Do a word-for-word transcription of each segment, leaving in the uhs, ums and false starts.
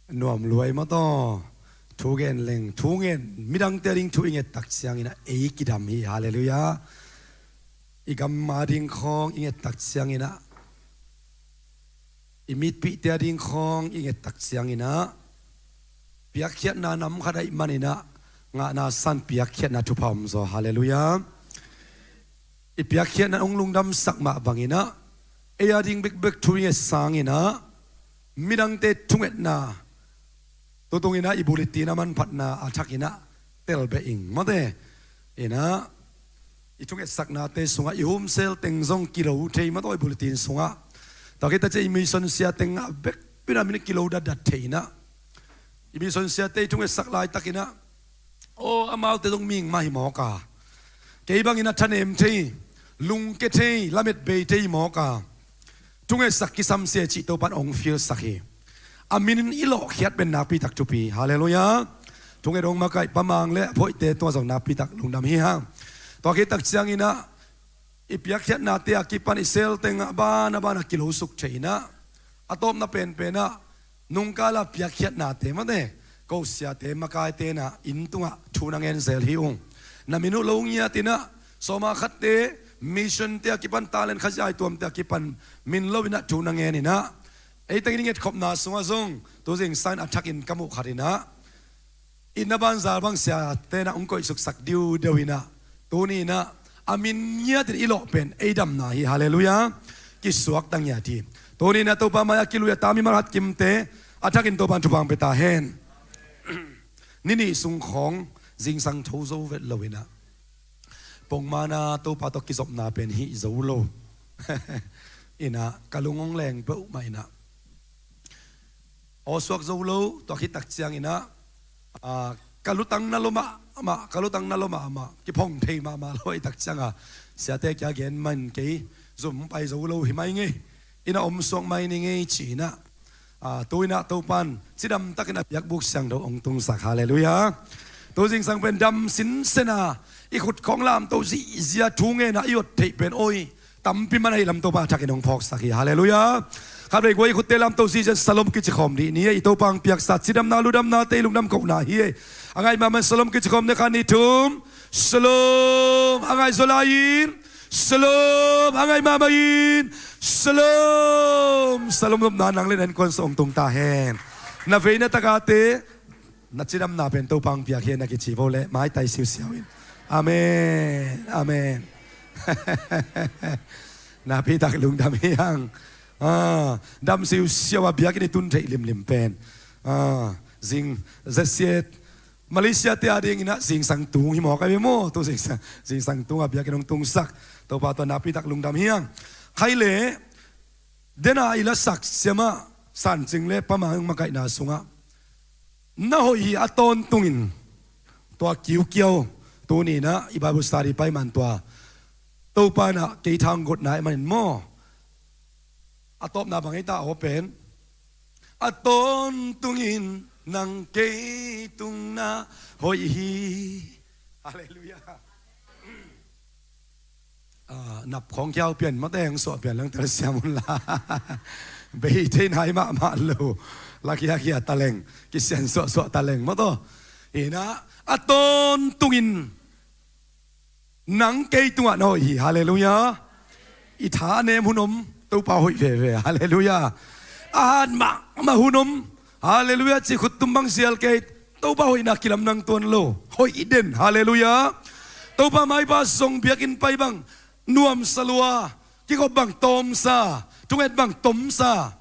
Nuam luai mataw. Thu gen leng, thu gen, midangte a ding thu i nget tak ciangin ah ei kidam hi. Halleluiah. I gam a ding khawng i nget tak ciangin ah, i mitpihte a ding khawng i nget tak ciangin ah, piakkhiatna nam khat ahih manin ah, ngahna san piakkhiatna thupha om zaw. Halleluiah. I piakkhiatna hong lungdamsak mah bangin ah, ei a ding bekbek thu i nget sangin ah, midangte thungetna tutungin ah, i bulletin a manphatna a thakin ah tel beh ing mate. In ah, i thungetsaknate sungah i home cell teng zong kilo thei mataw i bulletin sungah. Tua khit tak ciang i mission sia teng a bekbek in ah min kilo datdat thei in ah, i mission siate i thungetsak laitakin ah, aw, amaute zong mihing mah hi mawk a, kei bangin a thanem thei, lungke thei, lamet bei thei hi mawk a, thungetsak kisam se cih Topa'n hong fielsak hi. A min i lawhkhiat pen nakpi tak thupi. Halleluiah. Thunget hong makaih Pa Mang le a phoihte tungah zong nakpi tak lungdam hi hang. Tua khit tak ciangin ah, i piakkhiatnate a kipan i cell teng a ban a ban a kilo suk thei in ah, a tawpna penpen ah, nungkal a piakkhiatnate mate, ko siate makaite in ah inn tungah thu na ngen zel hi ung. Na min uh lo ngiat in ah, sawma khatte, mission te a kipan, talent khasia i tuamte a kipan min lo in ah thu na ngen in ah, ei tengin i ngetkhopna sungah zong tu zingsang in a thakin ka muh khat in ah, inn a banzar bang siate in ah hong koihsuksak diudeu in ah, tuni in ah a min ngiatin i lawh pen ei damna hi. Halleluiah. Kisuakta ngiat hi. Tuni in ah Topa mai-ah kilui a tam i malhat kimte a thakin Topa'n thupha hong pia ta hen. Ni nih sung khawng zingsang tho zo vet lo in ah, pongmana Topa tawh kizopna pen hih zo lo in ah, ka lung hong leng peuhmah in ah, aw suak zo lo. Tua khit tak ciangin ah, ah, ka lutang na lo mahmah, ka lutang na lo mahmah, kiphong thei mahmah lo ahih tak ciang a, siate kia gen man kei, zum pai zo lo hi mai ngei, in ah om suak mai ni ngei ci in ah, ah, tu in ah Topa'n cidam takin a biakbuk siangtho hong tungsak. Halleluiah. Tu zingsang pen dam sinsen a, i khut khawng lamto zihziah thu ngen a i ot theih pen, oi, tampi man ahi lam Topa a thakin hong phawksak hi. Halleluiah. Khatvei guai i khutte lamto zihziah in Shalom kici khawm dih ni. I Topa hong piaksa cidamna, ludamnate i lungdam kohna hi. A ngai mahmah in Shalom kici khawm ni, khat, nih, thum. Shalom. A ngai zaw lai-in Shalom. A ngai mahmah in Shalom. Shalom lopna nang le na innkuan sung hong tung ta hen. Na vei na takate, na cidamna pen Topa hong piak hi na kici vo leh maitai siusiau in. Amen. Amen. Nakpi tak lungdam hi hang. Ah, dam siusiau a biakinn i tun theih limlim pen, ah, zing, Z C A, Malaysia te a dingin ah zingsang tung hi mawk a, maw. Tu zingsang, zingsang tung a biakinn hong tungsak Topa tawh nakpi tak lungdam hi hang. Khai leh, den a i lasak siamah San Cing le Pa Mang makaihna sungah, na hoih hi a tawntungin, tua kiukiau, tuni in ah i Bible study pai man tua, Topa in ah kei tha hong gotna ahih manin maw. A tawpna bang ei ta aw pen, a tawntungin nang kei tung na hoih hi. Halleluiah. Ah, nap khawng kiau pian, mate hong suah pian leng telsiam un la. Bei thei nai mahmah lo. La khiakhia ta leng, kisian suahsuah ta leng, mataw. In ah, a tawntungin nang kei tungah na hoih hi. Halleluiah. I tha a nem hun om, Topa hoih veve. Halleluiah. A hat mahmah hun om, halleluiah, ci khuttum bang sial kei, Topa hoihna kilamdang tuan lo. Hoih den. Halleluiah. Topa maipa zong biakinn pai bang nuamsa lua, kikhop bang tawmsa, thunget bang tomsa,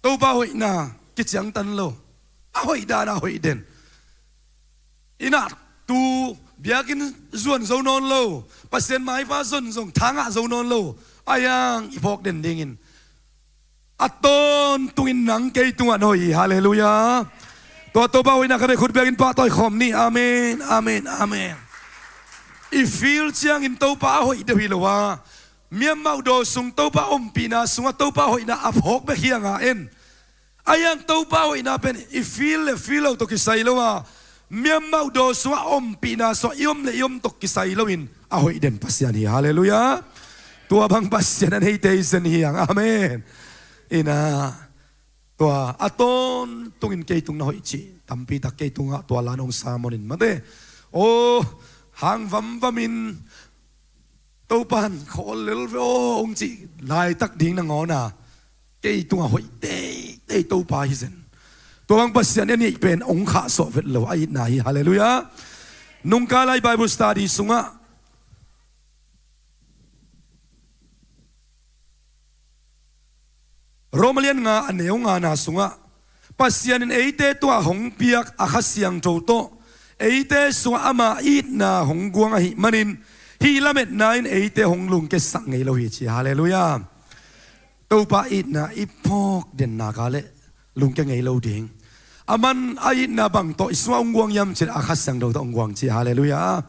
Topa hoihna kiciangtan lo. A hoih dan a hoih den. In ah tu biakinn zuan zo nawn lo, Pasian maipa zon zong tha ngah zo nawn lo. Ahi hang i phawk den dingin, a tawntungin nang kei tungah na hoih hi. Halleluiah. Tua Topa hoihna khat vei khut biakinn pahtawi khawm ni. Amen. Amen. Amen. I feel ciangin Topa a hoih deuh hi lo a, miammauh daw sung Topa ompihna sungah Topa hoihna a phawk bek hi hang a en. Ahi hang Topa hoihna pen i feel le feel lo tawh kisai lo a, miammauh daw sungah ompihna sungah i om le i om tawh kisai loin a hoih den Pasian hi. Halleluiah. Tua bang Pasian a neite i zen hi hang. Amen. In ah, Tua a tawntungin kei tung na hoih cih tampi tak kei tungah tua lan hong sermon in mate. Aw, hang vamvamin Topan khawl lel ve aw hong cih laitak ding nangawn a kei tungah hoih teitei Topa hi zen. Tua bang Pasian in a nih pen hong khahsuah vet lo a itna hi. Halleluiah. Nungkal a i Bible study sungah Roma lian nga a neu ngana sungah Pasian in eite tungah hong piak a Kha Siangtho tawh eite sungah ama itna hong guang ahih manin hih lametna in eite hong lungkiasak ngei lo hi ci. Halleluiah. Topa itna i phawk den nak leh lungkia ngei lo ding. Aman a itna bang tawh i sungah hong guang hiam cih leh a Kha Siangtho tawh hong guang ci. Halleluiah.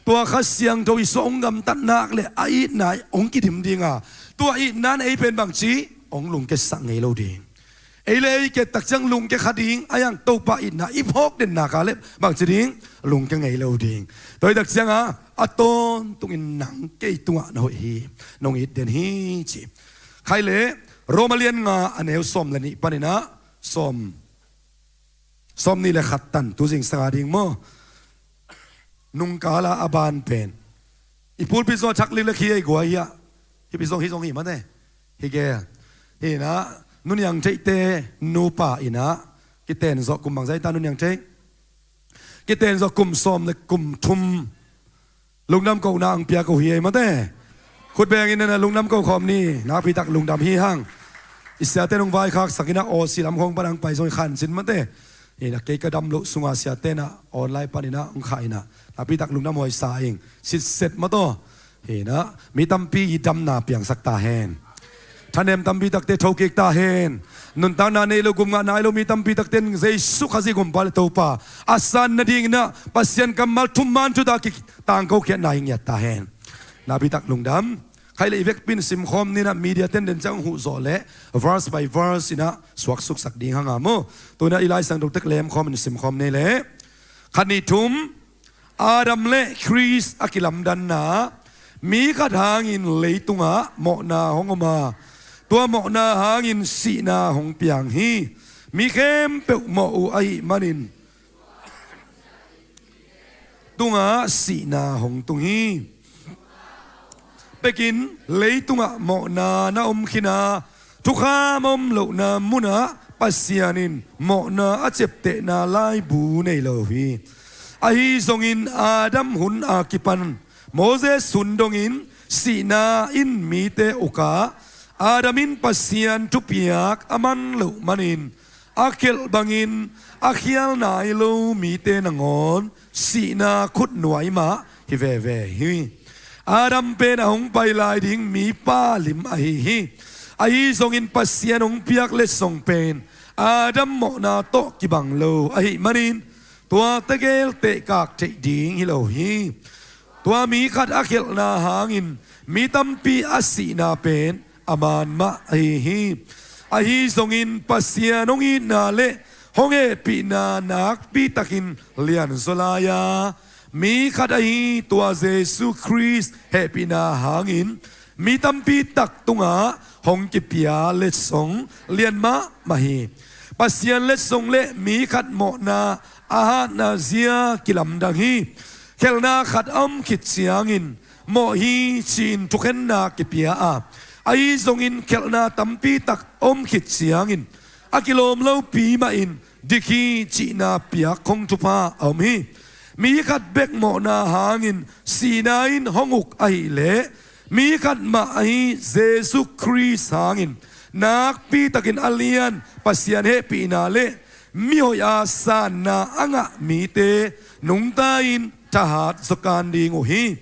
Tua Kha Siangtho i sungah hong gamtat nak leh a itna hong kidim ding a, tua itna in ei pen bangci hong lungkiasak ngei lo ding. Ei le ei kiat tak ciang lungkia kha ding a, hiang Topa itna i phawk den nak leh bangci ding, lungkia ngei lo ding. Tua hi tak ciangah a tawntungin nang kei tungah na hoih hi, nong it den hi ci. Khai le Roma lian nga a neu sawm le nih panin ah sawm, sawm nih le khat tan tu zingsang a ding maw? Nungkal a a ban pen i pulpit zong a thak liklik hi ei guai hiah. Hih pi zong hi zong hi mate. Hi gel. Hi na, Nu Niang Theihte nupa in ah kiten zawh kum bangzah hi ta Nu Niang Theih? Kiten zawh kum sawm le kum thum. Lungdam kohna ang piak uh hi ei mate. Khut bengin na lungdam kohkhawm ni. Nakpi tak lungdam hi hang. I siate nong vaikhaksak in ah aw si lam khawng pan ang pai zong i khan sin mate. Hi na, kei ka dam loh sungah siate na online panin ah hong khah in ah nakpi tak lungdam huai sa ing. Sitset mataw. Hi na, mi tampi i damna piangsak ta hen. Thanem tampi takte thokik ta hen. Nuntakna nei lo, gum ngah nai lo mi tampi takte in Jesu Khazih gumpa le Topa a san nadingin ah Pasian kammal thuman thutak kitangko khiatna hi ngiat ta hen. Nakpi tak lungdam. Khai le i vekpi in simkhawm ni in ah, media ten den ciang huh zawh leh verse by verse in ah suaksuksak ding hang a maw. Tu in ah i Lai Siangtho tek lemkhawm in simkhawm ni leh. Khat nih thum. Adam le Khrist a kilamdanna. Mi khat hangin leitungah mawhna hong om a, tua mawhna hangin sihna hong piang hi. Mi khempeuh mawh uh ahih manin tungah sihna hong tung hi. Pekin leitungah mawhna na om khin a, thukham om lohna munah Pasian in mawhna a ciaptehna laibu nei lo hi. Ahi zongin Adam hun a kipan Moses hun dongin sihna in mite uk a, Adam in Pasian thupiak a man loh manin a khelh bangin a khial nai lo mite nangawn sihna khutnuai mah hi veve hi. Adam pen a hong pai lai ding mipa lim ahi hi. Ahi zongin Pasian hong piak letsong pen Adam mawhna tawh kibang lo ahih manin tua tegel tehkak theih ding hi lo hi. Tua mi khat a khelhna hangin mi tampi a sihna pen a man mah ahi hi. Ahi zongin Pasian hong itna le hong hehpihna nakpi takin lianzaw lai a, mi khat ahi tua Jesu Khrist hehpihna hangin mi tampi tak tungah hong kipia letsong lian mahmah hi. Pasian letsong le mi khat mawhna a hatna zia kilamdang hi. Khelhna khat a om khit ciangin mawh hi ci-in thukhenna kipia a, ahi zongin khelhna tampi tak a om khit ciangin a kilawm lopi mahin dik hi cihna piak khong thupha a om hi. Mi khat bek mawhna hangin sihna in hong uk ahih leh mi khat mah ahi Jesu Khrist hangin nakpi takin a lian Pasian hehpihna le mihoih a sanna a ngah mite nungta-in thahat zaw kan ding uh hi.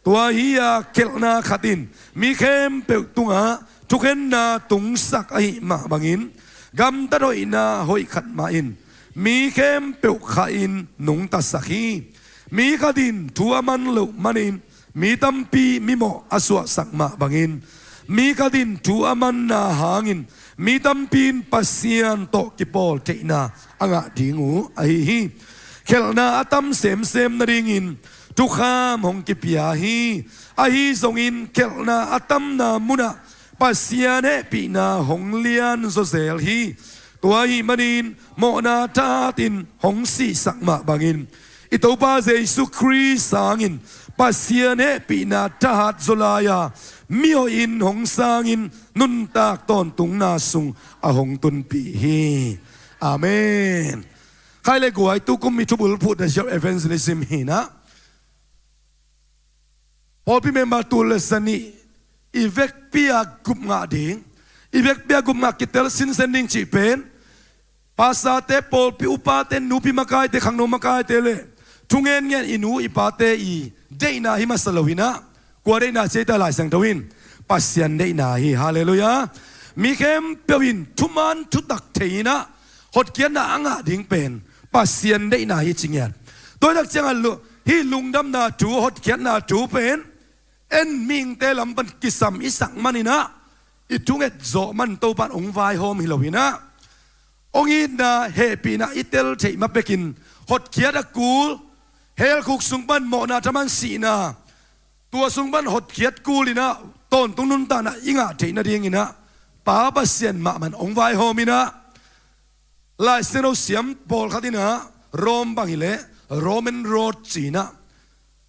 Tua hi a khelhna khat in mi khempeuh tungah thukhenna tungsak ahih mah bangin gamtat hoihna hoih khat mah in mi khempeuh khahin nungtasak hi. Mi khat in thu a man loh manin mi tampi mimawh a suahsak mah bangin mi khat in thu a manna hangin mi tampi in Pasian tawh kipawl theihna a ngah ding uh ahi hi. Khelhna a tam semsem nadingin thukham hong kipia hi. Ahi zongin khelhna a tamna munah Pasian hehpihna hong lianzaw zel hi. Tua ahih manin mawhna thahatin hong sihsak mah bangin i Topa Jesu Khrist hangin Pasian hehpihna thahat zaw lai-a mihoihin hong sangin nuntak tawntungna sung a hong tunpih hi. Amen. Khai le guai, tukum i thubul phuh The Job Evangelism hi-in ah, pawlpi member tul le za nih i vekpi-a gup ngah ding, i vekpi-a gup ngah kitel sinsen ding cih pen pastorte, pawlpi upate, nupi makaite, khangno makaite le thungen ngen i nu i pate i deihna hi masa lo-in ah, kua deihna ci ei ta? Lai Siangtho in Pasian deihna hi. Halleluiah. Mi khempeuh in thuman thutak thei-in ah hotkhiatna a ngah ding pen Pasian deihna hi ci ngiat. Tua hi tak ciangah lu-, hih lungdamna thu, hotkhiatna thu pen en mihingte lam pan kisam i sak manin ah, i thunget zawh man Topan hong vaihawm hi lo-in ah, hong itna hehpihna i tel theih ma pekin hotkhiat a kul, hell khuk sung pan mawhna thaman sihna, tua sung pan hotkhiat kul-in ah tawntung nuntakna i ngah theih nadingin ah Pa Pasian mahmah in hong vaihawm in ah, Lai Siangtho siam pawlkhat in ah Rome bang hileh Roman road ci-in ah,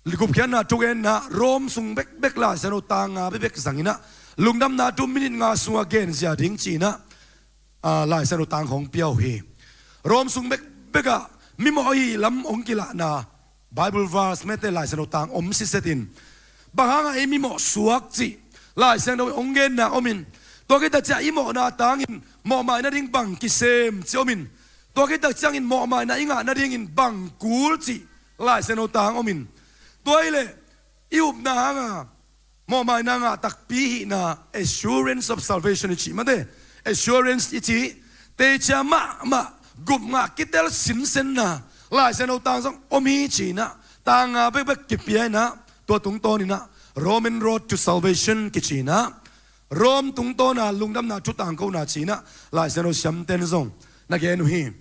gupkhiatna thugenna Rome sung bekbek Lai Siangtho tang nga bekbek zangin ah, lungdamna thu minute nga sungah genzia ding ci-in ah, ah, Lai Siangtho tang hong pia uh hi. Rome sung bekbek ah mimawh ahih lam hong kilahna Bible verse, mete Lai Siangtho tang om sisetin, bang hangah ei mimawh suak cih Lai Siangtho hong genna omin, tua khit tak ciang i mawhna tangin mawhmaina ding bang kisem cih omin, tua khit tak ciangin mawhmaina i ngah nadingin bang kul cih Lai Siangtho tang omin, tua hileh i upna hanga mawhmaina ngah takpi hihna, assurance of salvation i cih mate, assurance i cih, teicia mahmah gup ngah kitel sinsenna Lai Siangtho tang zong om hi ci-in ah, tang nga bekbek kipia in ah, tua tungtawn in ah Roman road to salvation kici-in ah, Rome tungtawna lungdamna thu tangkona ci-in ah Lai Siangtho siamten zong na gen uh hi.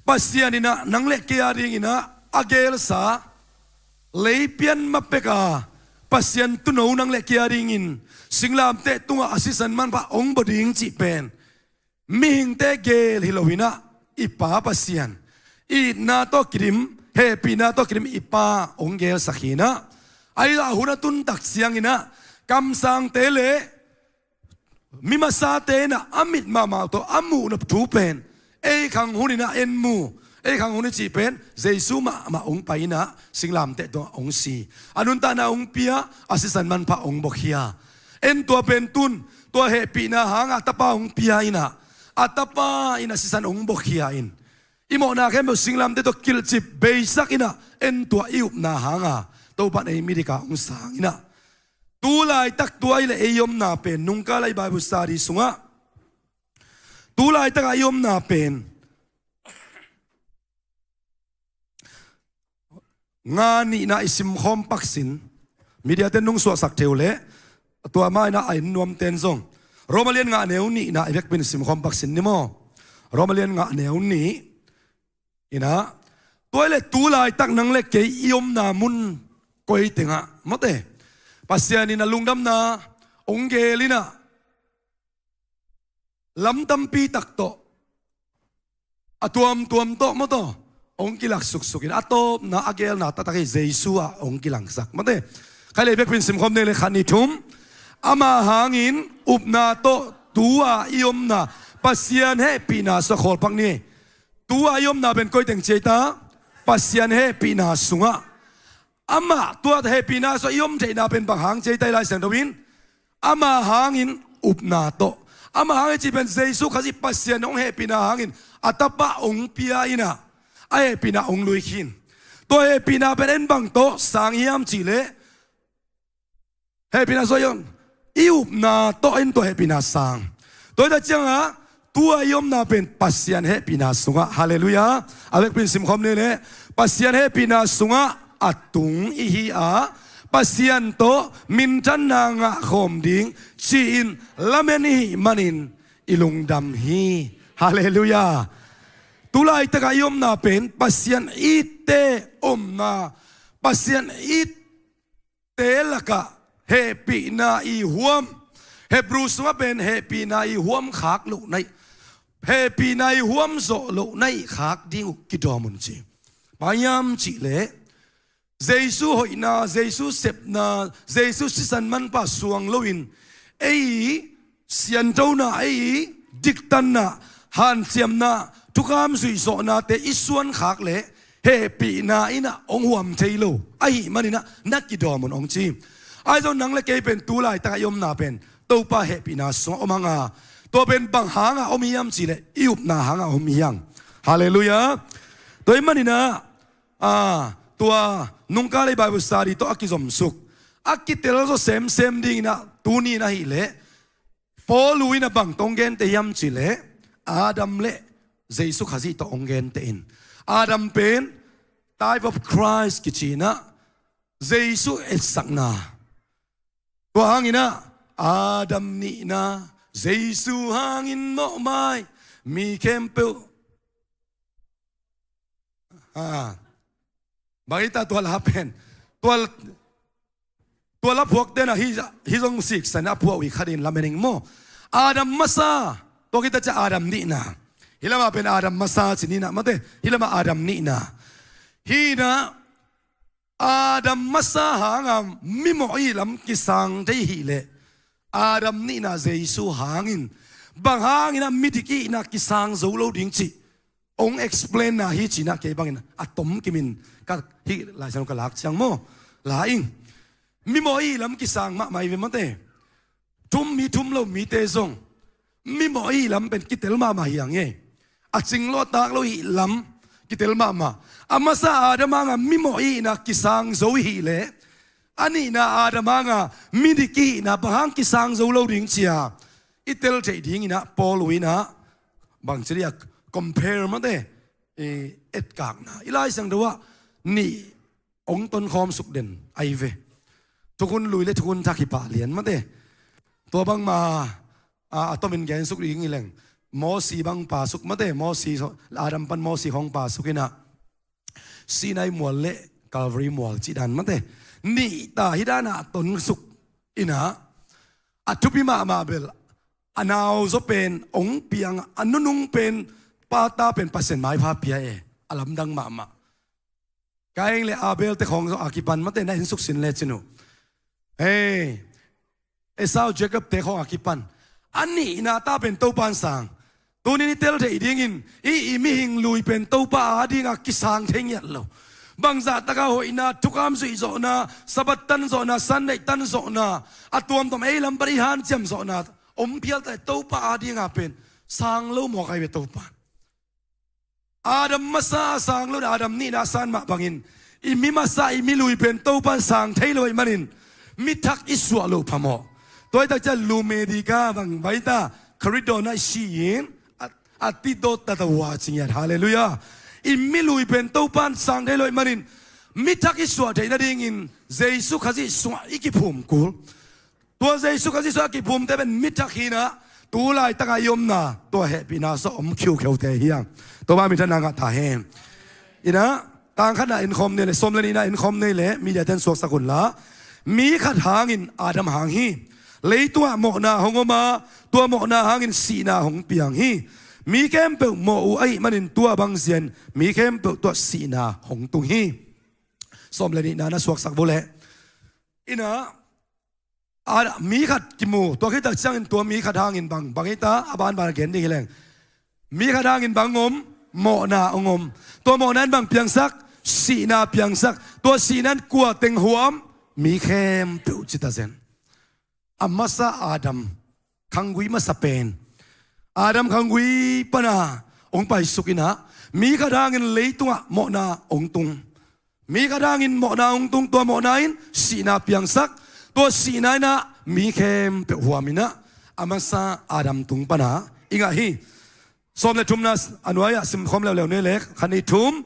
Pasian in ah nang le kei a dingin ah a gelsa, lei pian ma pek a Pasian tuuno nang le kei a dingin singlamteh tungah a sisan manpha hong bawh ding cih pen mihingte gel hi lo-in ah, i Pa Pasian, itna tawh kidim, hehpihna tawh kidim i Pa hong gelsak hi-in ah, ahi zong a hun a tun tak ciangin ah kamsangte le mi masate in ah a mit mahmah tawh a muh nop thu pen ei khang hun in ah en mu, ei khang hun i cih pen Jesu mahmah hong pai in ah singlamteh tungah hong si, a nuntakna hong pia, a sisan manpha hong bawhkhia. En tua pen tun, tua hehpihna hanga a Tapa hong pia in ah, a Tapa in a sisan hong bawhkhia in, i mawhna khempeuh singlamteh tawh kilhcip beisak in ah, en tua i upna hanga Topan ei midika hong sang in ah, tu laitak tua hileh ei omna pen, nungkala i Bible study sungah tu laitakah i omna pen nga nihna i simkhawm paksin, mediaten nung suahsak thei uh leh, tua ma in ah a en nuamten zong, Roma lian nga neu nihna i vekpi in simkhawm paksin ni maw. Roma lian nga neu nih in ah, tua hileh tu laitak nang le kei i omna mun koi tengah mawte, Pasian in a lungdamna hong gel in ah, lam tampi tak tawh, a tuamtuam tawh maw tawh, hong kilak suksuk in, a tawpna a gelna taktak hi, Jesu ah hong kilangsak mawte. Khai le i vekpi in simkhawm ni le, khat, nih, thum. Ama hangin upna tawh tu-a i omna Pasian hehpihna sungah khawl pak ni. Tu-a i omna pen koi teng ci ei ta? Pasian hehpihna sungah. Amah tua hehpihna sungah i om theihna pen bang hang ci ei ta i Lai Siangtho in? Ama hangin upna tawh. Ama hangin cih pen Jesu Khazih Pasian hong hehpihna hangin a Tapa hong pia in ah, a hehpihna hong lui khin. Tua hehpihna pen en bang tawh sang hiam cih leh, hehpihna sungah i om, i upna tawh en tua hehpihna sang. Tua hi tak ciangah tu-a i omna pen Pasian hehpihna sungah. Halleluiah. A vekpi in simkhawm ni le, Pasian hehpihna sungah a tung i hi a, Pasian tawh minthanna ngahkhawm ding ci-in lamen i hih manin i lungdam hi. Halleluiah. Tu laitakah i omna pen Pasian itte omna, Pasian it te lakah hehpihna i huam. Hebrew sungah pen hehpihna i huam khak lohna hi. hehpihna i huam zawh loh na hih khak ding uh kidawm un ci. Bang hiam cihleh Jesu hoihna, Jesu sepna, Jesu sisan manpha suang loin ei siantona, ei diktanna, hanciamna, thukham zuihzawhnate i suankhak leh hehpihna in ah hong huam thei lo ahih manin ah na kidawm un hong ci. Ahi zong nang le kei pen tu laitak a i omna pen Topa hehpihna sungah om hang a, tua pen bang hangah om hiam cihleh i upna hangah om hi hang. Halleluiah. Tua ahih manin ah, aa, tua nungkal ei Bible study tawh a kizomsuk, a kitel zaw semsem dingin ah tuni in ahih leh Paul in ah bang tawh hong genteh hiam cihleh Adam le Jesu Khazih tawh hong genteh in. Adam pen type of Christ kici in ah, Jesu etsakna. Tua hangin ah Adam nihna, Jesu hangin mawhmai mi khempeuh. Ha. Bang hita tua la pen, tua, tua la phuakte na hih, hih zong siksan a phuak uh hi khatin lamen ing maw. Adam masa, tua kita ciah Adam nihna. Hih lamah pen Adam masa ci ni in ah, mate, hih lamah Adam nihna. Hih in ah Adam masa hanga mimawh ihih lam kisang thei hileh Adam nihna Jesu hangin bang hangin ah midik ihihna kisang zo lo ding cih hong explain na hi ci in ah kei bangin a tomkimin ka hih Lai Siangtho ka lak ciang maw, la ing. Mimawh ihih lam kisang mahmah hi ve mate. Thum mi thum lo mite zong mimawh ihih lam pen kitel mahmah hi hang e. A cing lo a tak lo ihih lam kitel mahmah. A masa Adam hanga mimawh ihihna kisang zo ihih leh a nihna Adam hanga midik ihihna bang hang kisang zo lo ding ci-a i tel theih dingin ah Paul in ah bangci dih a compare mate, i etkakna i Lai Siangtho ah nih hong tonkhawm suk den ahi ve. Thukhun lui le thukhun thak hi pah lian mate. Tua bangma a, a tomin gen suk ding hi leng, Mosi bang pa suk mate, Mosi, Adam pan Mosi hong pa suk in ah Sinai mual le Calvary mual cih dan mate. Nih ta hi dan a ton suk in ah a thupi mahmah bel a nauzaw pen hong piang, a nunung pen pata pen Pasian maipha pia e, a lamdang mahmah. Kain le Abel te khawng zong a kipan mate na en suk sin le cin uh. Hei, Esau Jacob te khawng a kipan. A nihna ta pen Topa in sang. Tunin i tel theih dingin i, i mihing lui pen Topa adinga kisang thei ngiat lo. Bangzah taka hoihna, thukham zuih zawhna, Sabbath tan zawhna, Sunday tan zawhna, a tuamtuam ei lam pan i hanciam zawhna om phial ta leh Topa adinga pen sang lo mawk ahi ve Topa. Adam masa a sang lo, Adam nihna a san mah bangin i mi masa, i mi lui pen Topa in sang thei lo ahih manin mi thak i suah loh phamawh. Tua hi tak ciah Lumedika bang baita, Kharit dawnna i si in a, a ti dawt tata hua ci ngiat. Halleluiah. I mi lui pen Topa in sang thei lo ahih manin mi thak i suah theih nadingin Jesu Khazih sungah i kiphum kul. Tua Jesu Khazih sungah a kiphumte pen mi thak hi in ah, tu laitaka i omna tua hehpihna sungah om khiukheute hi hang. Topa minthanna ngah ta hen. In ah, tang khatna en khawm nei leh, sawm le nihna en khawm nei leh, media ten suaksak un la. Mi khat hangin Adam hang hi. Leitungah mawhna hong om a, tua mawhna hangin sihna hong piang hi. Mi khempeuh mawh uh ahih manin tua bang zia in mi khempeuh tuah sihna hong tung hi. Sawm le nihna na suaksak vo leh. In ah, a, mi khat kimu, tua khit tak ciangin tua mi khat hangin bang, bang hi ta, a banban a gen ding hi leng. Mi khat hangin bang om, mawhna hong om. Tua mawhna in bang piangsak, sihna piangsak. Tua sihna in kua teng huam, mi khempeuh ci ta zen. A masa Adam, khanggui masa pen. Adam khanggui pana hong paisuk in ah, mi khat hangin leitungah mawhna hong tung. Mi khat hangin mawhna hong tung, tua mawhna in sihna piangsak, tua sihna in ah mi khempeuh huam in ah, a masa Adam tung pana i ngah hi. Sawm le thumna a nuai-ah simkhawm leuleu nei leh, khat nih thum.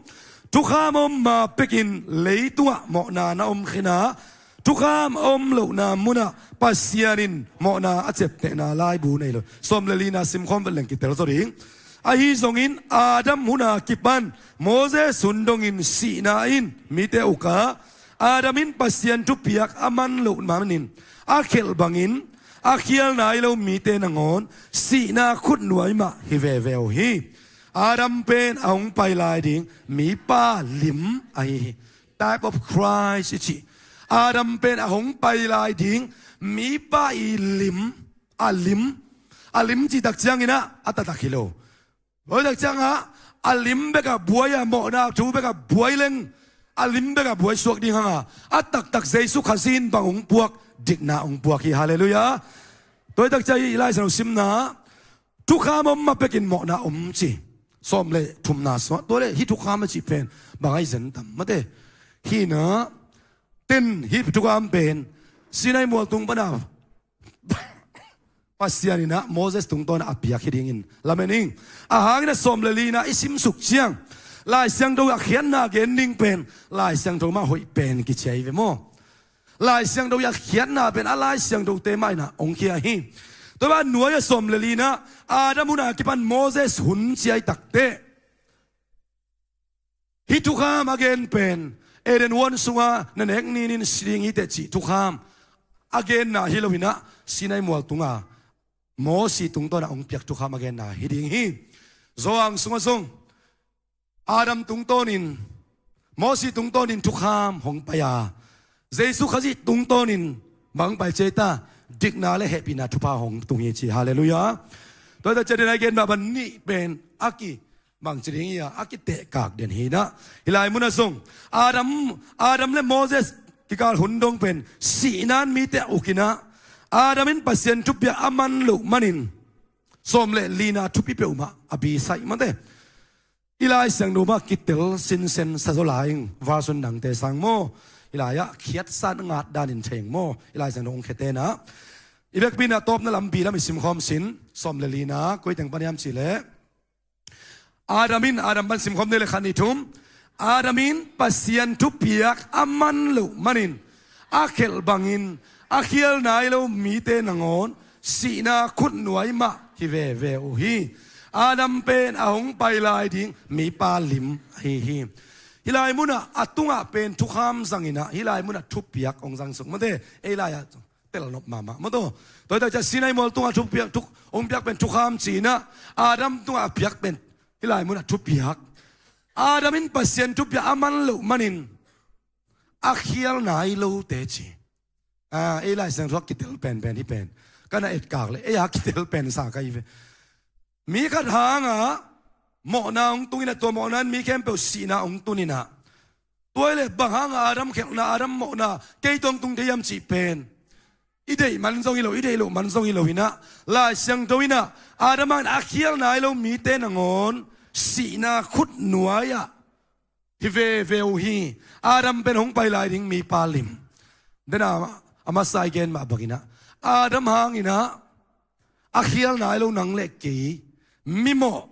Thukham a om ma pekin leitungah mawhna na om khin a, thukham a om lohna munah Pasian in mawhna a ciaptehna laibu nei lo. Sawm le lina simkhawm vet leng kitel zaw ding. Ahi zongin Adam hun a kipan Moses hun dongin sihna in mite uk a, Adam in Pasian thupiak a man loh manin a khelh bangin a khial nai lo mite nangawn sihna khutnuai mah hi veve uh hi. Adam pen a hong pai lai ding mipa lim ahi hi. Type of Christ i cih. Adam pen a hong pai lai ding mipa i lim, a lim, a lim cih tak ciangin ah a taktak hi lo. Tua tak ciangah a lim bekah buai a, mawhna thu bekah buai leng a lim bekah buai suak ding hanga a taktak Jesu Khazih in bang hong puak, dikna hong puak hi. Halleluiah. Tua tak ciang i Lai Siangtho simna thukham om mah pekin mawhna om ci. Sawm le thumna sungah tua le hih thukham a cih pen bang a i zen tam mate. Hih na ten hih thukham pen Sinai mual tung pana Pasian in ah Moses tungtawn a piak hi dingin lamen ing. Ahang in ah sawm le lina i simsuk ciang Lai Siangtho a khiatna gen ding pen Lai Siangtho mah hoih pen kici hi ve maw? Lai Siangtho a khiatna pen a Lai Siangthote mah in ah hong khia hi. Tua bang nuai a sawm le lina Adam hun a kipan Moses hun ciai takte hih thukham a gen pen Eden huan sunga na nek ninin si ding hi teh cih thukham a genna hi lo in ah Sinai mual tunga Mosi tungtawn a hong piak thukham a genna hi ding hi. Johan sungah zong Adam tungtawnin, Mosi tungtawnin thukham hong pai a, Jesu Khazih tungtawnin bang pai ci ei ta, dikna le hehpihna thupha hong tung hi ci. Halleluiah. Tua hi ta ciang den a i gen mah bang nih pen a ki bang ci ding hi a, a kitehkak den hi in ah. Hih lai munah zong Adam, Adam le Moses kikal hun dong pen sihna in mite a uk in ah, Adam in Pasian thupiak a man loh manin sawm le lina thupi peuhmah a bisaih mate. I Lai Siangtho mah kitel sinsen sa zaw lai ing, version dangte sang maw? Hih lai-ah khiatsan ngat danin thei ing maw? I Lai Siangtho hong khete in ah i vekpi in ah tawpna lampi lam i simkhawm sin. Sawm le lina koi teng pan hiam cih leh Adam in, Adam pan simkhawm ni le khat nih thum. Adam in Pasian thupiak a man loh manin a khelh bangin a khial nai lo mite nangawn sihna khutnuai mah hi veve uh hi. Adam pen a hong pai lai ding mipa lim ahi hi. Hih lai munah a tungah pen thukham zangin ah hih lai munah thupiak hong zangsuk mate. Ei lai-ah telnop mahmah maw taw. Tua hi tak ciang Sinai mual tungah thupiak, thuk, hong piak pen thukham ci in ah Adam tungah a piak pen hih lai munah thupiak. Adam in Pasian thupiak a man loh manin a khial nai lote ci. Ah, ei Lai Siangtho ah kitel penpen hih pen ka na etkak leh ei a kitel pen sa ka hi ve. Mi khat hangah mawhna hong tung in ah tua mawhna in mi khempeuh sihna hong tun in ah, tua hi leh bang hangah Adam khelhna, Adam mawhna kei tawh hong tung thei hiam cih pen i deih man zong hi lo, i deih loh man zong hi lo in ah, Lai Siangtho in ah Adam hangin a khial nai lo mite nangawn sihna khutnuai ah hi veve uh hi. Adam pen hong pai lai ding mipa lim. Den a, a masa i gen mah bangin ah Adam hangin ah a khial nai lo nang le kei mimawh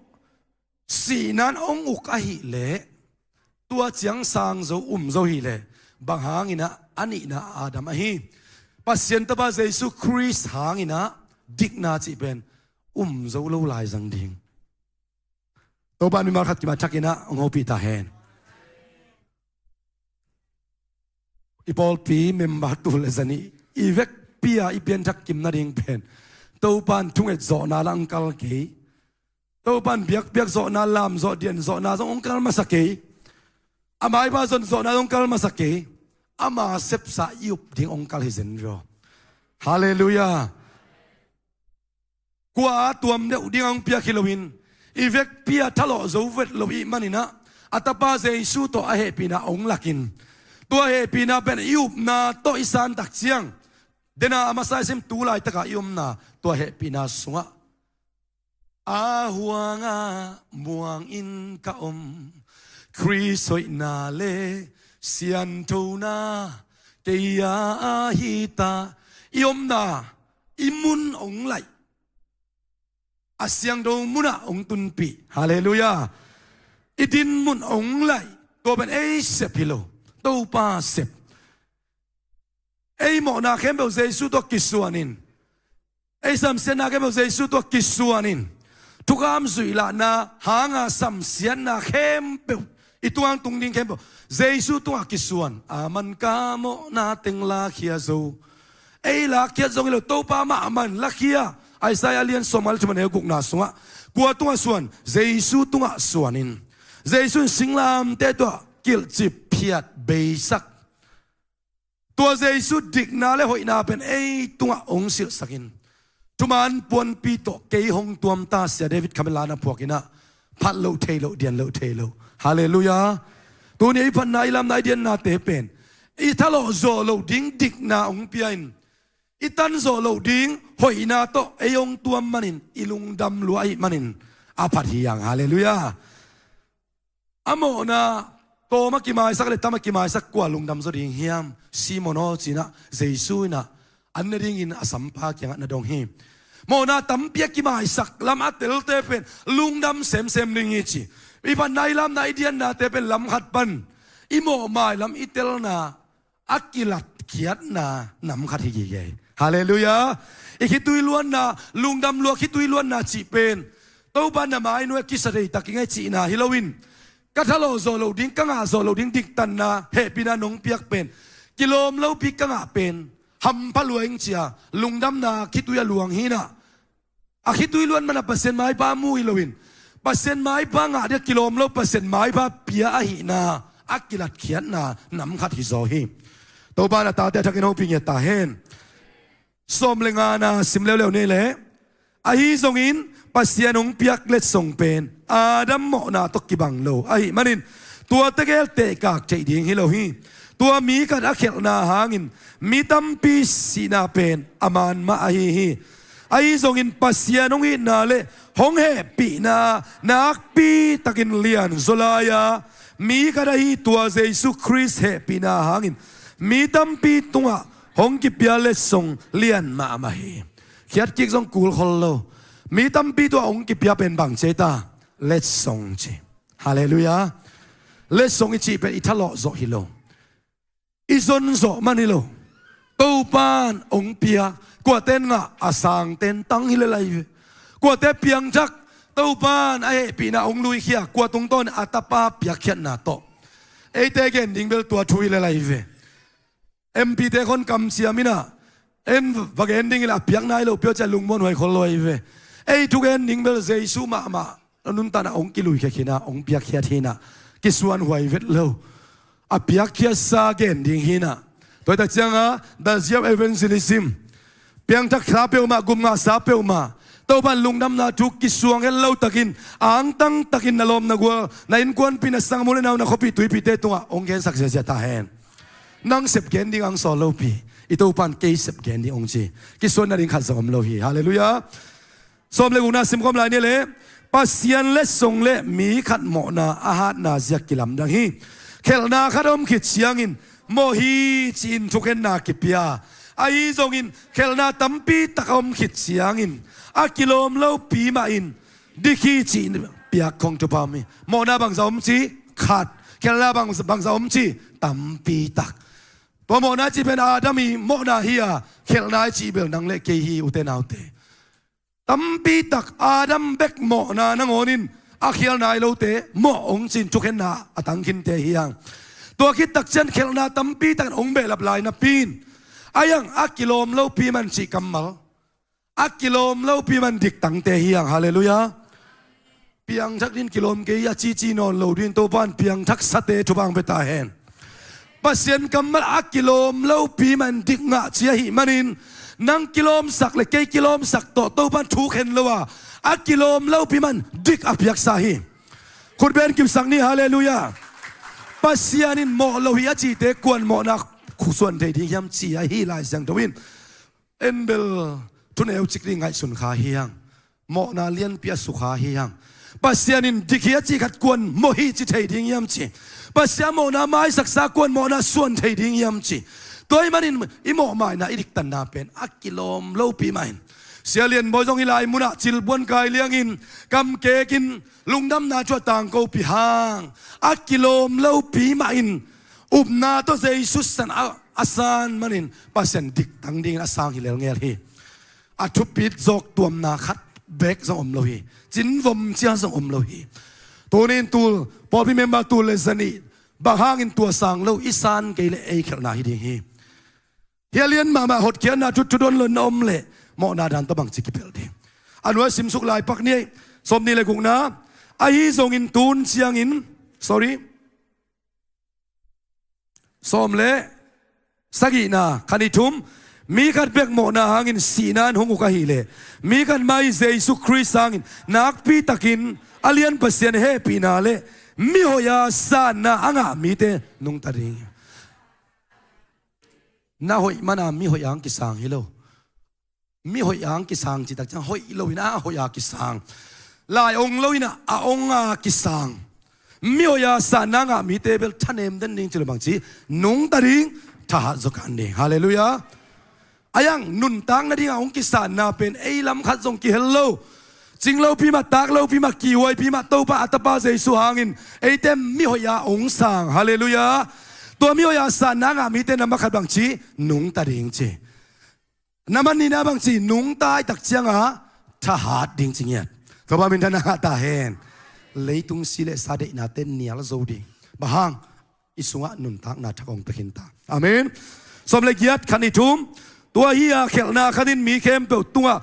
sihna in hong uk ahih leh tua ciang sang zo, um zo hi leh bang hangin ah a nihna Adam ahi Pasian Tapa Jesu Khrist hangin ah dikna cih pen um zo lo lai zang ding. Topa in mimal khat kim a thak in ah hong hopih ta hen. I pawlpi member tul le zanih i vekpi a i pianthak kim nading pen Topa in thunget zawhna lah hong kal kei. Topa in biakpiak zawhna, lam zawh, dian zawhna zong hong kal masa kei. A maipa zon zawhna zong hong kal masa kei. Ama sepsa i up ding hong kal hi zen vio. Halleluiah. Kua a tuam deuh ding a hong piak hi loin i vekpi a thalawh zo vet lo i hih manin ah a Tapa Jesu tawh a hehpihna hong lakin tua hehpihna pen i upna tawh i san tak ciang, den a a masa i sim tu laitak a i omna tua hehpihna sungah a huangah muang in ka om, Khrist hoihna le sianthona kei a ahi ta. I omna i mun hong laih, a siangtho munah hong tunpih. Halleluiah. I din mun hong laih. Tua pen ei sep hi lo, Topa sep. Ei mawhna khempeuh Jesu tawh kisuanin, ei samsiatna khempeuh Jesu tawh kisuanin, thukham zuihlahna hanga samsiatna khempeuh, i tungah tung ding khempeuh Jesu tungah kisuan. A man ka mawhna teng lakhia zo, Ei lakkhiat zong hi lo, Topa mahmah in lakhia. Isaiah lian sawmnga le thum a neu gukna sungah, kua tungah suan? Jesu tungah suan in, Jesu in singlamteh tungah kilhcip phiat beisak. Tua Jesu dikna le hoihna pen ei tungah hong silhsak in, thuman puanpi tawh kei hong tuam ta, Sia David Cameron a phuak in ah, phat loh thei loh, dian loh thei loh. Halleluiah. Tuni i phatna, i lamna, i diannate pen i thalawh zawh loh ding dikna hong pia in, i tan zawh loh ding hoihna tawh ei hong tuam manin, i lungdam lua ahih manin a phat hi hang. Halleluiah. A mawhna tawm a kimaisak le tam a kimaisak kua lungdam zaw ding hiam? Simon aw, ci-in ah Jesu in ah an ne dingin a sampa kiangah na dong hi. Mawhna tampi a kimaisak lam a telte pen lungdam semsem ding hi ci. I phatna, i lamna, i diannate pen lam khat pan i mawhmai lam i telna a kilatkhiatna nam khat hi gige hi. Halleluiah. I khitui luanna, lungdam lua khitui luanna cih pen Topa na mai nuai a kisa thei tak ing ei cihna hi loin, ka thalawh zawh loh ding, ka ngah zawh loh ding diktanna, hehpihna nong piak pen kilawm lopi ka ngah pen hampha lua ing ci-a lungdamna khitui a luang hi-in ah, a khitui luan man a Pasian maipha mu hi loin, Pasian maipha ngah ding a kilawm lo, Pasian maipha pia ahihna a kilatkhiatna nam khat hi zaw hi. Topa in a tate a thakin hopih ngiat ta hen. Sawm le ngana sim leuleu ni leh, ahi zongin Pasian hong piak letsong pen Adam mawhna tawh kibang lo ahih manin, tua tegel tehkak theih ding hi lo hi. Tua mi khat a khelhna hangin mi tampi sihna pen a man mah ahi hi. Ahi zongin Pasian hong itna le hong hehpihna nakpi takin lian zaw lai-a, mi khat ahi tua Jesu Khrist hehpihna hangin mi tampi tungah hong kipia letsong lian mahmah hi. Khiatkik zong kul khol lo. Mi tampi tungah hong kipia pen bang ci ei ta? Letsong ci. Halleluiah. Letsong i cih pen i thalawh zawh hi lo, i zon zawh man hi lo. Topa in hong pia. Kuate in ngah? A sangte in tang hi lel lai ve. Kuate piangthak, Topa in a hehpihna hong luikhia, kua tungtawn? A tapa piakkhiatna tawh. Eite gen ding bel tua thu hi lel lai ve. M P te khawng kamciam in ah, en va gen ding hi leh a piak nai lo peuh ciah lungmuanhuai khol lo hi ve. Ei thugen ding bel Jesu mahmah a nuntakna hong kiluikhia khin a, hong piakkhiat hi-in ah kisuanhuai vet lo. A piakkhiatsa gen ding hi-in ah. Tua hi tak ciangah the zeal of evangelism, piangthaksa peuhmah, gupngahsa peuhmah, Topa in lungdamna thu kisuang het lo takin, angtang takin na lawm na gual, na innkuanpih, na sanggam u le nau, na khuapih tuipihte tungah hong gensak ziahziah ta hen. Nang sep gen ding ang sawl lopi, i Topa in kei sep gen ding hong ci. Kisuan nading khat zong om lo hi. Halleluiah. Sawm le gukna simkhawm lai ni leh, Pasian letsong le mi khat mawhna a hatna ziak kilamdang hi. Khelhna khat a om khit ciangin mawh hi ci-in thukhenna kipia. Ahi zongin khelhna tampi tak a om khit ciangin a kilawm lopi mah in dik hi ci-in piak khong thupha om hi. Mawhna bangzah om ci? Khat. Khelhna bang, bangzah om ci? Tampi tak. Tua mawhna cih pen Adam ii mawhna hi-a, khelhna i cih bel nang le kei hi, ute naute. Tampi tak Adam bek mawhna nangawn in a khial nai lote mawh hong ci-in thukhenna a tangkhinte hi hang. Tua khit tak ciang khelhna tampi takin hong behlap lai napi-in, a hiang a kilawm lopi mah in cih kammal, a kilawm lopi mah in diktangte hi hang. Halleluiah. Piangthak dingin kilawm kei a cici nawn lo dingin Topa in piangthaksate thupha hong pia ta hen. Pasian kammal a kilawm lopi mah in dik ngah ci ahih manin, nang kilawmsak le kei kilawmsak tawh Topa in thu khen lo a, a kilawm lopi mah in dik a piaksa hi. Khut beng kipsak ni, halleluiah. Pasian in mawh lo hi a cite kuan mawhna suan thei ding hiam ci ahi Lai Siangtho in, en bel thuneu cik ding ngaihsun kha hi hang. Mawhna lianpi a sukha hi hang. Pasian in dik hi a cih khat kuan mawh hi ci thei ding hiam ci? Pasian mawhna maisaksa kuan mawhna suan thei ding hiam ci? Tua ahih manin i mawhmaina, i diktanna pen a kilawm lopi mah in. Sia Lian Bawi zong hih lai munah cilbuan kai liangin, kamkekin, lungdamna thu a tangkopi hang, a kilawm lopi mah in upna tawh Jesu san a, a san manin Pasian diktang dingin a sang hi lelngel hi. A thupit zawk tuamna khat bek zong om lo hi. Cinvom cia zong om lo hi. Tuni in tul, pawlpi member tul le zanih, bang hangin tua sang lo i san kei leh ei khelhna hi ding hi. Hih a lian mahmah hotkhiatna thu, thudon lo in na om leh mawhna dan tawh bangci kipelh ding? A nuai simsuk lai pak ni ei. Sawm nih le gukna. Ahi zongin tun ciangin, sorry, sawm le sagihna, khat nih thum. Mi khat bek mawhna hangin sihna in hong uk ahih leh, mi khat mah ahi Jesu Khrist hangin nakpitakin a lian Pasian hehpihna le mihoih a sanna a ngah mite nungta ding. Na hoih mana mihoih a hong kisang hi lo. Mihoih a hong kisang cih tak ciang hoih lo in a hoih a kisang. Lai ong lo in a ong a kisang. Mihoih a sanna ngah mite bel thanem den ding ci lo bangci nungta ding, thahat zaw kan ding. Halleluiah. A iang nuntak nading a hong kisanna pen ei lam khat zong kihel lo. Cing lopi mah, tak lopi mah, kihuaipi mah, Topa a Tapa Jesu hangin eite mihoih a hong sang. Halleluiah. Tua mihoih a sanna ngah mite na mah khat bangci nungta ding ci. Na mah nihna bangci nungta i tak ciang a thahat ding ci ngiat. Topa minthanna ngah ta hen. Leitung si le sa deihnate nial zo ding. Bang hang? I sungah nuntakna thak hong pia khin ta. Amen. Sawm le giat, khat nih thum. Tua hi a khelhna khat in mi khempeuh tungah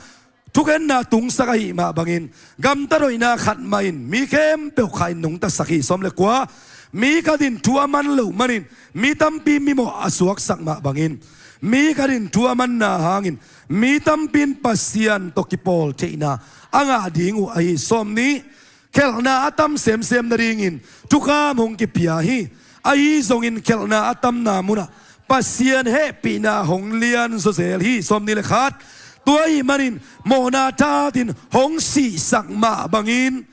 thukhenna tungsak ahih mah bangin gamtat hoihna khat mah in mi khempeuh kha in nungtasak hi. Sawm le kua. Mi khat in thu a man loh manin mi tampi mimawh a suaksak mah bangin mi khat in thu a manna hangin mi tampi in Pasian tawh kipawl theihna a ngah ding uh ahi. Sawm nih. Khelhna a tam semsem nadingin thukham hong kipia hi. Ahi zongin khelhna a tamna munah Pasian hehpihna hong lian zawzel hi. Sawm nih le khat. Tua ahih manin mawhna thahat in hong sihsak mah bangin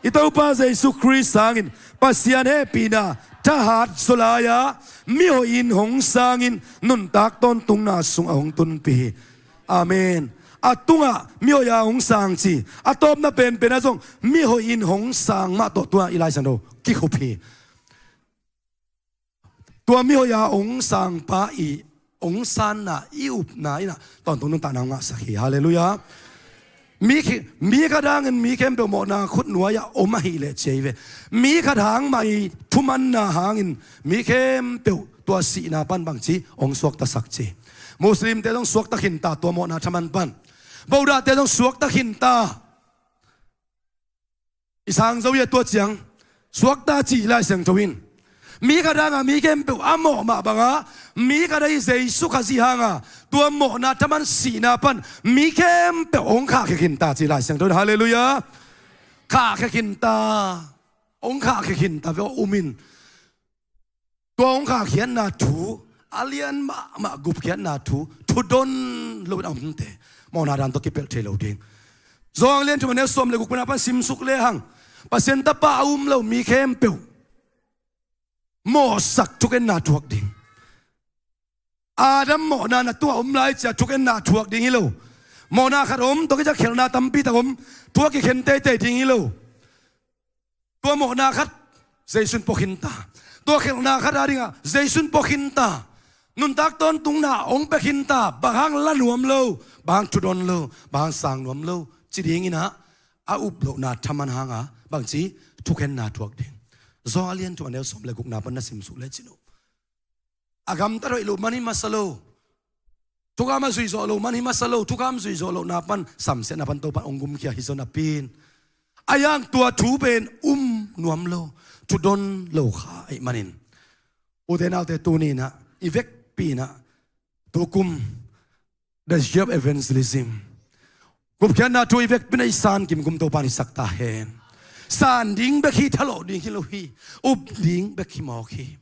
i Topa Jesu Khrist hangin Pasian hehpihna thahat zaw lai-a mihoih in hong sangin nuntak tawntungna sungah hong tunpih hi. Amen. A tungah mihoih a hong sang ci, a tawpna penpen ah zong mihoih in hong sang mah tawh tua i Lai Siangtho kikhup hi. Tua mihoih a hong sangpa i hong sanna i upna in ah tawntung nuntakna hong ngahsak hi. Halleluiah. Mi, mi khat hangin mi khempeuh mawhna khutnuai ah om ahih leh ci hi ve. Mi khat hang mah i thumanna hangin mi khempeuh tua sihna pan bangci hong suaktasak ci. Muslimte zong suakta khinta tua mawhna thaman pan. Buddhate zong suakta khinta. I sang zo hi a tua ciang suakta ci Lai Siangtho in. Mi khat hanga mi khempeuh a mawh mah banga mi khat ahi Jesu Khazih hanga tua mawhna thaman sihna pan mi khempeuh hong khahkhia khinta ci Lai Siangtho in. Halleluiah. Khahkhia khinta. Hong khahkhia khinta ve aw, um in. Tua hong khahkhiatna thu a lian mahmah gupkhiatna thu thudon loin a omte mawhna dan tawh kipelh thei lo ding. Johan lian thum a neu sawm le gukna pan simsuk lehang Pasian Tapa a um lo mi khempeuh mawhsak thukhenna thuak ding. Adam mawhna na tungah om lai cia thukhenna thuak ding hi lo. Mawhna khat om, tua khit ciang khelhna tampi tak om, tua kikhen teitei ding hi lo. Tua mawhna khat Jesu in pua khinta. Tua khelhna khat a dingah Jesu in pua khinta. Nuntak tawntungna hong pia khinta. Bang hang la nuam lo, bang hang thudon lo, bang hang sang nuam lo ci dingin ah a up lohna thaman hanga bangci thukhenna thuak ding. Johan a lian thum a neu sawm le gukna pan na simsuk lecin uh. A gamtat hoih loh man hi masa lo. Thukham a zuihzawh loh man hi masa lo. Thukham zuihzawh lohna pan samsiatna pan Topan hong gumkhia hi zaw napi in a iang tua thu pen um nuam lo, thudon lo kha ahih manin ute naute tuni inah i vekpi inah tukum The Year of Evangelism. Gupkhiatna thu i vekpi inah i san kimgum Topan hisak ta hen. San ding bek hi, thalawh ding hi lo hi. Up ding bek hi mawk hi.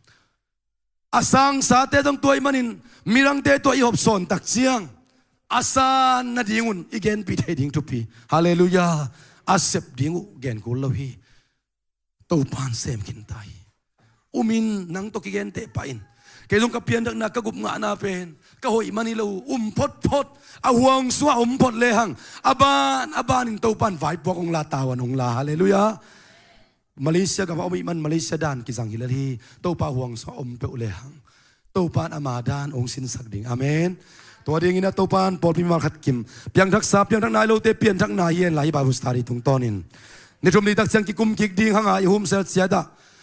A sangsate zong tua ahih manin midangte tua i hopsawn tak ciang a san nadingun i genpih thei ding thupi. Halleluiah. A sep ding uh gen kul lo hi. Topan sem khinta hi. Um in, nang tawh kigenteh pah in. Kei zong ka pianthakna, ka gupngahna pen ka hoih man hi lo, um photphot. A huang sungah om phot lehang a ban a banin Topan vaipuak hong la, tavuan hong la. Halleluiah. Malaysia gam a om ahih man Malaysia dan kizang hi lel hi. Topa huang sungah om peuh lehang Topan ama dan hong sinsak ding. Amen. Tua dingin a Topan pawlpi mimal khat kim piangthaksa, piangthak nai lote pianthak nai hi hen la, hih Bible study tungtawnin ni thum ni tak ciang kikum kik ding hanga i humsel ciatah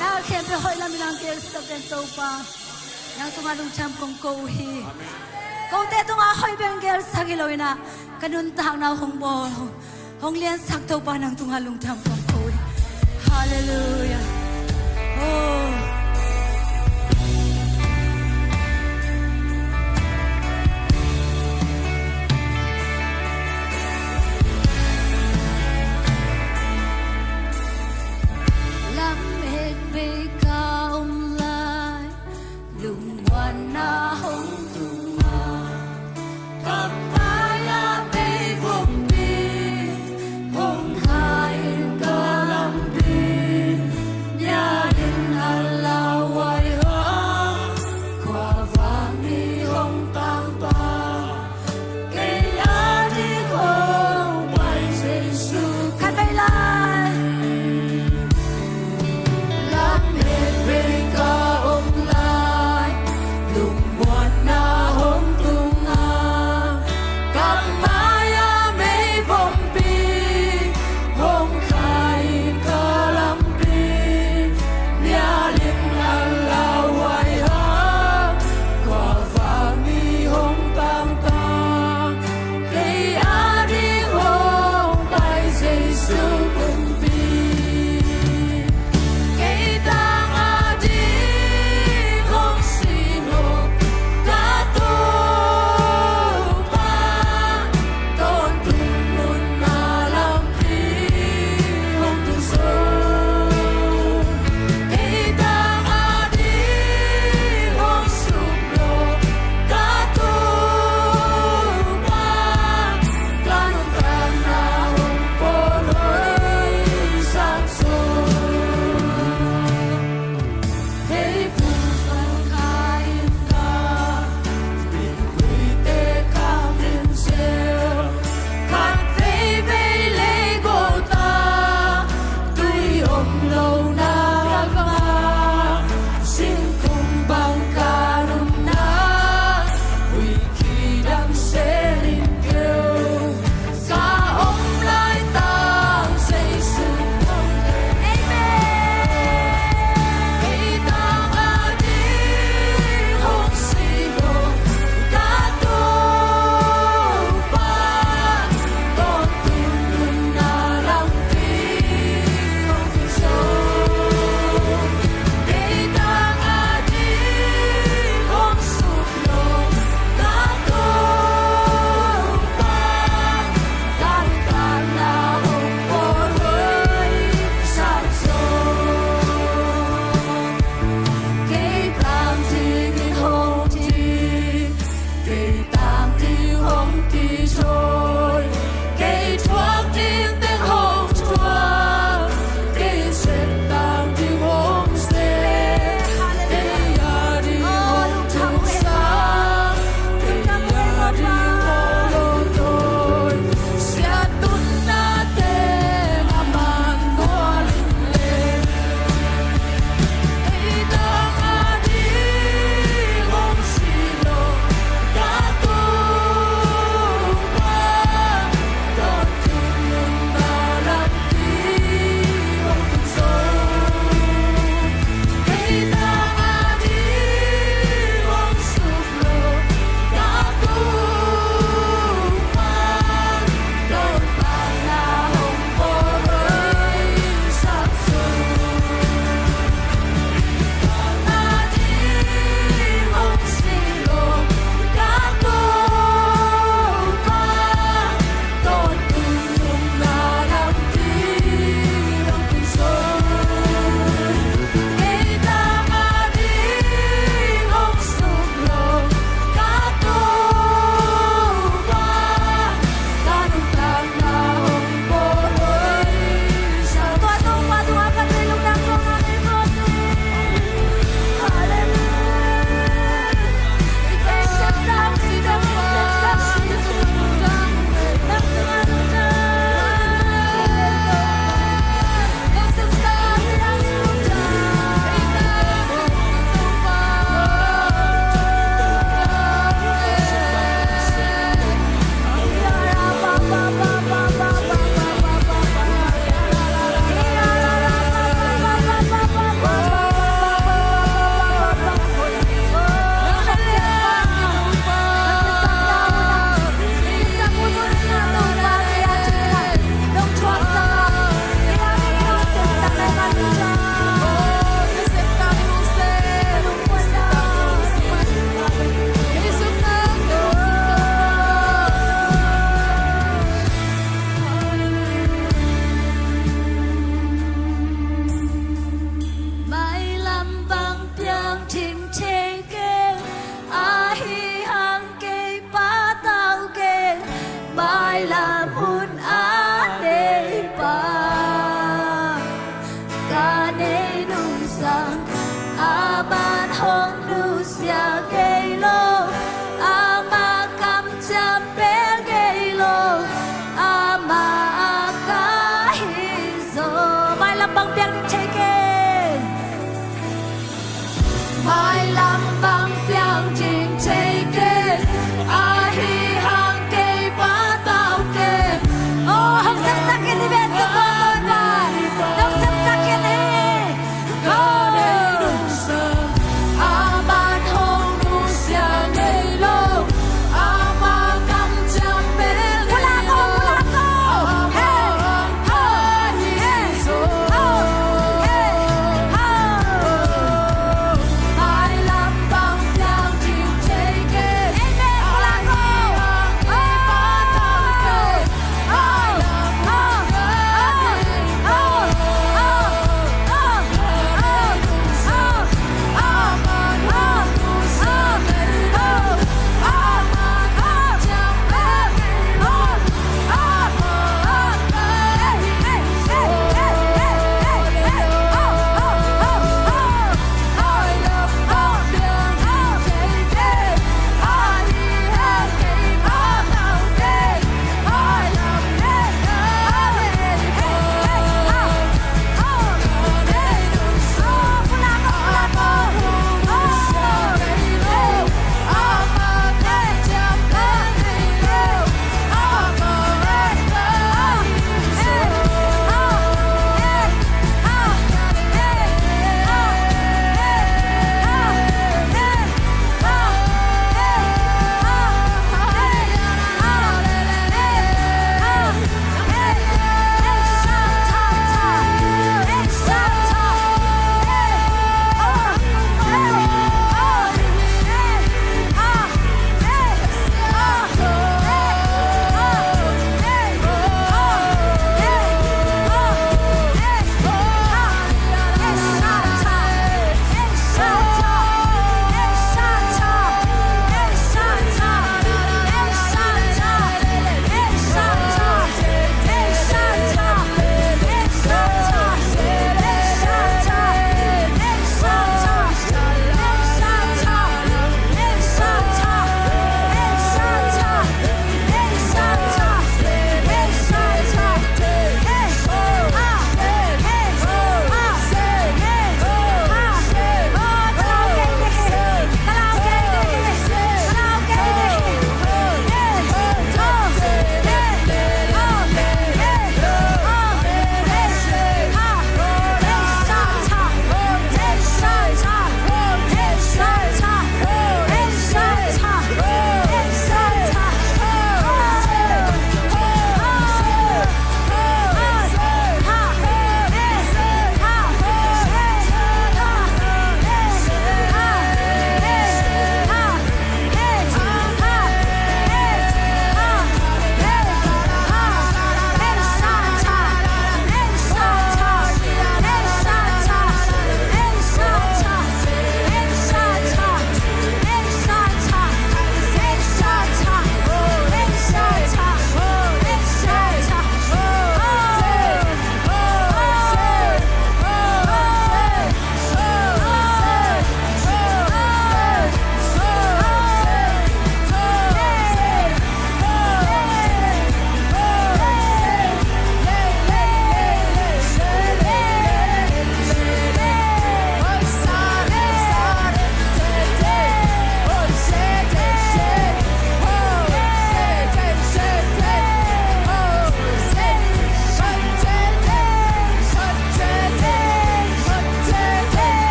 Na khempeuh hoih lam in hong gelsak in Topa. Nang tungah lungdam kong ko uh hi. Kote tungah hoih bek gelsak hi lo in ah, ka nuntakna uh hong bawl, hong liansak Topa, nang tungah lungdam kong ko uh hi. Halleluiah. Oh. Lamet bei ka om lai, lungmuanna hong tung a, ka pai-ah bei vompi, hong hai in ka lampi, nial in a la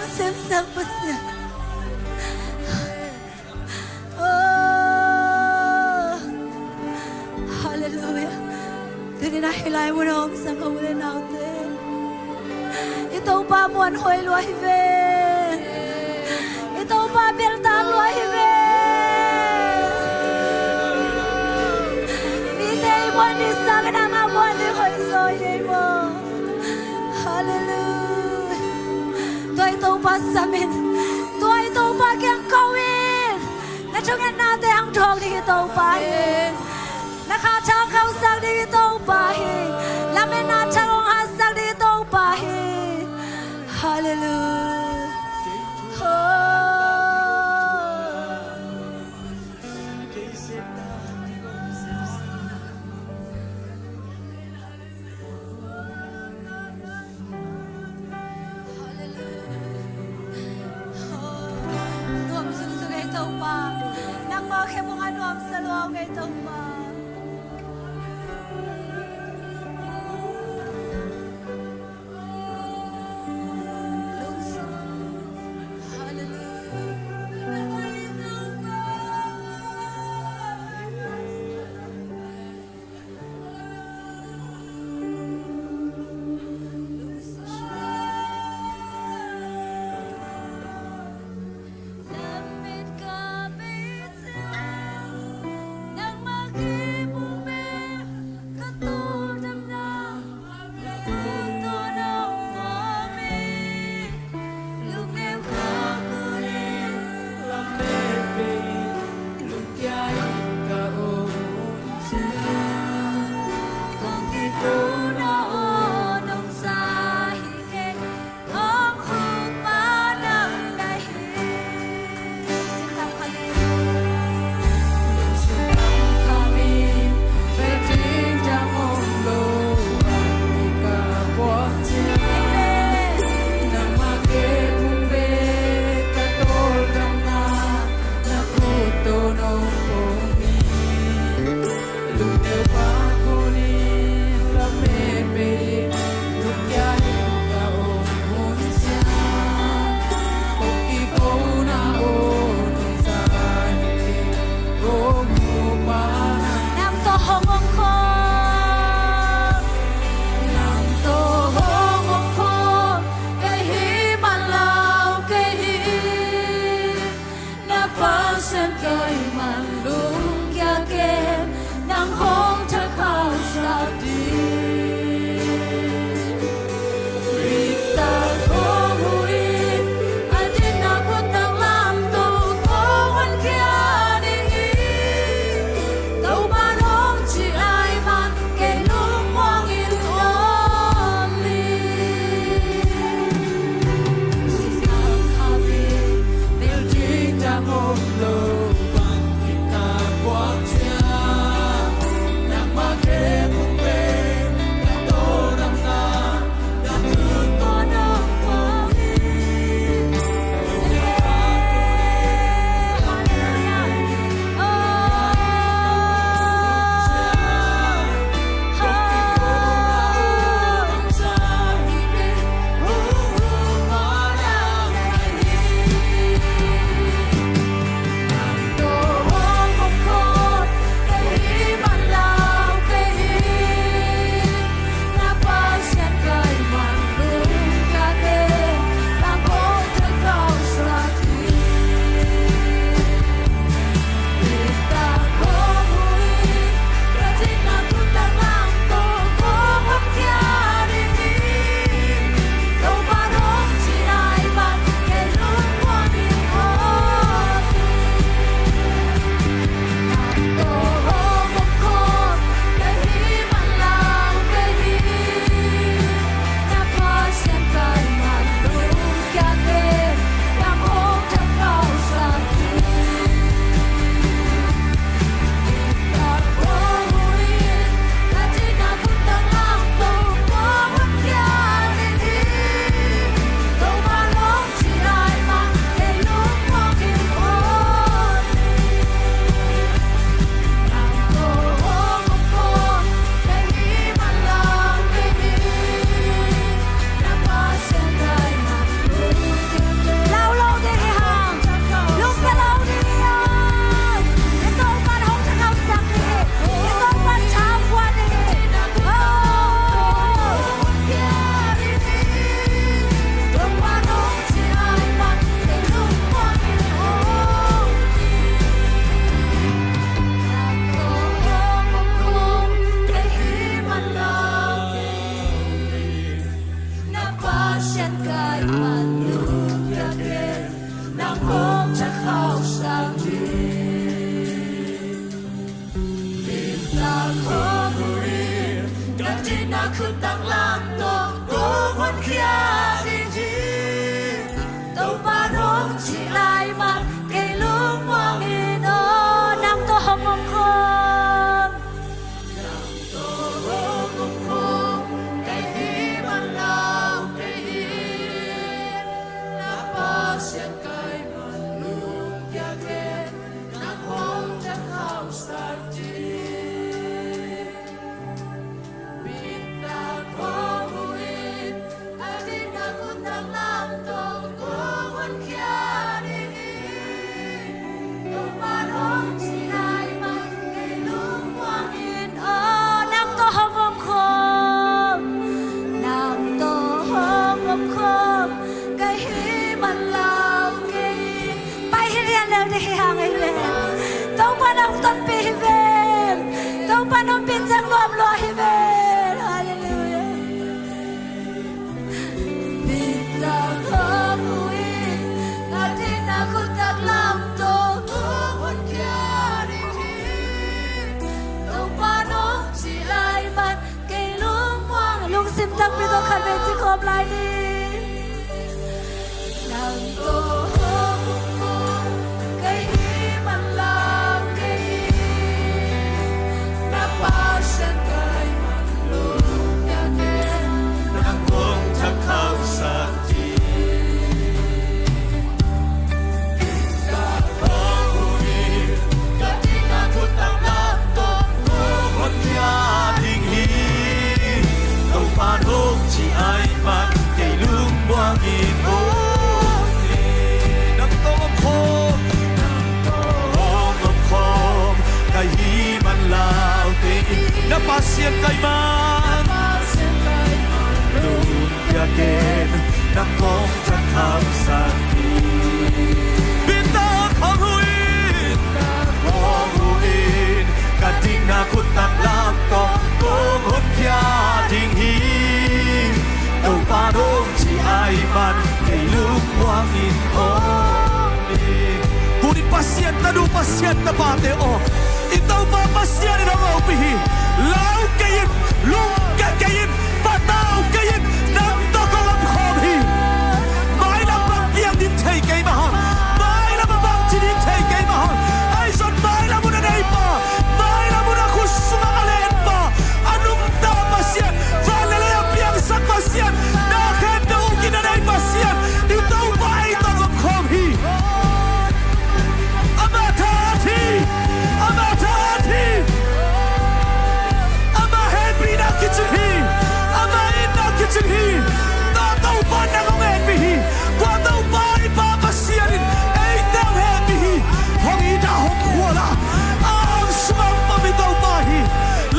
Semsak Pasian. Oh, halleluia. Tuni-in ah hih lai mun a omsa ka u le naute, i Topa muanhuai lua hi ve. I Topa beltak lua hi ve. Mite i muan ding sangin amah muan ding hoih zaw hi ei maw. Halleluia. Tua i Topa sam in. Tua i Topa kiang ko in. Na thungetnate hong thawk ding i Topa hi. Na khat thang khauhsak ding i Topa hi. Lametna thang hong hatsak ding i Topa hi. Halleluia. Oh. Nuam sungsuh ngei Topa. Nangmah khe bungah nuamsa lua ngei Topa. Lungsim. Halleluia. Ka dinna khut taklam tawh kong honkhia ding hi. Topa nong cih lai man kei lungmuang in aw. Nang tawh hong om khawm. Nang tawh hong om khawm ka hih man lo kei hi. Na Pasian ka hih man lungkia ken, nang hong thak khauhsak ding. Pai hi lian leu ding hi hang hi ven. Topa nang tonpih hi ven. Topa nong pin ciang nuam lua hi ven. Halleluiah. Bitak hong uh in, na dinna khut taklam tawh kong honkhia ding hi. Topa nong cih lai man kei lungmuang. Lungsim takpi tawh khatvei ci khawm lai ni. Nang tawh hong om khawm ka hih man lo kei hi. Na Pasian ka hih man lungkia ken, nang hong thak khauhsak ding. Ka hong uh hi, ka dinna khut taklam tawh kong honkhia ding hi. Topa nong cih lai man kei lungmuang in aw. Nang tawh om khawm, nang tawh om khawm ka hih man lo kei hi. Na Pasian ka hih man lungkia ken, nang hong thak khauhsak ding. Bitak hong uh in, hong uh in, ka dinna khut taklam tawh kong honkhia ding hi. Topa nong cih lai man kei lungmuang in aw. Tuni Pasian tanu, Pasian tapate aw, i Topa Pasian in hong hopih hi. Lau kei in, lungkia kei in, patau kei in, nang tawh kong om khawm hi. Mailam bang piang ding thei kei mah hang, mailam a bang ci ding thei kei mah hang. Ahi zong mailam hun a neipa, mailam hun a khut sungah a lenpa, a nungta Pasian, van le lei a piangsak Pasian, na khempeuh uk in a nei Pasian, i Topa ei tawh om khawm hi. Amah thahat hi. Amah thahat hi. Amah hehpihna kicing hi. Amah itna kicing hi. Tua Topa nang hong hehpih hi. Tua Topa i Pa Pasian in eite hong hehpih hi. Hong it a, hong khual a, a ang sungah hong pom i Topa hi.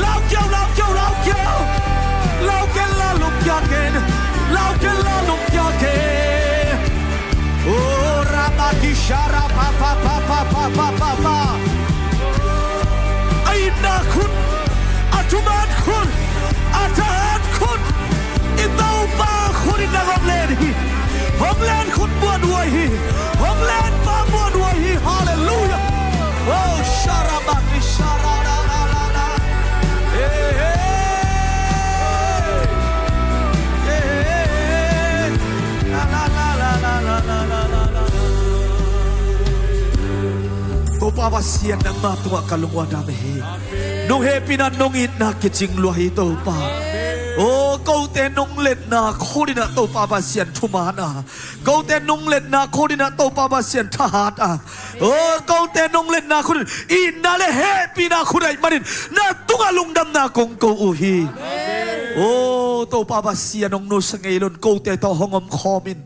Lau kei un, lau kei un, lau kei un. Lau ken la lungkia ken. Lau ken la lungkia ken. Oh, Rabakishara pa, pa, pa. A itna khut, a thuman khut, a thahat khut, i Topa khut in nang hong len hi. Hong len khut muanhuai hi. Hong len pa muanhuai hi. Halleluiah. Oh, sharabakishara la, la, la, la. Hey, hey. Hey, hey, hey. Topa Pasian, nangmah tungah ka lungua dam hi. Nong hehpihna, nong itna kicing lua hi Topa. O, kote nong letna khut in ah Topa Pasian thuman a, kote nong letna khut in ah Topa Pasian thahat a, o, kote nong letna khut in, itna le hehpihna khut ahih manin na tungah lungdamna kong ko uh hi. O, Topa Pasian, hong nusia ngei lo in, kote tawh hong om khawm in.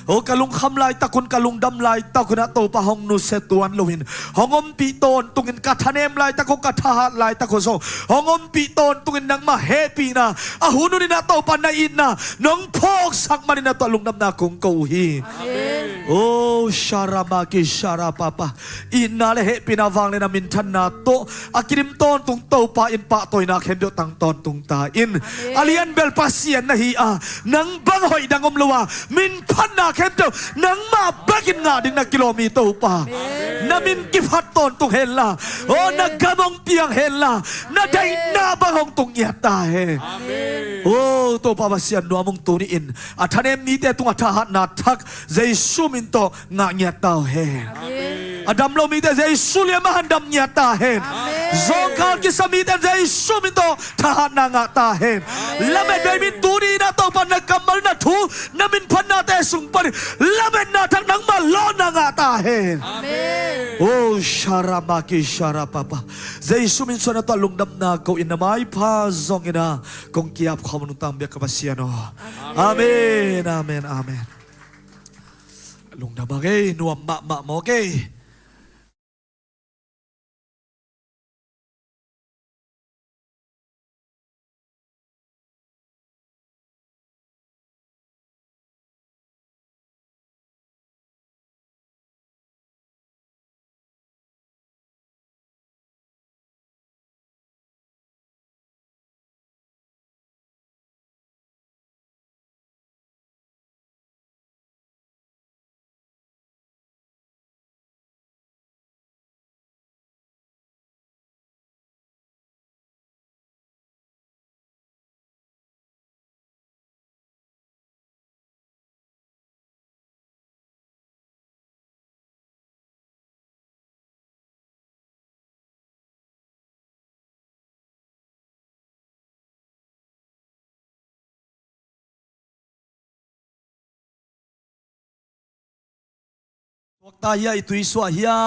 O, ka lungkham laitak un, ka lungdam laitak un ah Topa hong nusia tuan lo in, hong ompih tawntungin, ka thanem laitak un, ka thahat laitak un zong hong ompih tawntungin, nangmah hehpihna a hun hun in ah Topa na itna nong phawksak manin na tungah lungdamna kong ko uh hi. Amen. O, sharamaki sharapapa. Itna le hehpihna, vangliatna, minthanna tawh a kidim tawntung Topa in pahtawina khempeuh tang tawntung ta in. Amen. A lianbel Pasian na hi a, nang bang hoih dang om lo a, minphatna khempeuh nangmah bekin ngah ding na kilawm hi Topa. Amen. Na min kiphat tawntung henla, aw, na gam hong piang henla, na deihna bang hong tung ngiat ta hen. Amen. Aw Topa Pasian, nuam ung, tuni-in a thanem mite tungah thahatna thak Jesu min tawh ngah ngiat ta uh hen. Amen. A dam lo mite Jesu lian mah han dam ngiat ta hen. Amen. Zawngkhal kisa mite Jesu min tawh thahatna ngah ta hen. Amen. Lamet bei min tuni-in ah Topa na kammal, na thu, na minphatnate sung panin lametna thak nangmah lawnna ngah ta hen. Amen. Oh, sharamaki sharapapa. Jesu min suan a tuah lungdamna ko-in na maipha zongin ah kong ki-ap khawm nungta biak ka Pasian aw. Amen. Amen, amen, amen. Lungdam a ngei, nuam mahmah maw kei. Tuakta hia, i tuisuah hia?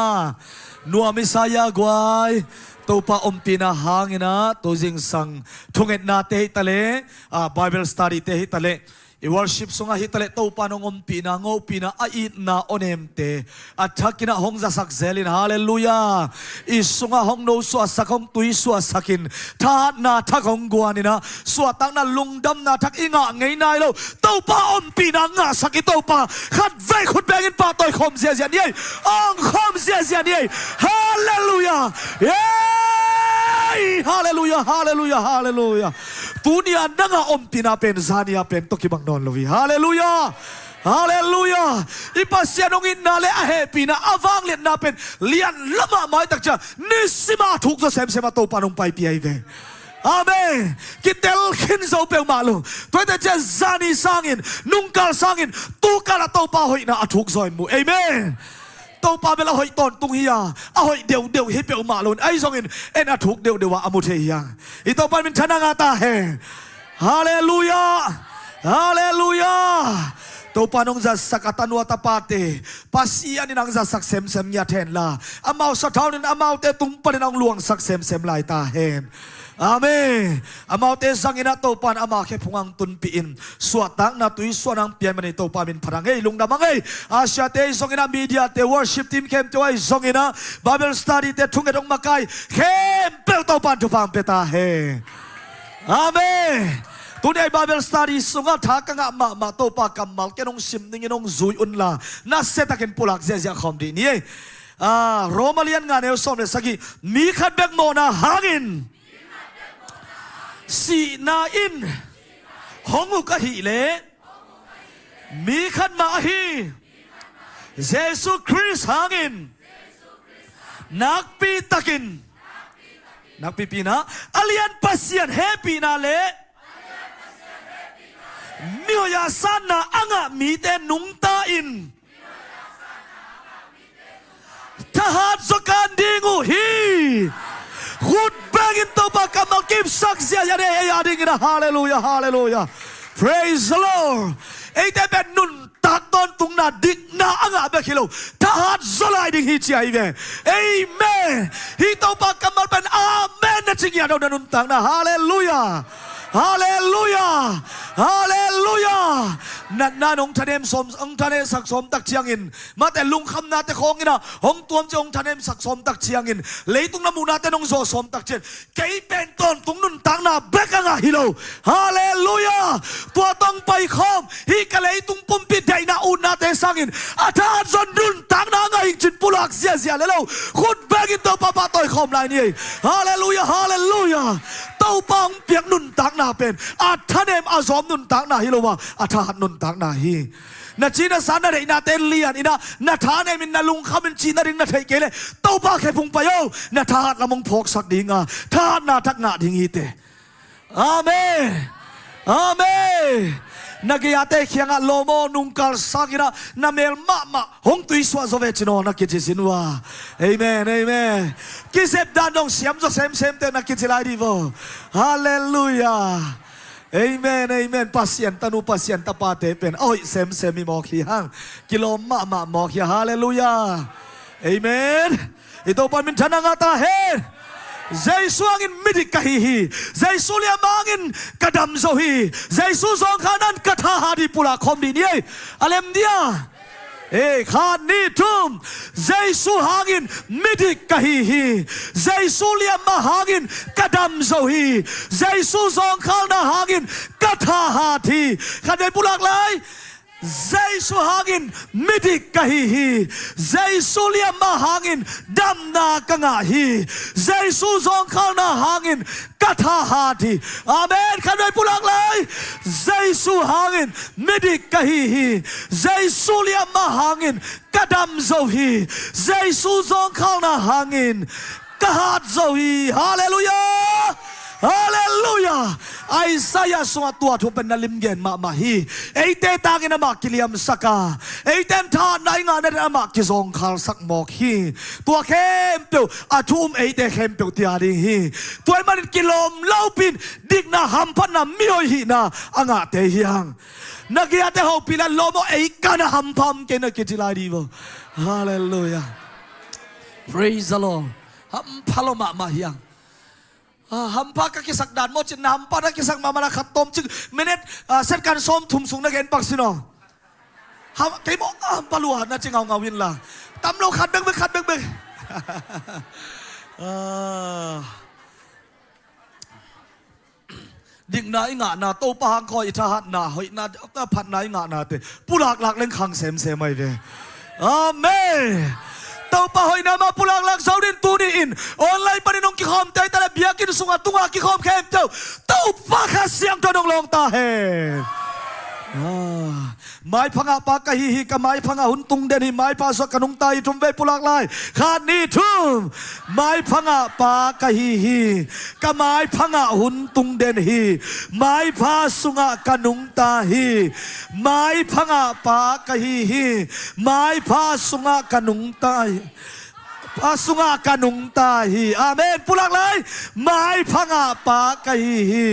Nuam i sa hia guai? Topa ompihna hangin ah tu zingsang thungetnate hi taleh, ah, Bible study te hi taleh, i worship sungah hi taleh Topa nong ompihna, ngohpihna, a itna, awnemte a thakin ah hong zasak zelin, halleluiah. I sungah hong nosuahsak, hong tuisuahsakin, thahatna thak hong guanin ah suahtakna, lungdamna thak i ngah ngei nai lo Topa ompihna ngahsak i Topa khatvei khut bengin pahtawi khawm ziahziah ni ei. Awng khawm ziahziah ni ei. Halleluiah. Ei, halleluiah, halleluiah, halleluiah. Tuni-a nang a ompihna pen zani-a pen tawh kibang nawn lo hi. Halleluiah. Halleluiah. I Pasian hong itna le a hehpihna, a vangliatna pen lian lamah maitak ciang nisim a a thuk zaw semsem a Topa nong paipih ahi ve. Amen. Kitel khin zo peuhmah lo. Tuate ciang zani sangin, nungkal sangin, tukal a Topa hoihna a thuk zaw in mu. Amen. Topa bel a hoih tawntung hi a, a hoih deuhdeuh hi peuhmah lo in, ahi zongin en a thuk deuhdeuh ah a mu thei hi a. I Topa min thang a ngah ta hen. Halleluiah. Halleluiah. Topa nong zatsak a tanu a tapate Pasian in hong zatsak semsem ngiat henla, amau sathau in amaute tung panin hong luangsak semsem lai ta hen. Amen. Amaute zangin ah Topa in ama khephung hong tunpih in suahtakna tuisuahna hong pia manin Topa min phat a ngei, lungdam a ngei. Asia te ahi zongin ah, media te, worship team khempeuh ahi zongin ah, Bible study te, thunget hong makai khempeuh Topa in thupha hong pia ta hen. Amen. Tuni a i Bible study sungah tha ka ngah mahmah Topa kammal ken hong sim dingin hong zui unla, nasia takin pulak ziahziah khawm dih ni ei. Ah, Roma lian nga neu sawm le sagih, mi khat bek mawhna hangin sihna in hong uk ahih leh, mi khat mah ahi Jesu Khrist hangin nakpi takin, nakpipi in ah a lian Pasian hehpihna le mihoih a sanna a ngah mite nungta in thahat zaw kan ding uh hi. Khut bengin Topa kammal kipsak ziahziah ni ei, ei a dingin ah. Halleluiah, halleluiah. Praise the Lord. Eite pen nuntak tawntungna, dikna a ngah bek hi lo, thahat zaw lai ding hi ci ahi ve. Amen. Hih Topa kammal pen amen na ci ngiat lo, na nuntakna. Halleluiah. Halleluiah. Halleluiah. Natna in hong thanem sawm, hong thanemsak sawm tak ciangin, mate lungkhamnate khawng in ah hong tuam ciang hong thanemsak sawm tak ciangin, leitung na muhnate in hong zawh sawm tak ciang, kei pen tawntung nuntakna bek a ngah hi lo. Halleluiah. Tua tawh hong paikhawm hih ka leitung pumpi deihna utnate sangin a thahat zaw nuntakna a ngah ing cin pulak ziahziah le lo, khut bengin Topa pahtawi khawm lai ni ei. Halleluiah, halleluiah. Topa hong piak nuntakna pen a thanem a zawm nuntakna hi lo a, a thahat nuntakna hi. Na cina sa na deihnate lian in ah, na thanem in na lungkham in cih nading na theih kei leh, Topa khe phung pai o, na thahat lam hong phawksak ding a, thahatna thak ngah ding hi teh. Amen. Amen. Na gei-ate kiangah lawm aw, nungkal sangin ah na mel mahmah hong tuisuah zaw ve cin aw, na kici sin uh a. Amen, amen. Kizep dan dong siam zaw semsem teh, na kici lai dih vaw. Halleluiah. Amen, amen. Pasian tanu, Pasian tapate pen a hoih semsem hi mawk hi hang. Kilawm mahmah mawk hi a. Halleluiah. Amen. I Topa minthanna ngah ta hen. Jesu hangin midik ka hi hi. Jesu liamma hangin ka dam zo hi. Jesu zawngkhal nan ka thahat hi. Pulak khawm dih ni ei. A lem dia. Ei, khat, nih, thum. Jesu hangin midik ka hi hi. Jesu liamma hangin ka dam zo hi. Jesu zawngkhalna hangin ka thahat hi. Khat vei pulak lai. Jesu hangin midik ka hi hi. Jesu liamma hangin damna ka ngah hi. Jesu zawngkhalna hangin ka thahat hi. Amen. Khat vei pulak lai. Jesu hangin midik ka hi hi. Jesu liamma hangin ka dam zo hi. Jesu zawngkhalna hangin ka hat zo hi. Halleluiah. Halleluiah. Isaiah sungah tua thu pen na limgen mahmah hi. Eite tangin amah kiliamsak a, eite in thahatna i ngah nadingin amah kizawngkhalsak mawk hi. Tua khempeuh a thu um eite khempeuh tia ding hi. Tua ahih manin kilawm lopin dikna, hamphatna, mihoih hihna a ngahte hi hang. Na gei-ate hopih leh, lawm aw, ei ka na hampha om kei, na kici lai dih vaw. Halleluiah. Praise the Lord. Hampha lo mahmah hi hang. Ah, hampha ka kisak dan maw cin, na hampha na kisak mahmah na khat tawmcik minute, ah, second sawmthum sung na gen pak sin aw. Ham, kei maw, ah, hampha lua na ci ngaungau inla. Tam lo, khat bekbek, khat bekbek. Ah. Dikna i ngahna, Topa hang khawi i thahatna, hoihna, phatna i ngahnate pulaklak leng khang semsem ahi ve. Amen. Topa hoihna mah pulaklak zo dingin tuni-in online panin hong kikhawmte hi ta leh, biakinn sungah tungah kikhawm khempeuh Topa Kha Siangtho in hong lawng ta hen. Ah. Maipha ngah pa ka hi hi, ka maipha ngah hun tung den hi, maipha sungah ka nungta hi, thum vei pulak lai. Khat, nih, thum. Maipha ngah pa ka hi hi, ka maipha ngah hun tung den hi, maipha sungah ka nungta hi. Maipha ngah pa ka hi hi, maipha sungah ka nungta hi. Pa sungah ka nungta hi. Amen. Pulak lai. Maipha ngah pa ka hi hi.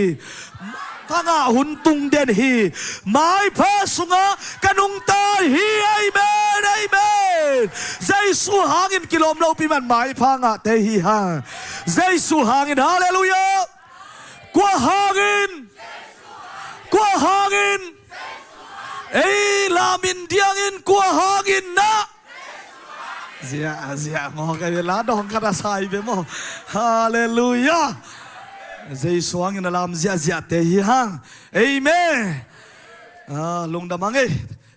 Maipha ngah hun tung den hi. Maipha sungah ka nungta hi. Amen. Amen. Jesu hangin kilawm lopi man maipha ngahte hi hang. Jesu hangin. Halleluiah. Kua hangin? Kua hangin? Ei, lamin diangin kua hangin na? Ziah, ziah, ngawk ei, la dawng khat a sai ve maw. Halleluiah. Jesu hangin a lam ziahziahte hi hang. Amen. Ah, lungdam hang ei.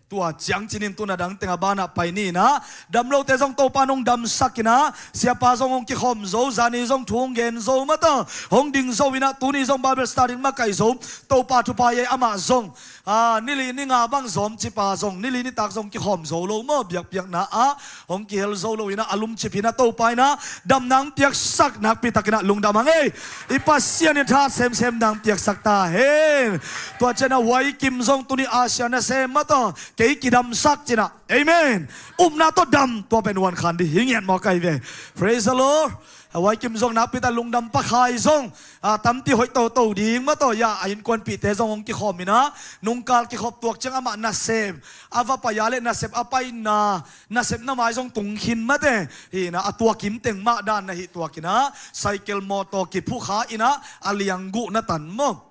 Tua ciang cinin tun a dang teng a banah pai ni in ah, damlote zong Topa in hong damsak in ah, siapa zong hong kikhawm zo, zani zong thu hong gen zo mah tawh, hong ding zo in ah, tuni zong Bible study in makaih zo, Topa thupha hi ei. Amah zong, ah, nili ninga bang zawm cipa zong, nili nitak zong kikhawm zo lo maw, biakpiakna ah hong kihel zo lo in ah, a lumcip hi in ah, Topa in ah damna hong piaksak nakpi takin ah lungdam hang ei. I Pasian in tha semsem na hong piaksak ta hen. Tua ciang a Wai Kim zong tuni Asia nasem mah tawh, kei kidamsak ci in ah. Amen. Upna tawh dam, tua pen huan khan dih hi ngiat mawk ahi ve. Praise the Lord. A Wai Kim zong nakpi tak lungdam, Pa Khai zong, ah, tampi hoih toto ding mah tawh, ya, a innkuanpihte zong hong kikhawm in ah, nungkal kikhop tuak ciang amah nasem a va pai a leh nasep a paina, nasepna mai zong tung khin mah teh. Hi in ah, a tua kim teng mah dan na hih tuak in ah, cycle mawtaw kiphukha in ah, a liangguh na tan maw.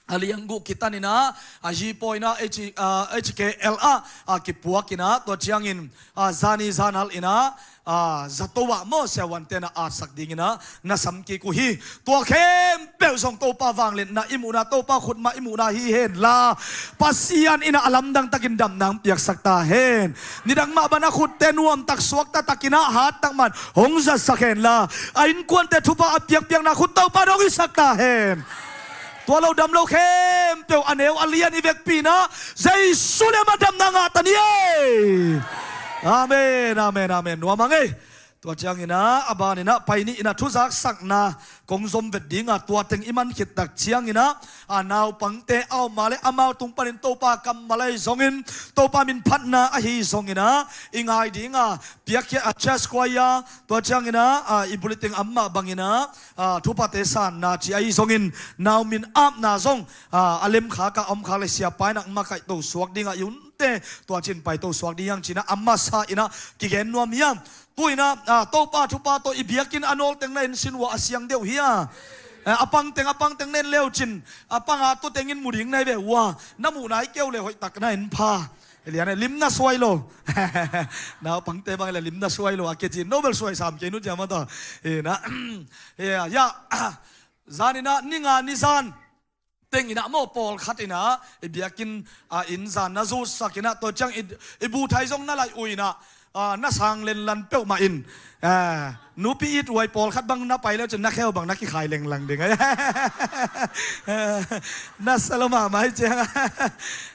A liangguh kitan in ah, a zipawi in ah, H-, ah, H K L ah, ah, kipuak in ah, tua ciangin, ah, zani zanhal in ah, ah, zato ah maw siavuante na atsak ding in ah, na sam kik uh hi. Tua khempeuh zong Topa vangliatna i muhna, Topa khut mah i muhna hi hen la, Pasian in ah a lamdang takin damna hong piaksak ta hen. Nidang mah bang a khutte nuamtak suakta takin ah, hat tak man hong zatsak hen la, a innkuante thupha a piakpiakna khut Topa in hong hisak ta hen. Tua lo dam lo khempeuh a neu a lian i vekpi in ah Jesu lian mah damna ngah ta ni ei. Amen, amen, amen. Nuam hang ei. Tua ciangin ah a ban in ah pai ni in ah thuzaksakna kong zom vet ding a, tua teng i man khit tak ciangin ah a naupangte a om mah leh amau tung panin Topa kammal ahi zongin Topa min phatna ahi zongin ah i ngai ding a, piakkhiat a church choir, tua ciangin ah i bulletin ah mah bangin ah a, thupate sanna ci ahi zongin nau min apna zong a, a lemkhak a omkhak leh siapa in ah makaihto suak ding a i unte tua cin paito suak ding hi hang ci in ah a masa in ah kigen nuam hi hang. Tu in ah a, Topa thupha tawh i biakinn a nawl teng na en sin uh a, a siang deuh hi a. A, a pang teng, a pang teng na en le uh cin a pang a tu tengin mu ding na hi ve uh a, na muhna i keu leh hoih tak na en pha. Lian e, lim na suai lo. Naupangte bang le lim na suai lo a, kei cin no bel suai sam kei nu ciam a ta. E na. E, ya. Zan in ah ni nga ni zan teng in ah maw pawlkhat in ah i biakinn a inn zan na zutsak in ah tua ciang i, i buthai zong na laih uh in ah, a, na sang lenlan peuhmah in. A, nupi it uai pawlkhat bang na pai le uh cin na kheu bang na kikhai lenglang ding. Na sa lo mahmah hi ciang.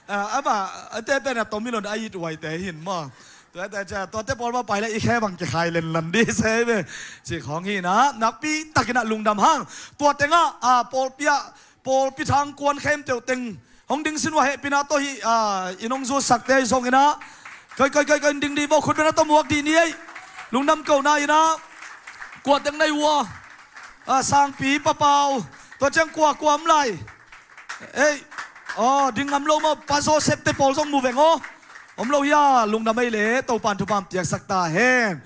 A, amah a te pen a tom i lo in a it uaite hi in maw. Tuate cia, tuate pawl mah pai le i khe bang kikhai lenlan ding se ve. Ci khawng hi in ah nakpi takin ah lungdam hang. Tua teng ah a, pawlpi ah, pawlpi thangkuan khempeuh teng hong ding sin uh a, hehpihna tawh hih a, i nong zutsakte ahi zongin ah koi, koi, koi, koi, ding dih bo, khut beng a tawh muak dih ni ei. Lungdam kohna in ah kua teng na hi uh a, a, Sangpi, Pa Pau, tua ciang kua, kua om lai. Ei, aw, ding ngam lo maw, Pa Joseph te pawl zong mu veng aw. Om lo hi a, lungdam ei le, Topan thupha piaksak ta hen.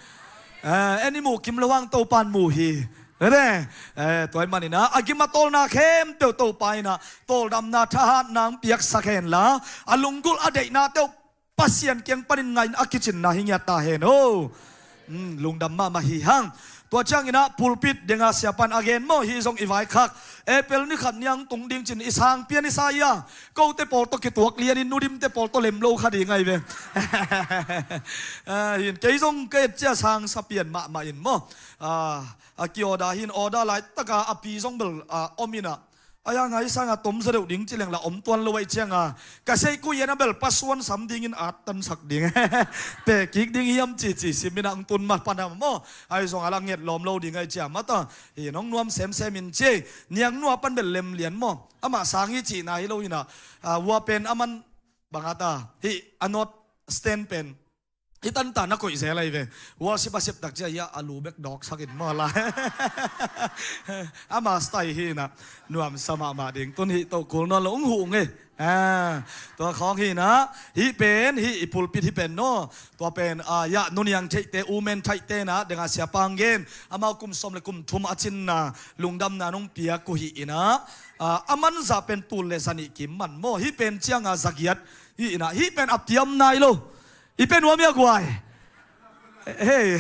Eh, en i muh kim lo hang Topan mu hi. Ene, eh, tua ahih manin ah a gim a tawlna khempeuh Topa in ah tawldamna thahatna hong piaksak hen la, a lunggulh a deihnate uh Pasian kiang panin ngaihna a kicinna hi ngiat ta hen aw. Hmm, lungdam mahmah hi hang. Tua ciangin ah pulpit ding a siapan a gen maw, hih zong i vaikhak April ni khat ni hong tung ding cin i sang pian i sa hi a, kote pawl tawh kituak lianin Nu Dimte pawl tawh lem lo kha ding ahi ve. Ah, hin kei zong ka et cia sang sa pian mahmah in maw. Ah, a ki-order hin order laitaka a pi zong bel, ah, om in ah. Ai a ngai sanga tom zaw deuh ding ci leng la om tuan lo ahi cianga ka seih kuh hian a bel pasuan sam dingin at tansak ding. Peh kik ding hiam cici simin a ang tun ma pan a maw. Ahi zong a la nget lawm lo ding ahi cia mata. Hi nong nuam semsem in ci. Niang nua pan bel lem lian maw. Amah sang hi cihna hi lo hi na. Ah, hua pen a man bang a ta. Hi a not stand pen. I tanta na koih zel ahi ve. Worship a sep tak cia hia a lu bek dawksak in maw la. A master hi na nuamsa mahmah ding. Tun hih toh kul nawn lo ung huh nge. Ah, tua khawng hi na. Hih pen, hih i pulpit hih pen no. Tua pen, ah, ya, nuniang theihte, umen theihte na, denga siapa ang gen. Amau kum sawm le kum thum a cinna, lungdamna nong piak uh hi ina. Ah, a manza pen tul le zanih kim man maw. Hih pen cianga zagiat hi ina. Hih pen a piam nai lo. I pe nuam ia guai. Hei.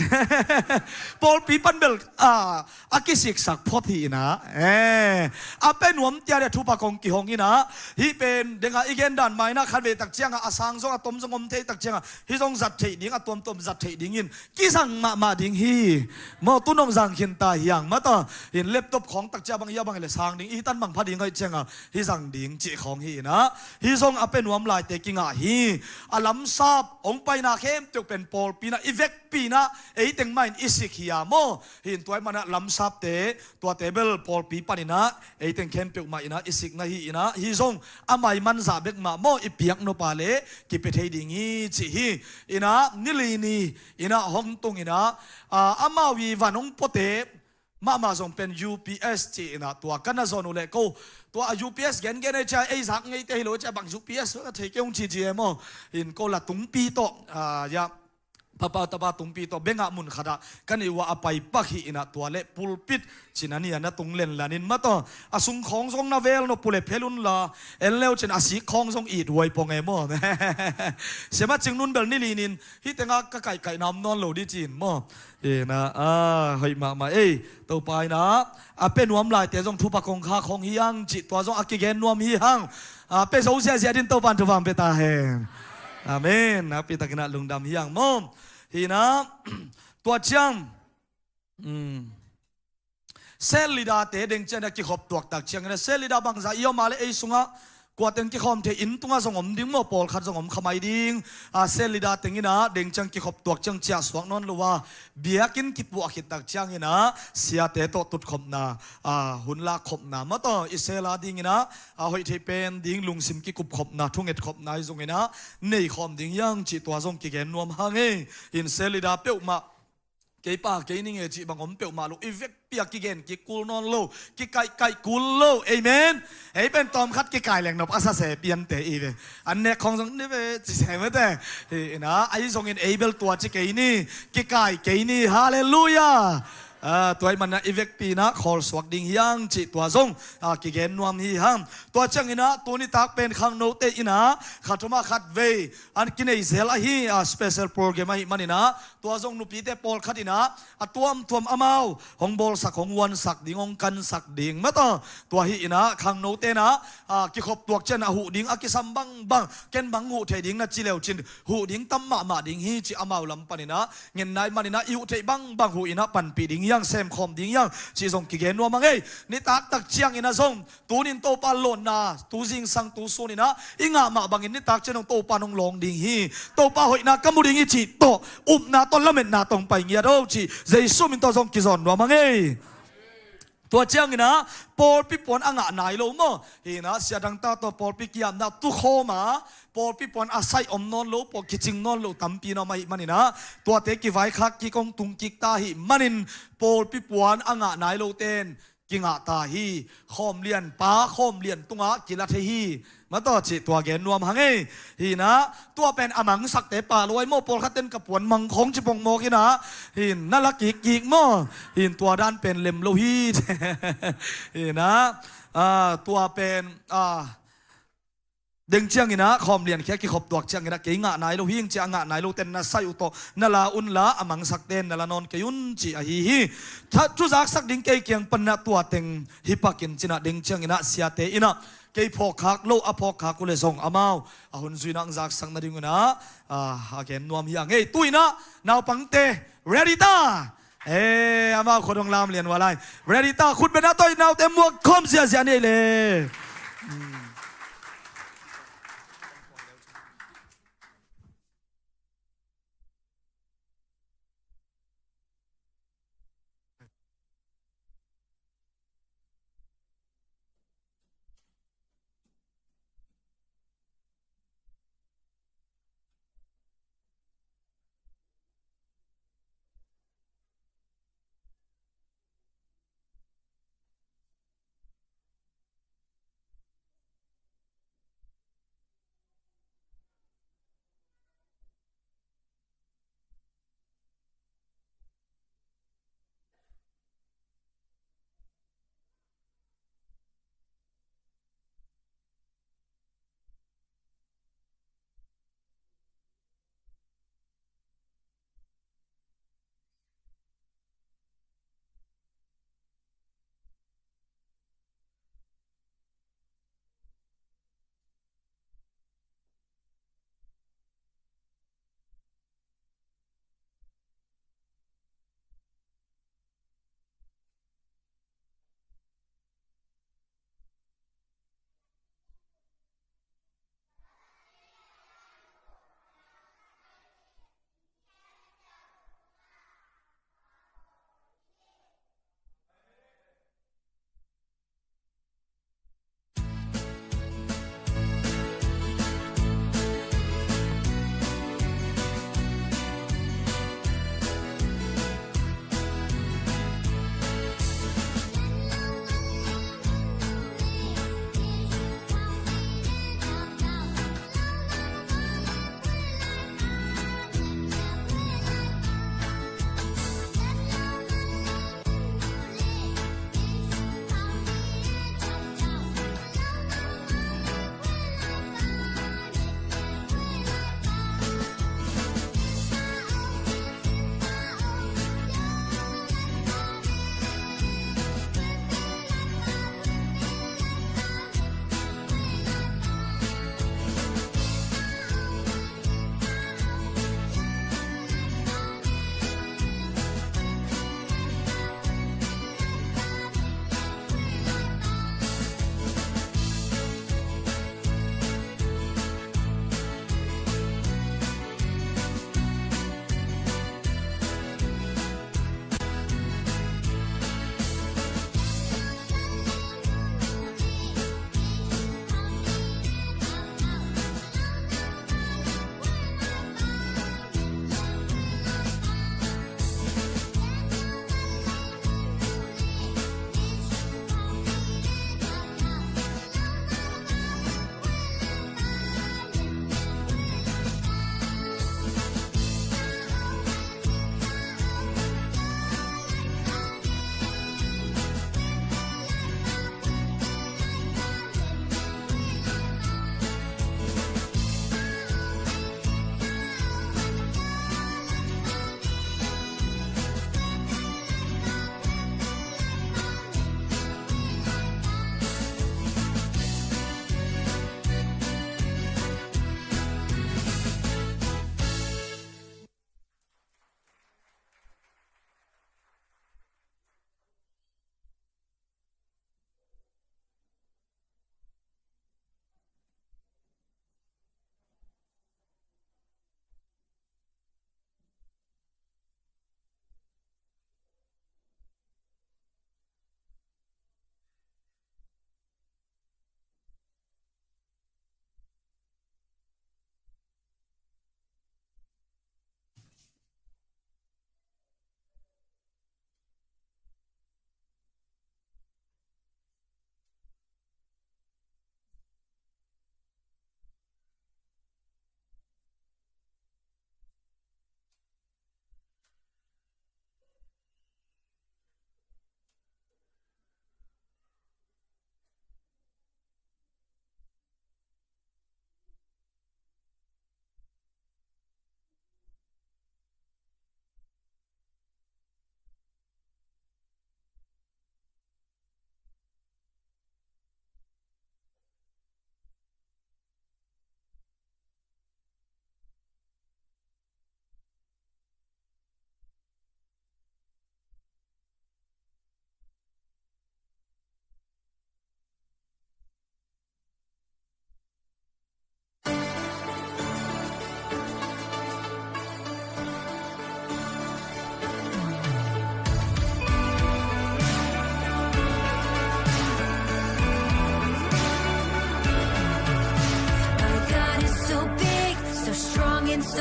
Pawlpi pan bel, ah, a kisiksak phot hi ina. Eh. A pe nuam tia dia thupa kong kihong ina. Hih pen denga i gen dan maina khat ve tak cianga a sang zong a tom zong om thei tak cianga. Hih zong zat theih ding a tuamtuam zat theih dingin. Kizang mahmah ding hi. Maw tu nong zang khin ta hiang mata. In laptop khawng tak cia bang hia bang le sang ding. I tan bang pha ding ahi cianga. Hih zang ding cih khawng hi ina. Hih zong a pe nuam laite kingah hi. A lamsap, hong paina khempeuh pen pawlpi na, i vekpi na, eiteng mah in i sik hi a maw. Hi in tua ahih mana lamsapte, tuate bel pawlpi panin ah, eiteng khempeuh mah in ah, i sik na hi in ah, hih zong a mai manzah bek mah maw, i piak nop a le, kipia thei ding hi cih hi. In ah, ni li ni, in ah hong tung in ah, ah, amau i van hong puate, mahmah zong pen U P S ci in ah tua ka na zawn uh leh ko. Tua a U P S gengen ei cia ei zak ngeite hi lo cia bang U P S a thei kei hong ci ci e maw. In ko la tungpi tawh, ah, ya, papa tapa tungpi tawh bengah mun khatah ka nih uh a pai pak hi in ah tua leh pulpit cin a ni a na tung lenlan in mataw. A sung khawng zong na vel nop uh leh phelun la en leu cin a sik khawng zong it huai pong e maw. Siama Cing Nun bel ni li nin hih tengah ka kaihkaihna om nawn lo di cin maw. Ina, ah, hoih mahmah ei. Topa ina, a pe nuam laite zong thupha kong kha khong hi hang, cih tua zong a kigen nuam hi hang. A pe zo ziahziah din Topa in thupha hong pe ta hen. Amen. Nakpi takin ah lungdam hi hang maw. Hi ina, tua ciang. Hmm. Cell leader te deng ciangin a kikhop tuak tak ciangin a cell leader bangza i om a le ei sungah kua teng kikhawm thei, inn tungah zong om ding maw, pawlkhat zong om kha mai ding. A, cell leader teng in a deng ciang kikhop tuak ciang ciahsuak nawn lo a, biakinn kipuah khit tak ciangin a siate tawh tutkhopna, a, hun lakkhopna mataw i cell a dingin a, a, hoih thei pen ding lungsim kikupkhopna, thungetkhopna i zongin a nei khawm ding hiang cih tua zong kigen nuam hang ei. In cell leader peuhmah kei pa kei ning e cih bang om peuhmah lo, i vekpi a kigen kik kul nawn lo, kikaihkaih kul lo. Amen. Ei pen tawmkhat kikai leng nop a sase piante i ve. An nek khong zong ni ve ci se mate. Hi ina, ahi zongin ei bel tua ci kei ni, kikai kei ni. Halleluiah. A, tua i manna i vekpi ina khawlsuak ding hiang cih tua zong, a, kigen nuam hi hang. Tua ciangina tuni tak pen khangnote ina khat homa khat vei an kinei zel ahi, a, special program ahi manina, tua zong nupite pawlkhat ina a tuamtuam amau hong bawlsak, hong huansak ding, hong kansak ding mataw. Tua hi ina khangnote na, a, kikhop tuak cian a huh ding a kisam bangbang, ken bang huh thei ding na ci leu cin huh ding tam mahmah ding hi ci amau lam panina ngen nai manina i huh thei bangbang huh ina panpih ding hiang, semkhawm ding hiang cih zong kigen nuam a ngei. Nitak tak ciangina zong tunin Topa lawnna, tu zingsang tu sunin ah i ngah mah bangin nitak ciang dong Topa nong lawng ding hi. Topa hoihna ka mu ding hi cih tawh upna tawh lametna tawh hong pai ngiat o cih Jesu min tawh zong kizawn nuam a ngei. Tua ciangin ah pawlpi puan a ngah nai lo maw? Hi in ah siadangta tawh pawlpi kiamna tukhawm a pawlpi puan a saih om nawn lo, pawl kicing nawn lo tampi na om ahih manin ah tuate kivaikhak kik, hong tung kik ta ahih manin pawlpi puan a ngah nai lo ten kingah ta hi. Khawm lian pa khawm lian tungah kila thei hi. Mataw cih tua gen nuam hang ei. Hi in ah tua pen a mangsakte pa lo ai maw, pawlkhat ten ka puan mang khong ci pongmawk in ah, hi in na la kikkik maw? Hi in tua dan pen lem lo hi. Hi in ah, a, tua pen, a, deng ciangin ah khawm lian khia kikhop tuak ciangin ah kei ngah nai lo hing cia ngah nai lo ten na saih uh tawh na la un la, a mangsak ten na la nawn kei un ci ahi hi. Tha, thu zaksak ding kei kiang pan ah tua teng hi pakin cin ah deng ciangin ah siate in ah kei phawkkhak lo, a phawkkhak uh le zong amau a hun zui in ah hong zaksak nading un ah, a, a gen nuam hi a ngei. Tu in ah naupangte ready ta. Eh, amau khut hong lam lian ua lai. Ready ta, khut beng a tawh i naute muak khawm ziahziah ni ei le. Hmm.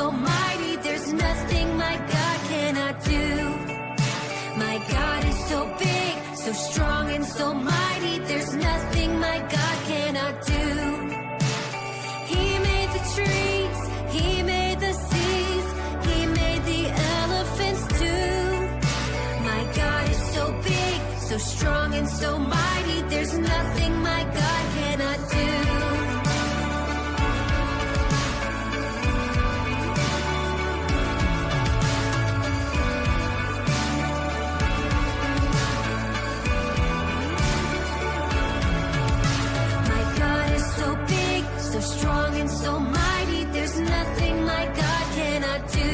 so mighty, there's nothing my God cannot do. My God is so big, so strong and so mighty, there's nothing my God cannot do. He made the trees, he made the seas, he made the elephants too. My God is so big, so strong and so mighty, there's nothing my God cannot do. My God is so big, so strong and so mighty, there's nothing my God cannot do.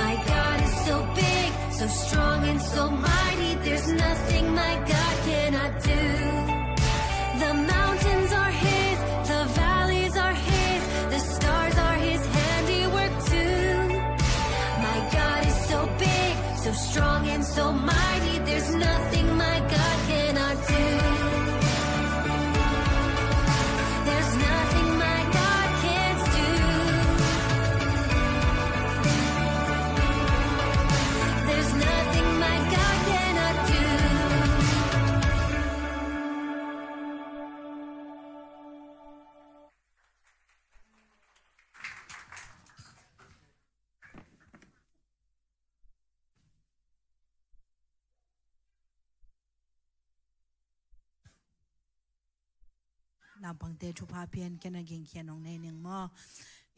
My God is so big, so strong and so mighty, there's nothing my God cannot do. The mountains are his, the valleys are his, the stars are his handiwork too. My God is so big, so strong and so mighty, there's nothing my God cannot do. There's nothing my God can't do. There's nothing my God cannot do. Naupangte thupha pian, ken a gingkhian hong nei ning maw?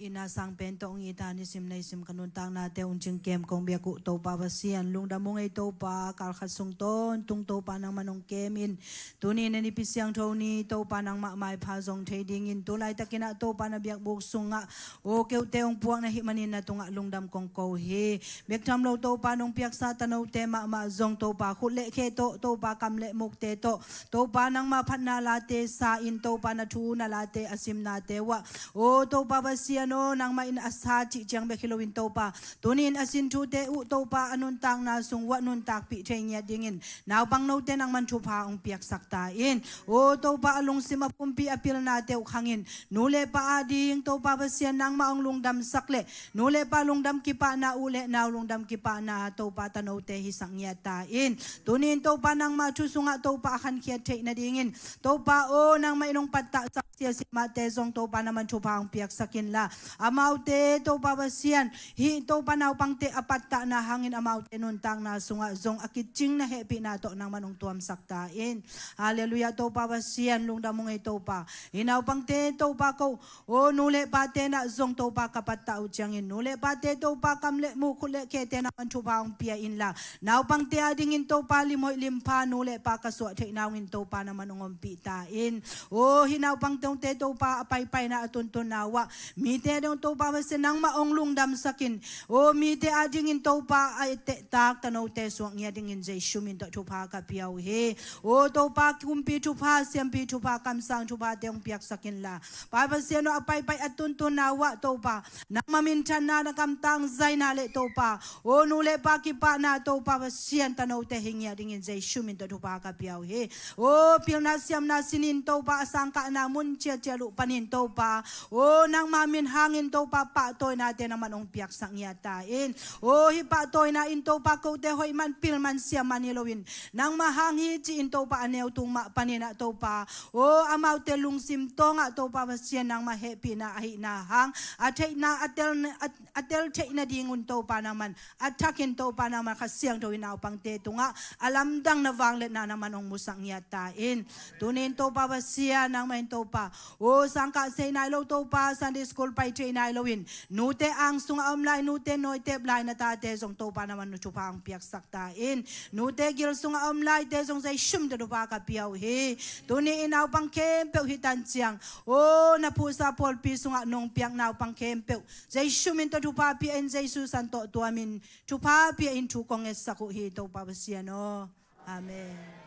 Inn a sang pen tawh hong it a, nisim naisim ka nuntaknate hong cingkem kong biak uh Topa Pasian, lungdam ung ei Topa, kalkhat sung tawntung Topa nangman hong kem in. Tuni in a Nipi siangtho ni Topa nangmah maipha zong thei dingin, tu laitakin ah Topa na biakbuk sungah aw keute hong puak na hih manin na tungah lungdam kong ko hi. Bek tham lo Topa nong piaksa tanote mahmah zong Topa khut le khe tawh, Topa kam le mukte tawh, Topa nangma phatna late sa in, Topa na thu na late a simnate uah aw Topa Pasian aw, nangmah in a sa cih ciang bek hi loin Topa, tuni in a sin thute uh Topa a nuntakna sung uah nuntakpih thei ngiat dingin naupang note nangman thupha hong piaksak ta in. Aw Topa, a lungsim a pumpi a pilnate uh khangin nu le pa ading Topa Pasian nangmah hong lungdamsak le nu le pa lungdam kipahna, u le nau lungdam kipahna Topa tanote hisak ngiat ta in. Tuni in Topa nangmah thu sungah Topa a khankhiat theih nadingin Topa aw nangmah in hong pattahsak sia siamahte zong Topa nangman thupha hong piaksak inla, amaute Topa Pasian hih Topa naupangte a pattahna hangin amaute nuntakna sungah zong a kicing na hehpihna tawh nangman hong tuamsak ta in. Halleluiah Topa Pasian, lungdam ung ei Topa. Hih naupangte Topa ko aw nu le pate nah zong Topa ka pattah uh ciangin nu le pate Topa kam le muk khut le khete nangman thupha hong pia inla, naupangte adingin Topa limhoih limpha nu le pa ka suah theihna hongin Topa nangman hong ompih ta in. Aw hih naupangte hongte Topa a paipaina a tuntunna uah mite dong Topa Pasian nangmah hong lungdamsak in. Aw mite adingin Topa a ettehtak tanote suak ngiat dingin Jesu min tawh thupha ka pia uh hi. Aw Topa kumpi thupha, siampi thupha, kamsang thuphate hong piaksak inla, Pa Pasian aw a paipai a tuntunna uah Topa nangmah minthanna, na kamtang zaina le Topa aw nu le pa kipahna Topa Pasian tanote hi ngiat dingin Jesu min tawh thupha ka pia uh hi. Aw pilna siamna sinin Topa a sangkahna mun ciatciat uh panin Topa aw nangma min hangin Topa pahtawinate nangman hong piaksak ngiat ta in. Aw hih pahtawina in Topa kote hoih man pil man siam man hi loin nangma hang hi ci-in Topa a neu tung mah panin ah Topa aw amaute lungsim tawngah Topa Pasian nangma hehpihna ahihna hang a theihna a tel, a, a tel theih nadingun Topa nangman a thakin Topa nangman Kha Siangtho in naupangte tungah a lamdang na vangliatna nangman hong musak ngiat ta in. Tuni in Topa Pasian nangmah in Topa aw sangkah sei nai lo Topa, Sunday school pai thei nai loin nute ang sungah om lai, nute nawitep lai na tate zong Topa nangman thupha hong piaksak ta in. Nute gil sungah om laite zong Jesu min tawh thupha ka pia uh hi. Tuni in naupang khempeuh hih tan ciang aw na phuhsa pawlpi sungah nong piak naupang khempeuh Jesu min tawh thupha pia in, Jesu san tawh tuamin thupha pia in thu kong ngetsak uh hi Topa Pasian aw. Amen.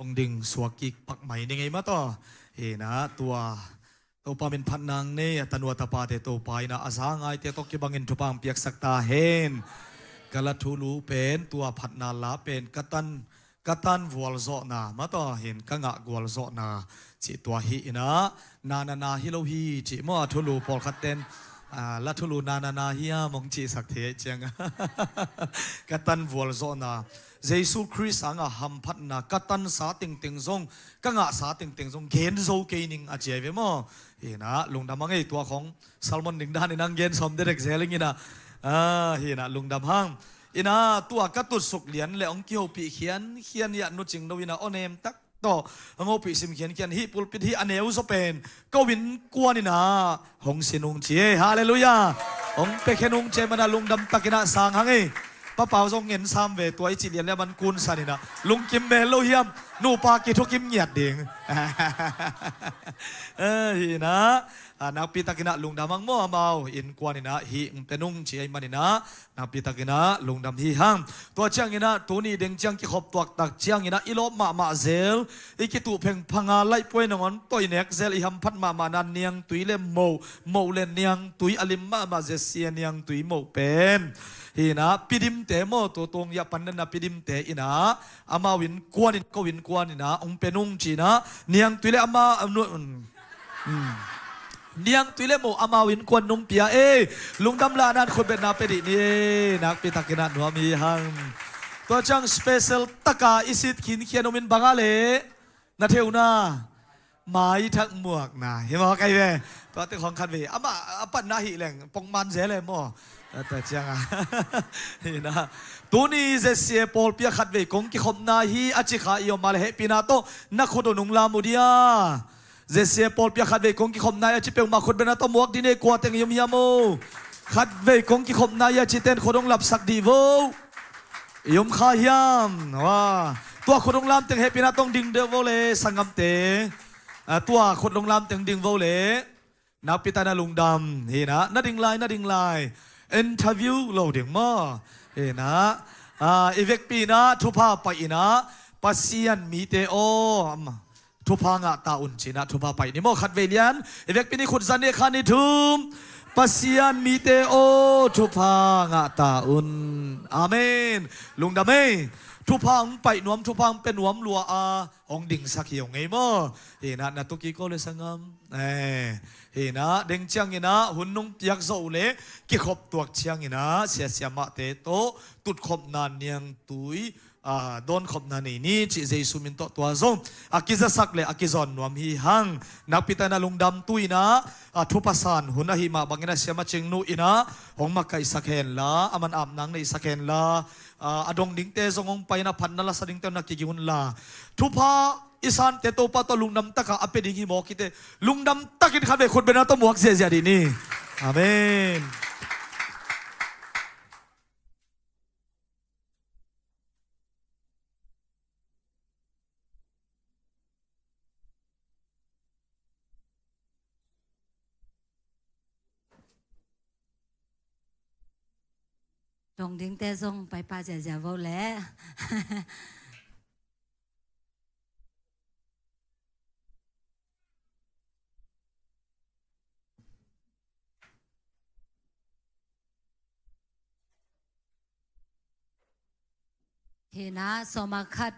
Hong ding suak kik pak mai ning ei mah tawh. Hi na, tua Topa min phat nang nei, a tanu a tapate Topa in a, a za ngaite tawh kibangin thupha hong piaksak ta hen. Ka la thulu pen, tua phatna la pen, ka tan, ka tan vualzawhna mah tawh hin, ka ngah gualzawhna cih tua hi in a, na na na hi lo hi cih maw, a thulu pawlkhat ten, a, la thulu na na na hiam hong cihsak thei ahih ciang. Ka tan vualzawhna, Jesu Khrist hanga hamphatna, ka tansa tengteng zong, ka ngahsa tengteng zong gen zo kei ning a ci ahi ve maw. Hi na, lungdam hang ei, tua khong sermon ding danin hong gen sawm dedek zel ing in a. A, hi na, lungdam hang. In a, tua ka tutsuk lian le hong kihopih khiankhian hi a, Nu Cing No in a, aw nem tak tawh hong hopih sim khiankhian, hih pulpit hi a neu zaw pen ko innkuan in a hong sin ung ci ei. Halleluiah. Hong pia khen ung ci ei, man a lungdam takin a sang hang ei. Pa Pau zong ngen sam ve, tua i cih lian le a man kunsan in a, lungkim mel lo hiam, nupa kithukim ngiat ding. Eh, hi na, a, nakpi takin a lungdam hang maw, amau innkuan in a hih hong pia nung ci ahih manin a, nakpi takin a lungdam hi hang. Tua ciangin a, tuni deng ciang kikhop tuak tak ciangin a, i lawp mahmah zel, i kituh phengphang a, laihpuai nangawn toi nek zel, i hamphat mahmahna niangtui le moh, moh le niangtui a lim mahmah, Zesia niangtui moh pen. Hi na, Pidimte maw, tua tung ya pan na Pidimte in a, amau innkuan in, ko innkuan in a hong pia nung ci in a, niangtui le ama, a, nu-, um, um. Niangtui le moh amau innkuan nong pia ei. Lungdam la nan khutbetna pia dih ni ei. Nakpi takin a nuam hi hang. Tua ciang special taka i sit khinkhian om in bang a le, na theuna, maithak muakna hi maw, kai ve. Tua te khong khat ve, amah a patna hi leng pongman zel e maw. Tua ciang a, hi na, tuni Zesia pawlpi a khat vei kong kikhopna hi a ci kha i om a le, hehpihna tawh na khut uh nong lam uh dia. Zesia pawlpi a khat vei kong kikhopna hi a ci peuhmah khut beng na tawh muak dih ni ei, kua teng i om hiam uh. Khat vei kong kikhopna hi a ci ten khut hong lapsak dih vo. I om kha hiam? Wa. Tua khut hong lam teng hehpihna tawh ding deuh vo le, sanggamte. A, tua khut hong lam teng ding vo le. Nakpi takin a lungdam. Hi na, na ding lai, na ding lai. Interview lo ding maw. Hi na, a, i vekpi in a thupha pai in a, Pasian mite aw, thupha ngah ta un ci in a, thupha pai ni maw, khat vei lian. I vekpi in i khut zan ni, khat, nih, thum. Pasian mite aw, thupha ngah ta un. Amen. Lungdam ei. Thupha hong pai nuam, thupha hong pia nuam lua a hong dingsak hi ung ei maw. Hi na, na tu kik o le sanggam. Eh, hi na, deng ciangin a hun nong piak zawh uh le kikhop tuak ciangin a, siasia mahte tawh tutkhopna niangtui, a, dawnkhopna nei ni cih Jesu min tawh tua zong a kizasak le a kizawn nuam hi hang. Nakpi takin a lungdam, tu in a, a, thupha san hun ahih mah bangin a, Siama Cing Nu in a hong makaihsak hen la, a man ap nang neihsak hen la, a, a dong dingte zong hong pai in a, phatna la sa dingte na kiging un la. Thupha i sante Topa tawh lungdam taka a pia ding hi mawk hi teh. Lungdam takin khat vei khut beng na tawh muak ziahziah dih ni. Amen. Dong dingte zong paipah ziahziah vo leh. Hi na, sawma khat,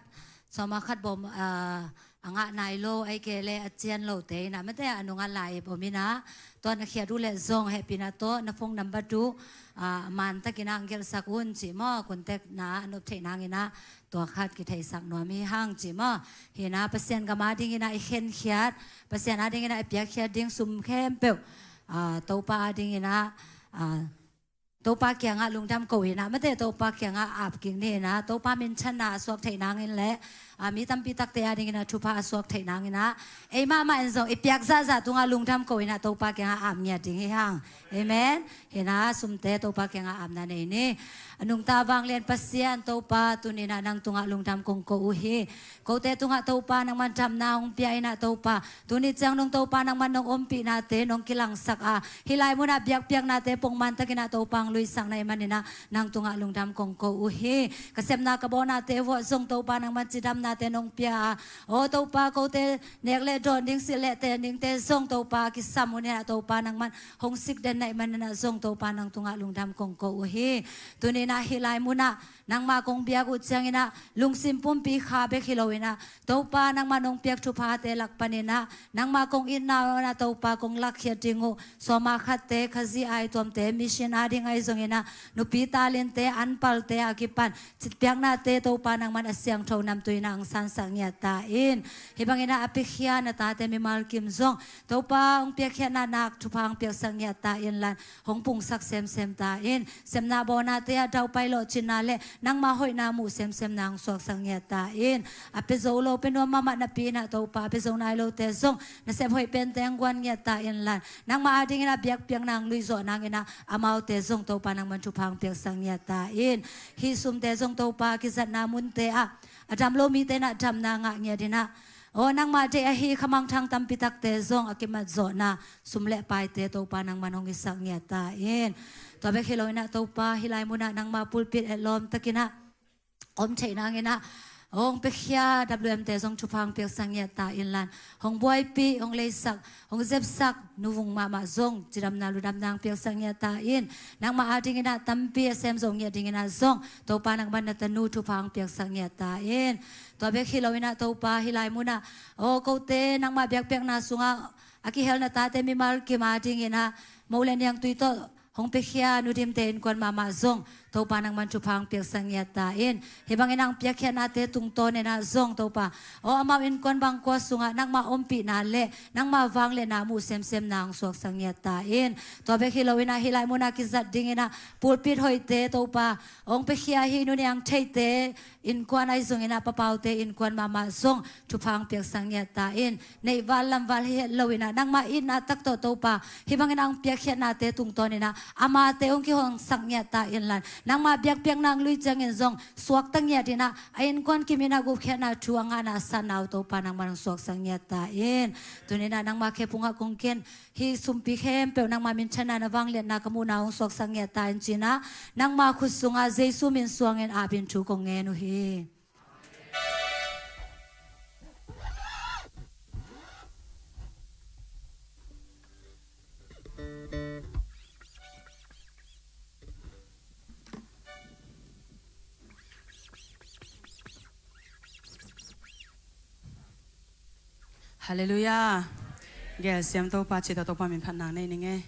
sawma khat bawm, ah, a ngah nai lo, ahih kei leh a cian lote in a, mate a nungah lai-ip om in a, tua na khiat uh leh zong hehpihna tawh na phone number tu, ah, man takin a hong gelhsak un cih maw, contact na a nop theih nangin a, tua khat kitheisak nuam hi hang cih maw. Hi na, Pasian gam adingin a i khenkhiat, Pasian adingin a i piakkhiat ding sum khempeuh, ah, Topa adingin a, ah, Topa kiangah lungdam ko in a, mate Topa kiangah ap kik ni in a, Topa minthanna a suak theih nangin leh, a, mi tampi takte adingin a thupha a suak theih nangin a, ei mahmah in zong i piak zahzah tungah lungdam ko in a, Topa kiangah ap ngiat ding hi hang. Amen. Hi na, sumte Topa kiangah apna nei ni. A nungta vanglian Pasian Topa, tuni in a nang tungah lungdam kong ko uh hi. Kote tungah Topa nangman damna hong pia in a Topa, tuni ciang nong Topa nangman nong ompihnate nong kilangsak a, hih lai munah biakpiaknate pongman takin a Topa hong luisakna ahih manin a, nang tungah lungdam kong ko uh hi. Ka sepna ka bawnate vuah zong Topa nangman cidamna nate nong pia a, aw Topa, kote nek le dawn ding, silh le ten dingte zong Topa kisam uh ni a, Topa nangman hong sik den na hih manin ah zong Topa nang tungah lungdam kong ko uh hi. Tuni-in ah hih lai munah nangmah kong biak uh ciangin ah lungsim pumpi kha bek hi loin ah, Topa nangmah nong piak thuphate lak panin ah nangmah kong itna un ah Topa kong lakkhiat ding uh, sawma khatte, Khazih ai tuamte, mission a ding ahi zongin ah, nupi talente, anpalte a kipan citpiaknate Topa nangman a siangtho namtui in ah hong sansak ngiat ta in. Hih bangin ah a piakhia na tate mimal kim zong Topa hong piakkhiatna nak thupha hong piaksak ngiat ta inla, hong pungsak semsem ta in. Sepna bawnate ah daupai lawhcinna le nangmah hoihna muh semsemna hong suaksak ngiat ta in. A pia zo lo, pia nuam mahmah napi in ah Topa, a pia zo nai lote zong nasep hoih pente hong guan ngiat ta inla, nangmah adingin ah biakpiakna hong luihzawh nangin ah amaute zong Topa nangman thupha hong piaksak ngiat ta in. Hih sumte zong Topa kizatna munte ah a dam lo mite in ah damna ngah ngiat in ah, aw nangmah deih ahi khamangthang tampi takte zong a kimatzawhna sum le paite Topa nangman hong hisak ngiat ta in. Tua bek hi loin ah Topa, hih lai munah nangmah pulpit etlawm takin ah om theih nangin ah hong piakhia W M te zong thupha hong piaksak ngiat ta inla, hong buaipih, hong leisak, hong zepsak nuvung mahmah zong cidamna ludamna hong piaksak ngiat ta in. Nangmah adingin ah tampi a sem zo ngiat dingin ah zong Topa nangman na tanu thupha hong piaksak ngiat ta in. Tua bek hi loin ah Topa, hih lai munah aw kote nangmah biakpiakna sungah a kihel na tate mimal kim adingin ah moh le niangtui tawh hong piakhia Nu Dimte innkuan mahmah zong Topa nangman thupha hong piaksak ngiat ta in. Hih bangin ah hong piakkhiatnate tungtawnin ah zong Topa, aw amau innkuan bangkua sungah nangmah ompihna le nangmah vangliatna muh semsemna hong suaksak ngiat ta in. Tua bek hi loin ah hih lai munah kizat dingin ah pulpit hoihte Topa, hong piakhia hi Nu Niang Theite innkuan ahi zongin ah, papaute innkuan mahmah zong thupha hong piaksak ngiat ta in. Neihval lamval hi het loin ah nangmah itna tak tawh Topa, hih bangin ah hong piakkhiatnate tungtawnin ah amate hong kihongsak ngiat ta inla, nangmah biakpiakna hong luih ciangin zong suakta ngiat in ah a innkuan kimin ah gupkhiatna thu a ngahna a sanna uh Topa nangman hong suaksak ngiat ta in. Tuni-in ah nangmah khephungah kong ken, hih sumpi khempeuh nangmah minthanna, na vangliatna ka muhna hong suaksak ngiat ta in ci-in ah nangmah khut sungah Jesu min suangin apin thu kong ngen uh hi. Halleluiah. Gelsiam Topa cih tawh Topa min phatna nei ning ei.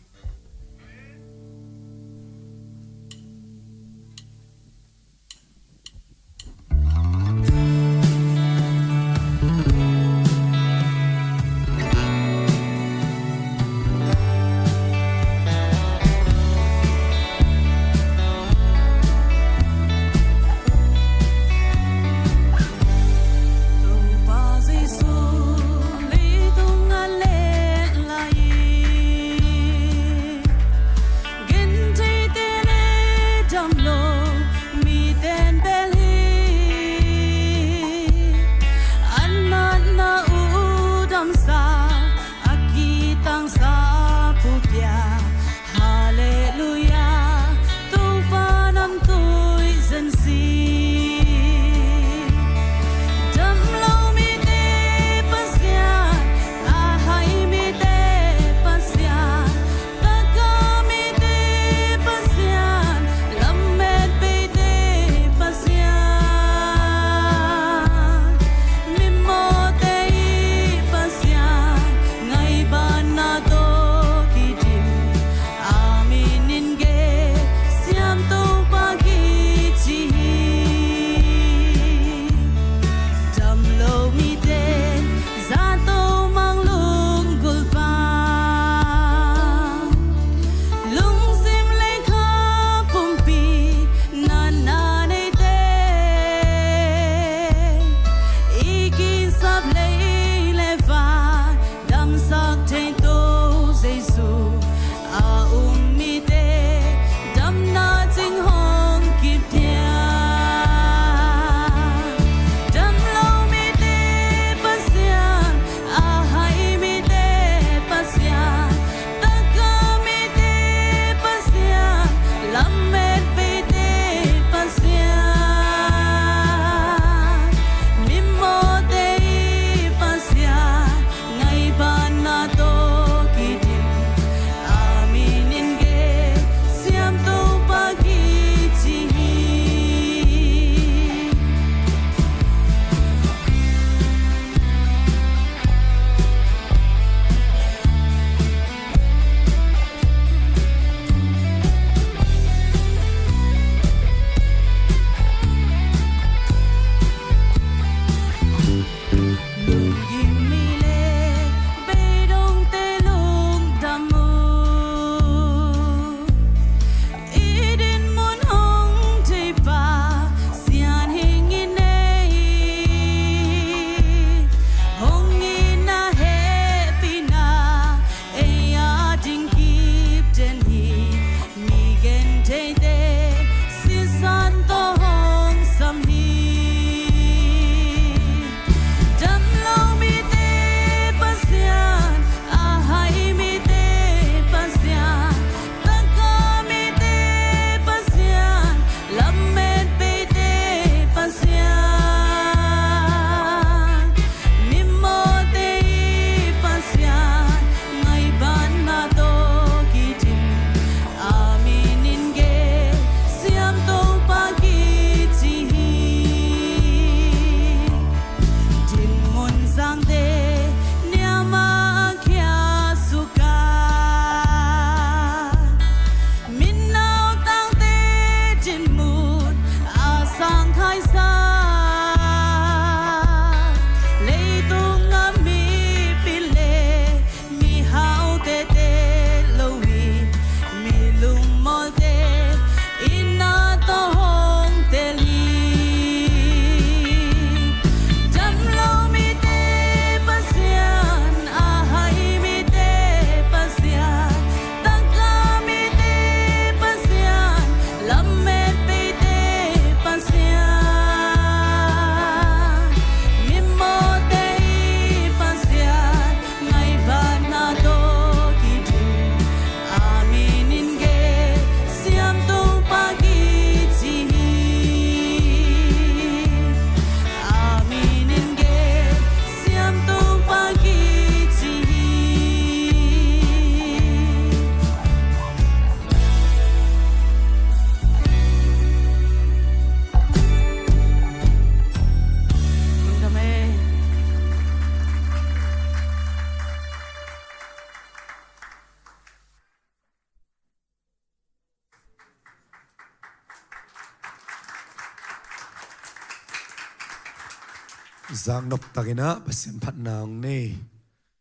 Zaknop takin ah Pasian phatna hong nei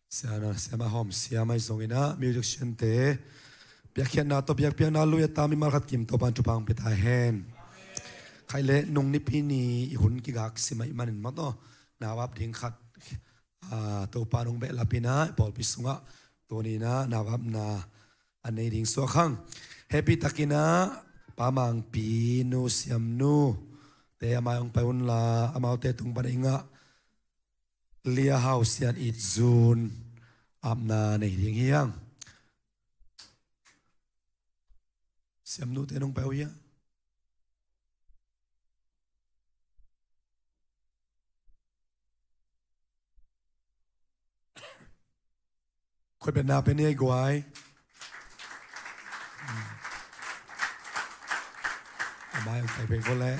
Siama, Siama Hawm Siam ahi zongin ah musician-te piakkhiatna tawh biakpiakna lui a ta mimal khat kim Topa'n thupha hong pia ta hen. Khaih leh nung Nipi ni i hun kigak sim ahih manin mawtaw, nau ap ding khat, ah, Topa'n hong behlap in ah i pawlpi sungah tuni in ah nau apna a nei ding suak hang. Hehpih takin ah Pa Mangpi, Nu Siamnu te a mai hong pai unla, amaute tung pan i ngah Lia Hau Sian It Zun apna nei ding hi hang. Siamnu te nong pai uh hia? Khutbetna pia ni ei guai. A mai hong pai pek vo leh.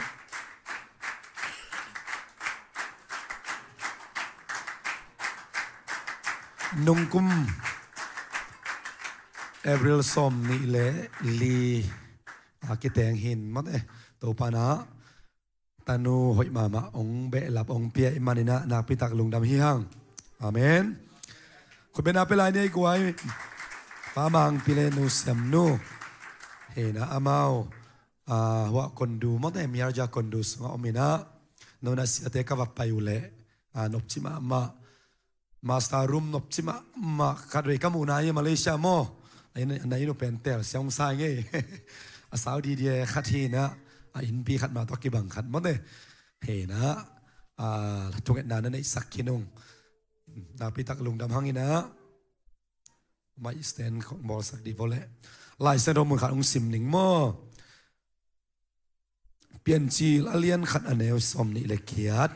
Nung kum April sawm nih le li a kiteng hi in mawtaw, Topa'n ah tanu hoih mahmah hong behlap hong pia ahih manin ah nakpi tak lungdam hi hang. Amen. Khutbetna pia lai ni ei guai. Pa Mangpi le Nu Siamnu. Hi in ah amau, ah, hua Kondu mawtaw, Miarja Kondu sungah om in ah, nuna siate ka va pai uh leh, ah, nopci mahmah. Master room nopci mahmah khat vei ka muhna hi Malaysia maw. Na inn, na inn uh pen tel siang sa ngei. A sau didi khat hi in ah, a innpi khat mah tawh kibang khat mawtaw. Hi in ah, ah, thungetna na neihsak khin ung. Nakpi tak lungdam hang in ah. Mai stand khong bawlsak dih vo leh. Lai Siangtho mun khat hong sim ning maw. Piancil a lian khat a neu sawm nih le giat.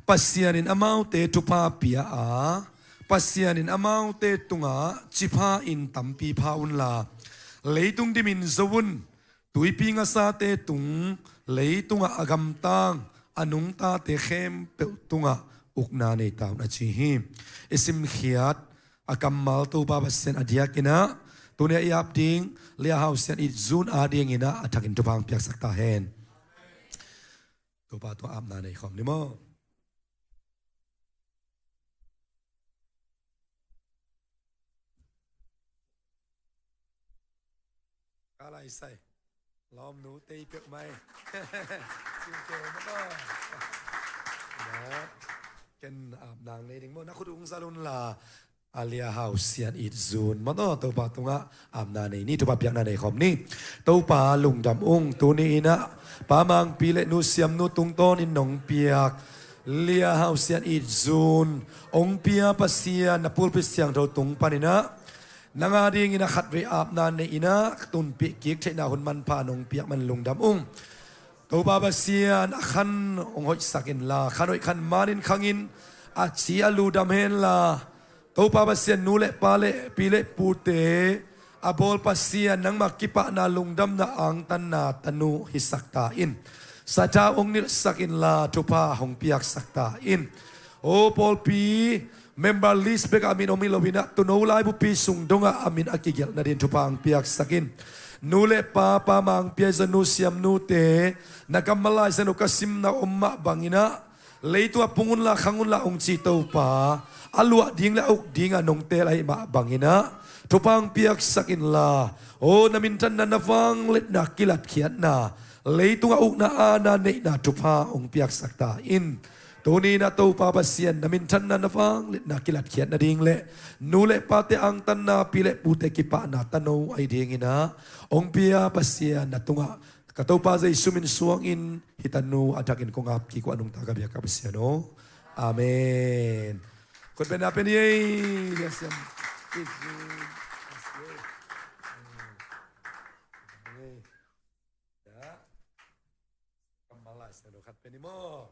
Pasian in amaute thupha pia a, Pasian in amaute tungah ci pha-in tampi pha unla, leitung dimin zo un. Tuipi ngasate tung, leitungah a gamtang a nungtate khempeuh tungah ukna nei ta un, a ci hi. I simkhiat a kammal Topa Pasian a diakin ah tuni a i ap ding Lia Hau Sian It Zun adingin ah a thakin thupha hong piaksak ta hen. Topa tungah apna nei khawm ni maw. Ka lai sai. Lawmnu tei pek mai. Cingte maw. Na, ken apna nei ding maw. Na khut ung zal unla. A Lia Hau Sian It Zun maw, Topa tungah apna nei ni, thupha piakna nei khawm ni. Topa lungdam ung, tuni in ah Pa Mangpi le Nu Siamnu tungtawnin nong piak Lia Hau Sian It Zun hong pia Pasian na pulpit siangtho tung panin ah nang adingin ah khatvei apna nei in ah tunpih kik theihna hun manpha nong piak man lungdam ung. Topa Pasian a khan hong hoihsak inla, khan hoih khan manin khangin a ci a lu dam henla, Topa Pasian nu le pa le pi le pute a bawl Pasian nangmah kipahna lungdamna angtanna tanu hisak ta in. Sathau hong nilhsak inla thupha hong piaksak ta in. O pawlpi member list bekah a min om hi lo in ah, tuuno laibupi sung dongah a min a kigelh nadin thupha hong piaksak in. Nu le pa, Pa Mangpi ahi zong Nu Siamnute, na kammal Lai Siangtho ka simna om mah bangin ah, leitung ah pung unla khang unla hong ci Topa, a luah ding le a uk dingah nong teel ahih mah bangin ah thupha hong piaksak inla, aw na minthanna na vangliatna kilatkhiatna, leitungah ukna aana neihna thupha hong piaksak ta in. Tuni in ah Topa Pasian na minthanna na vangliatna kilatkhiat nading le nu le pate angtanna, pi le pute kipahna tano ahi dingin ah hong pia Pasian na tungah ka Topa Jesu min suangin hih tanu a thakin kong ap kik uh a nungta ka biak ka Pasian aw. Amen. Khutbetna pia ni ei. Kammal Lai Siangtho khat pia ni maw.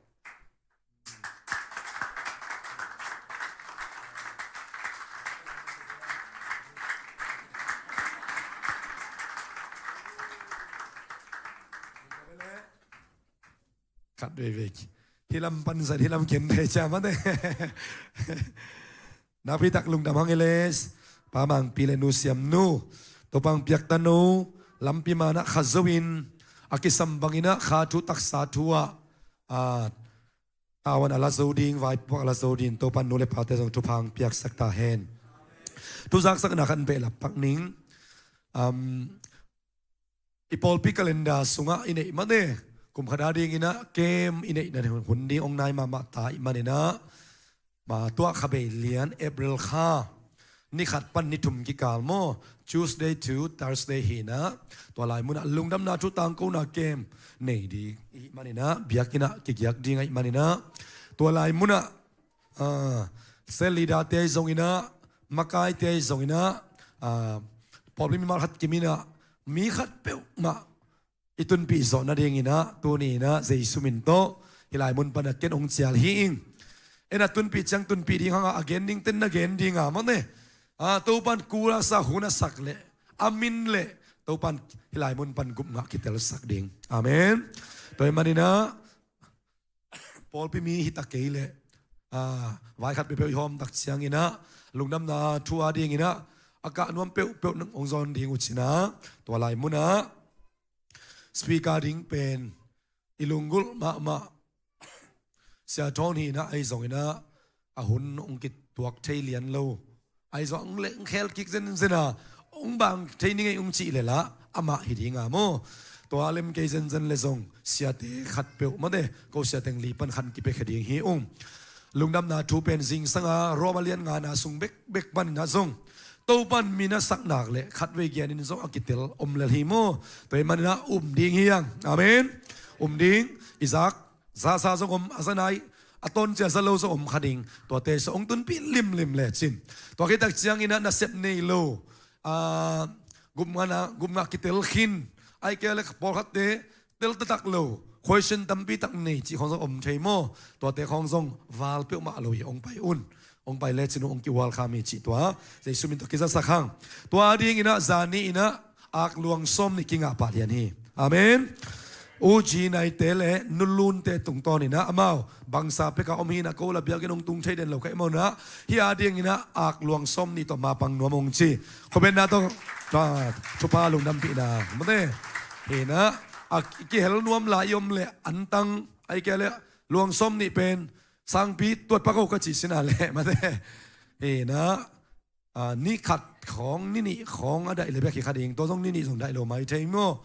Khat veivei. Hih lam pansan, hih lam ken thei cia mate. Nakpi tak lungdam hang e le, Pa Mangpi le Nu Siamnu, Topa hong piak tanu lampi manah kha zo in, a kisam bangin ah kha thu taksa thu ah, a, Tawan a la zo ding, vaipuak a la zo ding, Topan nu le pate zong thupha piaksak ta hen. Thu zaksakna khat behlap pak ning. Um, i pawlpi calendar sungah i neih mate, kum khat a dinginah kem i neihna hun ding ong nai mahmah ta i maninah, ma tuah kha bei lian April kha ni khat pan ni thum kikal maw, Tuesday to Thursday hinah, tua lai munah lungdamna thu tangkona kem nei ding i maninah, biakinnah kigiak ding ahi maninah, tua lai munah, ah, cell leader te ahi zonginah, makai te ahi zonginah, ah, pawlpi mimal khat kiminah, mi khat peuhmah i tunpih zawh nadinginah, tuninah Jesu min tawh hih lai mun panah ken ong cial hi ing. En a tunpih ciang tunpih ding hangah a gen ding ten na gen dinga mawne. Ah, Topan kul a sa hun a sak leh a min leh Topan hih lai mun pan gupngah kitelsak ding. Amen. Tua hi maninah pawlpi mi hita kei leh, ah, vai khat peuhpeuh i hawm tak cianginah lungdamna thu a dinginah a kah nuam peuhpeuh nang ong zawn ding uh cina, tua lai munah speaker ding pen i lunggulh mahmah Sia Thawn hinah ahi zonginah a hun ong kituak thei lian lo. Ahi zong ong leh ong khel kik zenzen a, ong bang thei ning ei ong cih leh lah amah hi dinga maw. Tua lem kei zenzen leh zong siate khat peuh mate, ko sia teng li pan khan kipia khe ding hi ung. Lungdamna thu pen zingsanga Roma lian ngana sung bekbek paninah zong Topan min a sak nak leh khatvei genin zong a kitel om lel hi maw. Tua hi maninah um ding hi ang. Amen. Um ding. I zak zasa zong om, a za nai a tawn cia za lo zong om kha ding. Tuate sa ong tunpih limlim lecin, tua khit tak cianginah nasep nei lo, ah, gupngahna, gupngah kitel khin, ahih kei leh pawlkhatte tel taktak lo, question tampi tak nei cih khawng zong om thei maw. Tuate khawng zong val peuhmah lo hi, ong pai un. Ong pai lecin ong ki-welcome hi cih tua Jesu min tawh kizasak hang. Tua dinginah zani inah ak luang sawm nih kingah pah lian hi. Amen. U G naite le nulunte tungtawninah amau bangsa peka om hinah ko la biakinn ong tung thei den lo ka i maw inah, hih a dinginah ak luang sawm nih tawh mapang nuam ong ci. Khuabenna tawh, ah, thupha lungdampihna mate. Hinah a kihel nuam lai i om leh antang ahih kei leh luang sawm nih pen sangpi tuat pak o ka ci sina leh mate. Hinah, ah, ni khat khawng, ni nih khawng a daih leh bek hi kha ding, tua zong ni nih zong daih lo mai thei maw.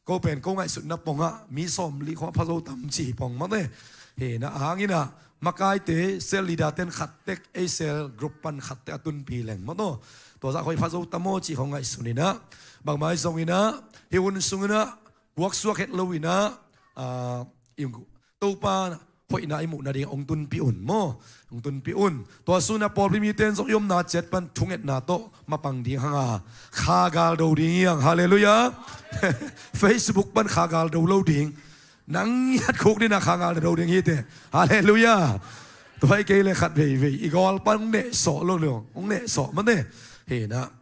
Ko pen ko ngaihsutna pongah mi sawmli khawng a pha zo tam ci hi pong mate. Hinah a hanginah makaite cell leader ten khat tek, ei cell group pan khat tek a tunpi leng mataw, tua zah khawng i pha zo tam aw ci khawng ngaihsuninah, bangmah ahi zonginah hih hun sunginah guaksuak het loinah, ah, i Topa hoihna i muh nading ong tunpih un maw. Ong tunpih un. Tua sunah pawlpi mite in zong i omna ciat pan thungetna tawh mapang ding hanga khagal do ding hi ang. Halleluiah. Facebook pan khagal do lo ding. Nang ngiat khuk dinah khagal do ding hi teh. Halleluiah. Tua hi kei leh khat veivei i gawl pan ong nehsawh lo lo, ong nehsawh mate. Hinah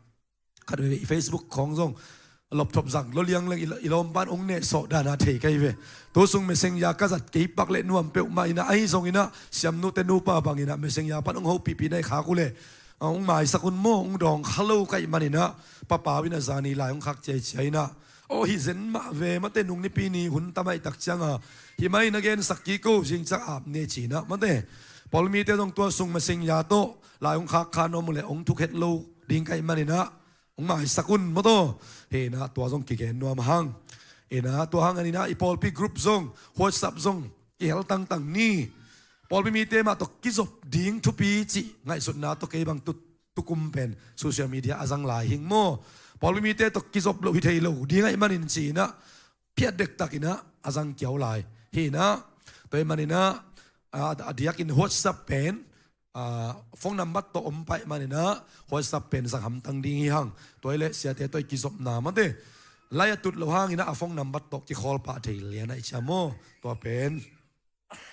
khat veivei i Facebook khawng zong lopthop zang lo liang leng i lawm pan ong nehsawh dana thei ka hi ve. Tu sung Messenger ka zat kei pak leh nuam peuhmah inah, ahi zonginah siamnute nupa banginah Messenger pan ong hopihpih na i khak uh leh, ah, ong maisak un maw, ong dawng kha lo ka hih maninah, papau inah zani lai ong khak ciaiciai inah, aw, hi zen mah ve mate, nung nipi ni hun tam ahih tak cianga hih mah inah gensak kik o, zing ciang ap ni cinah mate. Pawlmite zong tua sung Messenger tawh lai ong khak kha nuam uh leh ong thuk het lo ding ka hih maninah ong maisak un mataw. Hinah tua zong kigen nuam hang. Hinah tua hang aninah i pawlpi group zong, WhatsApp zong kihel tangtang ni. Pawlpi mite mah tawh kizop ding thupi cih ngaihsutna tawh kei bang tu, tukum pen social media a zang lai hing maw. Pawlpi mite tawh kizop loh hi thei lo ding ahih manin cinah phiat dektakinah a zang kiau lai. Hinah tua hi maninah, a, a diakin WhatsApp pen, ah, phone number tawh om paih maninah WhatsApp pen zang hamtang ding hi hang. Tua hi leh siate tawh i kizopna mate, lai a tut lo hanginah a phone number tawh kikhawl pah thei lian ahi cia maw. Tua pen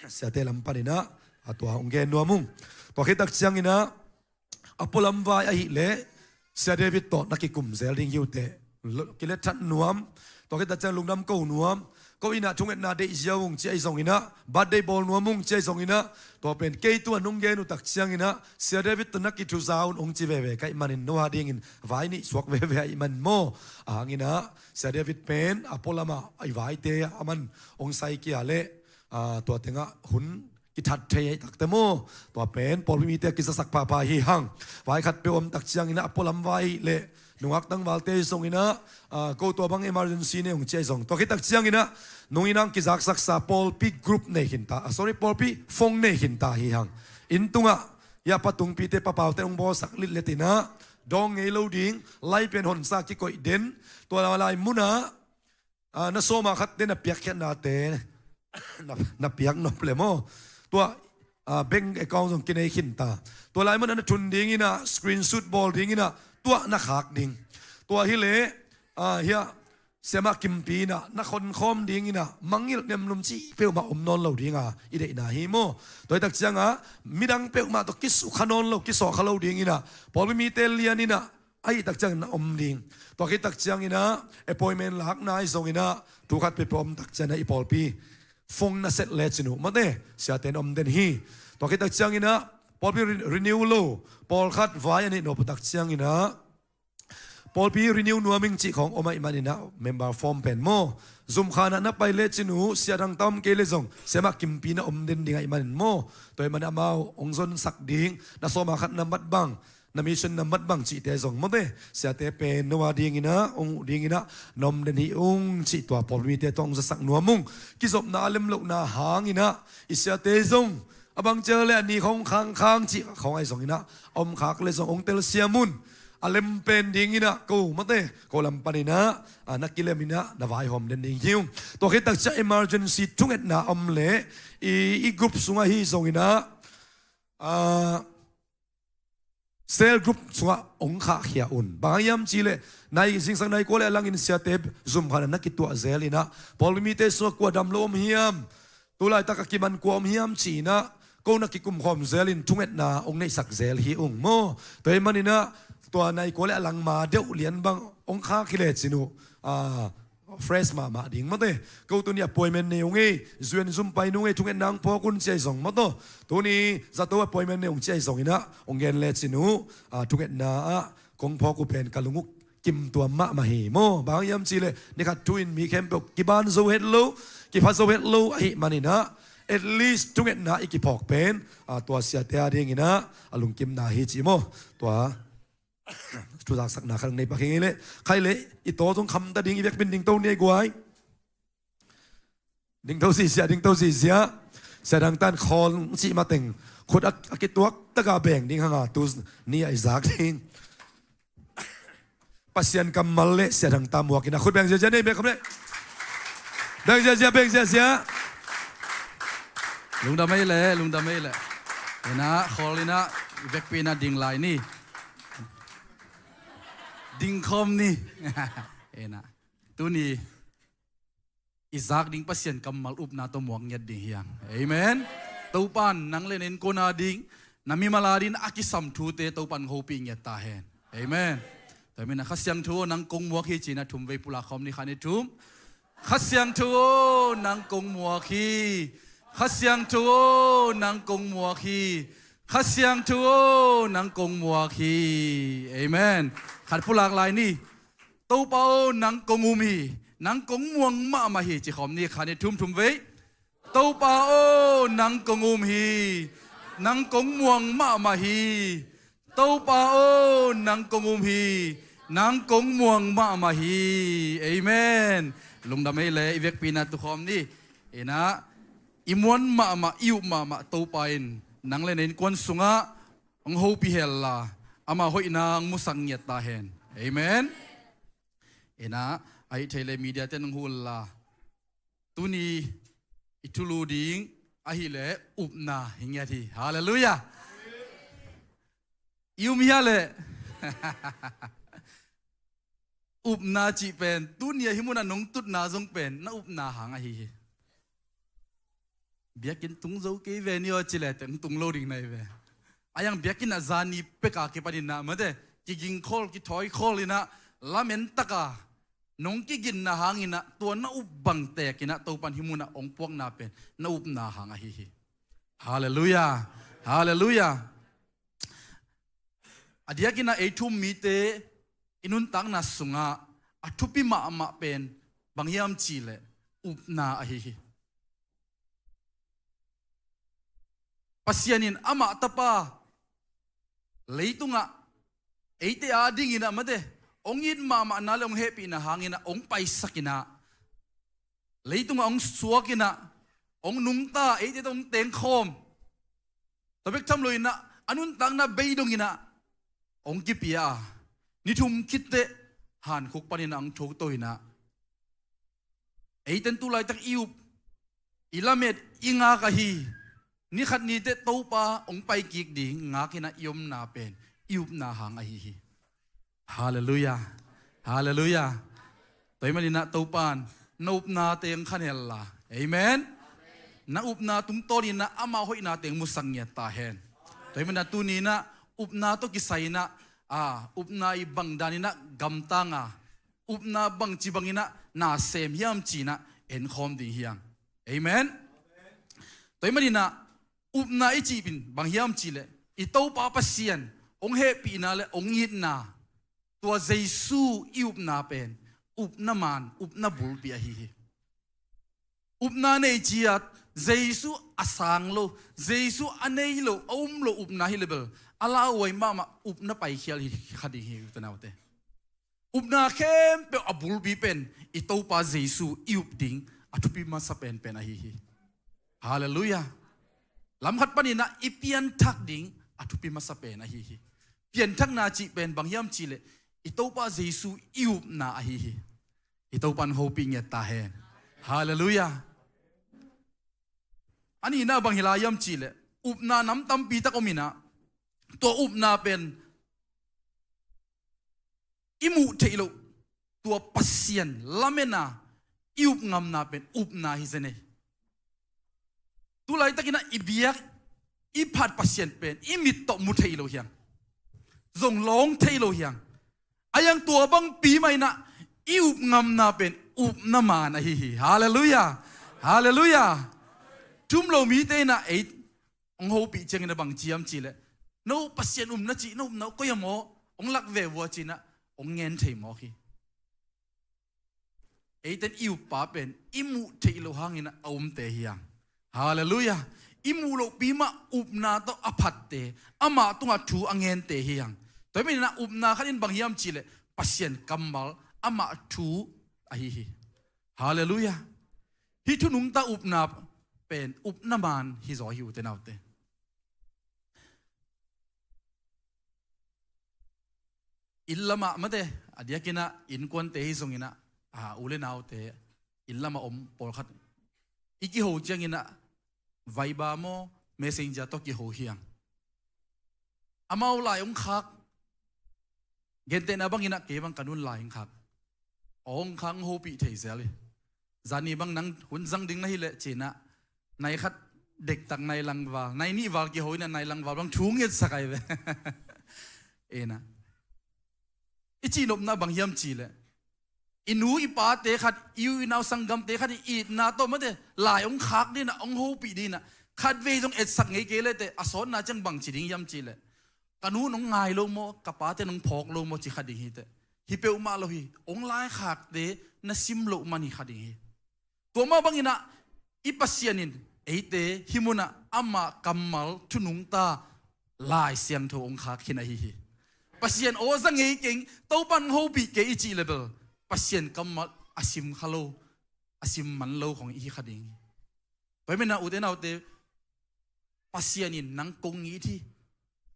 siate lam paninah, a, tua ong gen nuam ung. Tua khit tak cianginah a pualam vai ahih leh Sia David tawh na kikum zel ding hi uh teh. Lo, kilet that nuam. Tua khit tak ciang lungdam ko nuam. Ko inah thungetna deih ziau ung ci ahi zonginah, birthday bawl nuam ung ci ahi zonginah, tua pen kei tua nung gen uh tak cianginah Sia David tawh na kithuza un ong ci veve ka hih manin no a dingin vai nih suak veve ahih man maw. A hanginah Sia David pen a pualamah i vaite a man ong sai kia leh, ah, tua tengah hun kithat thei ahi takte maw. Tua pen pawlpi mite a kizasak phapha hi hang. Vai khat peuh om tak ciangin ah a pualam vai leh nungak tangvalte zongin ah, ah, ko tua bang emergency nei ung ci ahi zong. Tua khit tak ciangin ah nung in ang kizaksaksa pawlpi group nei khinta, ah, sorry, pawlpi phone nei khinta hi hang. Inn tungah, ya, pa tungpite, pa paute hong bawlsak litlet in ah dawng ngei lo ding, lai pen honsa kikoih den, tua lai munah, ah, na sawma khatte na piakkhiatnate na, na piak nop le maw. Tua, ah, bank account zong kinei khinta. Tua lai munah na thun dingin ah screenshot bawl dingin ah tua na khak ding. Tua hileh, ah, hiah siamah kimpi in ah na khonkhawm dingin ah mangngilh nemlum cih peuhmah om nawn lo dinga i deihna hi maw. Tua hi tak ciangah midang peuhmah tawh kisukha nawn lo, kisawhkha lo dingin ah pawlpi mite lianin ah ahi tak ciangin na om ding. Tua khit tak ciangin ah appointment lakna ahi zongin ah thu khat peuhpeuh om tak ciangin ah i pawlpi phone na set lecin uh, mate, siate na om den hi. Tua khit tak ciangin ah pawlpi re-, renew lo, pawlkhat vai a neih nop uh tak ciangin ah pawlpi renew nuam ing cih khawng om ahih manin ah member form pen maw. Zumkhan ah na pai lecin uh, sia dangta om kei le zong siamah kimpi na om den ding ahih manin maw. Tua ahih manin amau hong zonsak ding, na sawma khat na mat bang, na mission na mat bang cihte zong, mate, siate pen no a dingin ah, hong uh dingin ah na om den hi ung cih tua pawlpi mite tawh hong zasak nuam ung. Kizopna a lem lohna hangin ah i siate zong a bang ciang le a ni khawng khangkhang cih khawng ahi zongin ah a om khak le zong hong telsiam un. A lem pen dingin ah ko, mate, ko lam panin ah, ah, na kilem in ah na vaihawm den ding hi ung. Tua khit tak ciah emergency thungetna om le i, i group sungah hi zongin ah, ah, cell group sungah hong khahkhia un. Bang hang hiam cih leh nai, zingsang nai kua le a langin siate zumkhan ah na kituah zel in ah pawlpi mite sungah kua dam lo om hiam, tu laitak a kiman kua om hiam ci-in ah ko na kikumkhawm zelin thungetna hong neihsak zel hi ung maw. Tua ahih manin ah tua nai kua le a lang ma deuh lian bang hong khak hi lecin uh, ah, fresh mahmah ding, mate. Ko tuni appointment nei ung ei, zu en zum pai nung ei, thungetna hong phawk un ci ahi zong, mate. Tuni zato appointment nei ung ci ahi zongin ah hong gen lecin uh, ah, thungetna ah kong phawk uh pen ka lung uh kimtuam mahmah hi maw. Bang hang hiam cih leh ni khat thu-in mi khempeuh kiban zo het lo, kipha zo het lo ahih manin ah at least thungetna i kiphawk pen, ah, tua siate a dingin ah a lungkimna hi ci maw. Tua thu zaksakna khat hong nei pak hi ngei leh, khai leh i taw zong khamta ding, i vekpi-in dingto ni ei guai. Dingto zihziah, dingto zihziah. Sia dangtan khawl cih mateng khut a, a kituak taka beng ding hanga tu ni a i zak ding. Pasian kammal le sia dangta muak in ah khut beng ziahziah ni ei, beng kham le. Beng ziahziah, beng ziahziah. Lungdam ei le, lungdam ei le. Ina, khawl ina, i vekpi ina ding lai ni. Ding khawm ni. Ina. Tuni i zak ding Pasian kammal upna tawh muak ngiat ding hi hang. Amen. Topan nang le na innkuan a ding, na mimal a ding a kisam thute Topan hong hopih ngiat ta hen. Amen. Tua ahih manin ah Kha Siangtho aw nang kong muak hi ci-in ah thum vei pulak khawm ni, khat, nih, thum. Kha Siangtho aw nang kong muak hi. Kha Siangtho aw nang kong muak hi. Kha Siangtho aw nang kong muak hi. Amen. Khat pulak lai ni. Topa aw nang kong um hi, nang kong muang mahmah hi, ci khawm ni, khat, nih, thum, thum vei. Topa aw nang kong um hi, nang kong muang mahmah hi. Topa aw nang kong um hi, nang kong muang mahmah hi. Amen. Lungdam ei le, i vekpi ina tu khawm ni. Ina, i muan mahmah, i up mahmah Topa in nang le na innkuan sungah hong hopih hen la, ama hoihna hong musak ngiat ta hen. Amen. Ina, ahih thei le media te nong hul la, tuni i thulu ding ahih leh upna hi ngiat hi. Halleluiah. I um hia leh? Upna cih pen tuni a hih munah nong tutna zong pen na upna hang ahi hi. Biakinn tung zo kei ve ni aw ci leh teng tung lo ding na hi ve. A yang biakinn ah zani peka kipanin ah mate, kiging khawl, kithawi khawl in ah lamen taka nong kiginna hangin ah tua na up bang tek in ah Topan hih munah hong puakna pen na upna hang ahi hi. Halleluiah. Halleluiah. A diakin ah ei thu-um mite i nuntakna sungah a thupi mahmah pen bang hiam cih leh upna ahi hi. Pasian in amah tapa leitungah eite adingin ah mate, hong it mahmahna le hong hehpihna hangin ah hong paisakin ah, leitungah hong suakin ah, hong nungta, eite tawh hong tengkhawm. Tua bek tham loin ah a nuntakna bei dongin ah hong kipia a, ni thum khit teh hankhuk panin ah hong thoto in ah, eiten tu laitak i up, i lamet, i ngak ahi, ni khat ni teh Topa hong paikik ding ngakin ah i omna pen i upna hang ahi hi. Halleluiah. Halleluiah. Tua ahih manin ah Topa in na upna teng khan hen la. Amen. Na upna tungtawnin ah ama hoihna teng musak ngiat ta hen. Tua ahih manin ah tuni in ah upna tawh kisai in ah, a, upna i bang danin ah gamtang a, upna bangci bangin ah na sem hiam ci-in ah enkhawm ding hi hang. Amen. Tua ahih manin ah upna i cih pen bang hiam cih leh i Topa Pasian hong hehpihna le hong itna, tua Jesu i upna pen upna man, upna bulpi ahi hi. Upna nei ci-a Jesu a sang lo, Jesu a nei lo, a um lo upna hi leh bel a lauhuai mahmah upna paikhial hi kha ding hi, ute naute. Upna khempeuh a bulpi pen i Topa Jesu i up ding a thupi masa penpen ahi hi. Halleluiah. Lam khat panin ah i pianthak ding a thupi masa pen ahi hi. Pianthakna cih pen bang hiam cih leh i Topa Jesu i upna ahi hi. I Topa in hopih ngiat ta hen. Halleluiah. A nihna bang hi lai hiam cih leh upna nam tampi tak om in ah, tua upna pen i muh theih loh, tua Pasian lametna i up ngamna pen upna hi zen ei. Tu laitakin ah i biak, i phat Pasian pen i mit tawh mu thei lo hi hang. Zong lawng thei lo hi hang. A hiang tua bangpi mah in ah i up ngamna pen upna man ahi hi. Halleluiah. Halleluiah. Thu um lo mite in ah ei hong hopih ciangin ah bang ci hiam cih leh, no Pasian um na cih, no upna koi a maw, hong lak ve vua ci-in ah hong ngen thei mawk hi. Eiten i uppa pen i muh theih loh hangin ah a umte hi hang. Halleluiah. I muh lohpi mah upna tawh a phatte, amah tungah thu a ngente hi hang. Tua ahih manin ah upna khat in bang hiam cih leh Pasian kammal, amah thu ahi hi. Halleluiah. Hih thu nungta upna pen upna man hi zaw hi, ute naute. Inn lamah mate, a diakin ah innkuante hi zongin ah, a, u le naute inn lamah om pawlkhat i kiho ciangin ah Viber maw, Messenger tawh kiho hi hang. Amau lai hong khak. Gentehna bangin ah kei bang ka nu'n lai hong khak. Hong khak, hong hopih thei zel hi. Zani bang nang hun zang ding na hi leh ci-in ah, nai khat dektak nai lang val, nai nih val kiho in ah nai lang val bang thu ngetsak ahi ve. Ina, i cihnopna bang hiam cih leh i nu i pate khat, i u i nau sanggamte khat i itna tawh mate lai hong khak ding in ah, hong hopih ding in ah, khatvei zong etsak ngei kei leh teh a sawtna ciang bang ci ding hiam cih leh, ka nu'n hong ngai lo maw, ka pate'n hong phawk lo maw ci kha ding hi teh. Hi peuhmah lo hi, hong laikhakte na sim loh man hi kha ding hi. Tua mah bangin ah i Pasian in eite hih munah amah kammal thu nungta Lai Siangtho hong khak khin ahi hi. Pasian aw za ngei keng, Topa'n hong hopih kei i cih leh bel Pasian kammal a sim kha lo, a sim man lo khong i hi kha ding hi. Tua ahih manin ah ute naute, Pasian in nang kong it hi.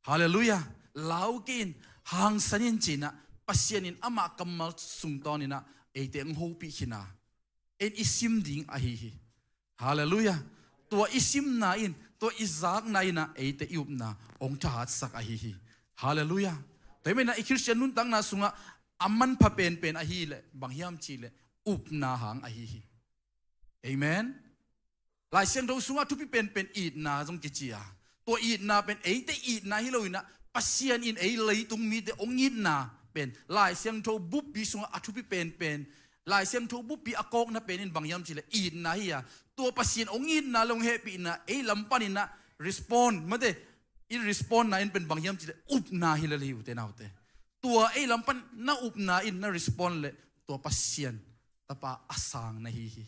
Halleluiah. Lau kei in, hangsan in ci-in ah, Pasian in amah kammal sung tawnin ah eite hong hopih khin a, en i sim ding ahi hi. Halleluiah. Tua i simna in, tua i zakna in ah eite i upna hong thahatsak ahi hi. Halleluiah. Tua ahih manin ah i Khristian nuntakna sungah a manpha penpen ahih leh bang hiam cih leh upna hang ahi hi. Amen. Lai Siangtho sungah thupi penpen itna zong kici a, tua itna pen eite itna hi lo in ah, Pasian in ei leitung mite hong itna pen Lai Siangtho buppi sungah a thupi penpen, Lai Siangtho buppi a kawkna pen in bang hiam cih leh itna hi a, tua Pasian hong itna le hong hehpihna ei lam panin ah respond, mate, i respond na in pen bang hiam cih leh upna hi lel hi, ute naute. Tua ei lam pan na upna in na respond leh tua Pasian Tapa a sang na hi hi.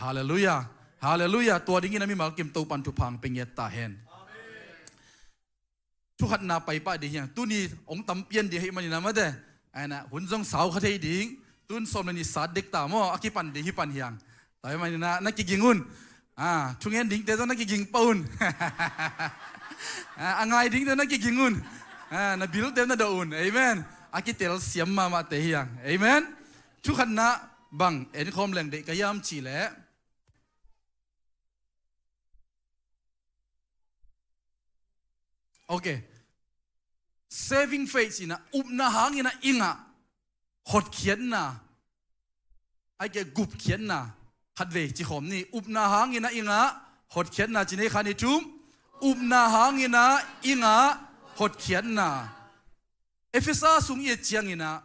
Halleluiah. Halleluiah. Tua dingin a mimal kim Topa'n thupha hong pia ngiat ta hen. thukhatna paipah ding hiang. Tuni hong tam pian ding ahih manin ah mate, aina hun zong sau kha thei ding. Tun sawm le nih sat dek ta maw, a kipan ding hi pan hiang. Tua ahih manin ah na kiging un. Ah, thungen dingte zong na kiging pah un. Ah, a ngai dingte na kiging un. Ah, na bilte na dawh un. Amen. A kitel siam mahmahte hiang. Amen. Thukhatna bang enkhawm leng deih ka hiam cih leh, okay. Saving faith in ah upna hangin ah i ngah hotkhiatna, ahih kei leh gupkhiatna khatvei ci khawm ni. Upna hangin ah i ngah hotkhiatna ci ni, khat, nih, thum. Upna hangin ah i ngah hotkhiatna. Efesa sung i et ciangin ah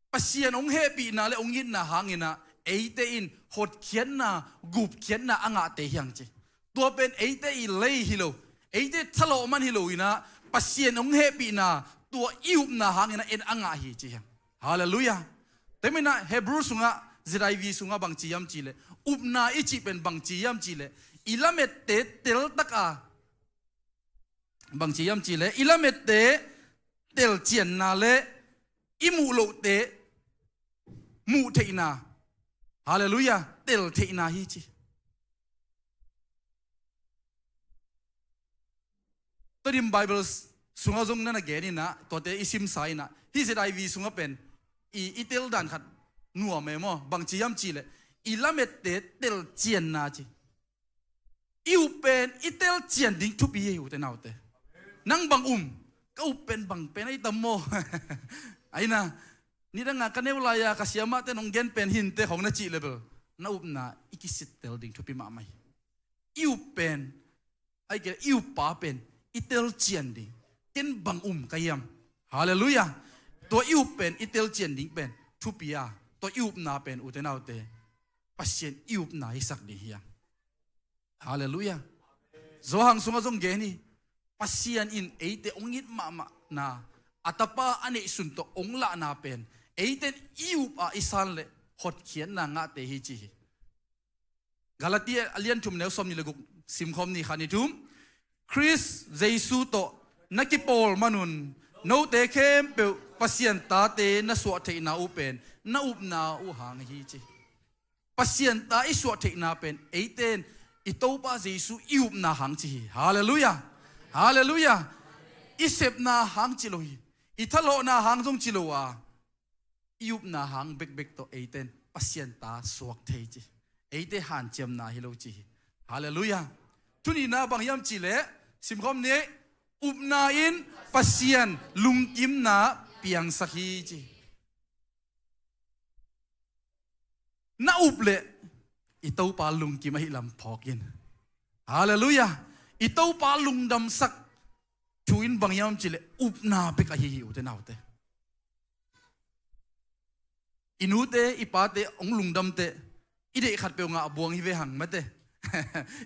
Pasian hong hehpihna le hong itna hangin ah eite in hotkhiatna, gupkhiatna a ngahte hiang ci. Tua pen eite i lei hi lo, eite thalawh man hi lo in ah Pasian hong hehpihna, tua i upna hangin ah en a ngah hi ci hiang. Halleluiah. Tua ahih manin ah Hebrew sungah, Z I V sungah bang ci hiam cih leh, upna i cih pen bang ci hiam cih leh, i lamette teltak a, bang ci hiam cih leh, i lamette telcianna le i muh lohte muh theihna. Halleluiah. Tel theihna hi ci. Tua dim Bible sungah zong na na gen in ah, tuate i simsa in ah, hih Z I V sungah pen i, i tel dan khat nuam e maw, bang ci hiam cih leh, i lamette telcianna ci. I up pen i telcian ding thupi hi, ute naute. Nang bang um, ka up pen bang pen ahi tam maw? Aina, nidang a ka neu lai-a ka siamahte nong gen pen hinte khawng na cih leh bel, na upna i kisittel ding thupi mahmah hi. I up pen, ahih kei leh i uppa pen i telcian ding. Ken bang um ka hiam? Halleluiah. Tua i up pen i telcian ding pen thupi a, tua i upna pen, ute naute, Pasian i upna hisak ding hiang. Halleluiah. Johan sungah zong gen hi. Pasian in eite hong it mahmahna, a Tapa a neihsun tawh hong lahna pen eite in i up a i san leh hotkhiatna ngahte hi ci hi. Galatia a lian thum neu sawmnih le guk simkhawm ni, khat, nih, thum. Khrist Jesu tawh na kipawl manun note khempeuh Pasian tate na suah theihna uh pen na upna uh hang hi ci. Pasian ta i suah theihna pen eite in i Topa Jesu i upna hang ci hi. Halleluiah. Halleluiah. I sepna hang ci lo hi. I thalawhna hang zong ci lo a, i upna hang bekbek tawh eite in Pasian ta suak thei ci. Eite hanciamna hi lo ci hi. Halleluiah. Tuni na bang hiam cih leh, simkhawm ni, upna in Pasian lungkimna piangsak hi ci. Na up leh i Topa lungkim ahih lam phawk in. Halleluiah. I Topa lungdamsak thu in bang hiam cih leh upna bek ahi hi, ute naute. I nute i pate hong lungdam teh, i deih khatpeuh ngah buang hi ve hang mate.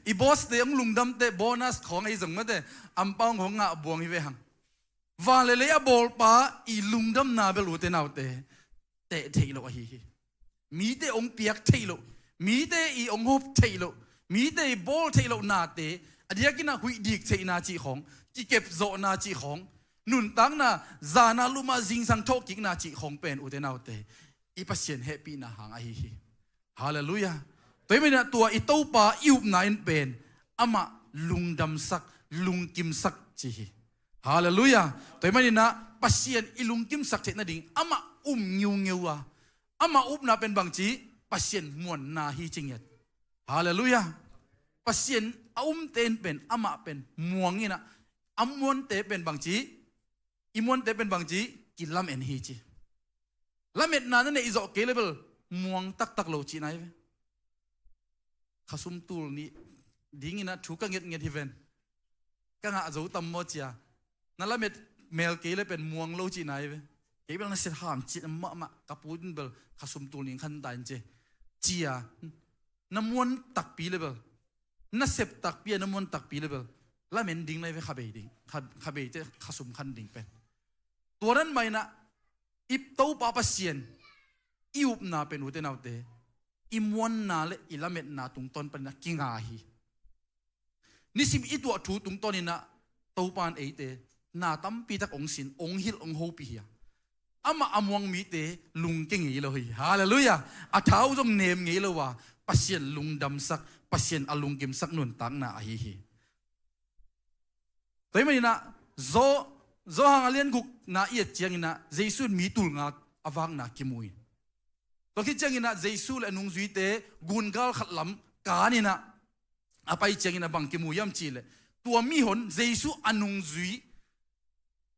I boss te hong lungdam teh, bonus khawng ahi zong mate, ampau khawng ngah buang hi ve hang. Van le lei a bawlpa i lungdamna bel, ute naute, teh theih loh ahi hi. Mite hong piak theih loh, mite i hong hop theih loh, mite i bawl theih loh nate, a diakin a huih dik theihna cih khawng, kikep zawhna cih khawng, nuntakna, zan a lum a zingsang thawhkikna cih khawng pen, ute naute, i Pasian hehpihna hang ahi hi. Halleluiah. Tua ahih manin ah tua i Topa i upna in pen amah lungdamsak, lungkimsak ci hi. Halleluiah. Tua ahih manin ah Pasian i lungkimsak theih nading amah um ngiungeu a, amah upna pen bangci, Pasian muanna hi ci ngiat. Halleluiah. Pasian a umte in pen amah pen muang in ah, a muante pen bangci, i muante pen bangci, kilamen hi ci. Lametna na neih zawh kei leh bel muang taktak lo cihna hi ve. Khasum tul nih dingin ah thu ka ngetnget hi ven. Ka ngah zo tam maw cia. Na lamet mel kei leh pen muang lo cihna hi ve. Kei bel na set ham cih mahmah, ka pu in bel khasum tul nih khan ta in ci. Cia. Na muan takpi leh bel, na sep takpi a na muan takpi leh bel, lamen ding na hi ve, khabei ding, kha, khabeite khasum khan ding pen. Tua dan mah in ah i Topa Pasian i upna pen, ute naute, i muanna le i lametna tungtawn panin ah kinga hi. Nisim i tuah thu tungtawn in ah Topa in eite na tampi tak hong sin, hong hilh, hong hopih hi a, amah a muang mite lungke ngei lo hi. Halleluiah. A thau zong nem ngei lo a, Pasian lungdamsak, Pasian a lungkimsak nuntakna ahi hi. Tua ahih maninah, Zo, Zohang a lian gukna i et cianginah Jesu in mi tulngak a vakna kimu hi. Tua khit cianginah Jesu le a nungzuite gungal khat lam kaninah a pai cianginah bang kimu hiam cihleh, tua mihon Jesu a nungzui,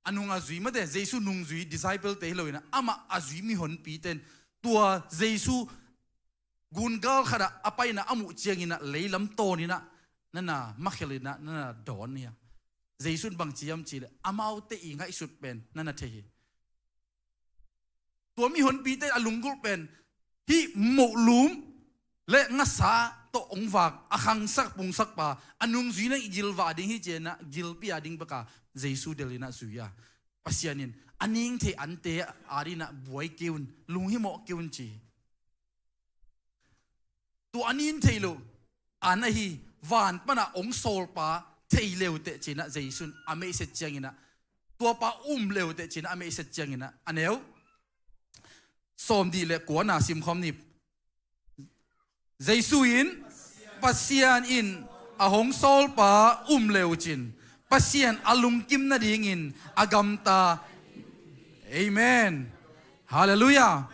a nung a zui mate, Jesu nungzui disciple-te hi loinah amah a zui mihonpite in tua Jesu gungal khatah a paina a muh cianginah leilam tawninah nana makhelinah nana dawn hi a. Jesu in bang ci hiam cihleh, amaute i ngaihsut pen nana thei hi. Tua mihonpite a lunggulh pen hih mohlum le ngasa tawh hong vak a khangsak pungsakpa a nungzui nang i gilvah ding hi cianah gilpi a ding beka Jesu delinah zui a. Pasian in a ning thei ante adinah buai kei un, lunghimawh kei un ci hi. Tua a nin thei lo an ahi van panah hong sawlpa thei leuteh cinah Jesu in a meihset cianginah, tuapa um leuteh cinah a meihset cianginah a neu sawmnih le kuana simkhawm ni. Jesu in, Pasian in a hong sawlpa um leu cin Pasian a lungkim nadingin a gamta. Amen. Halleluiah.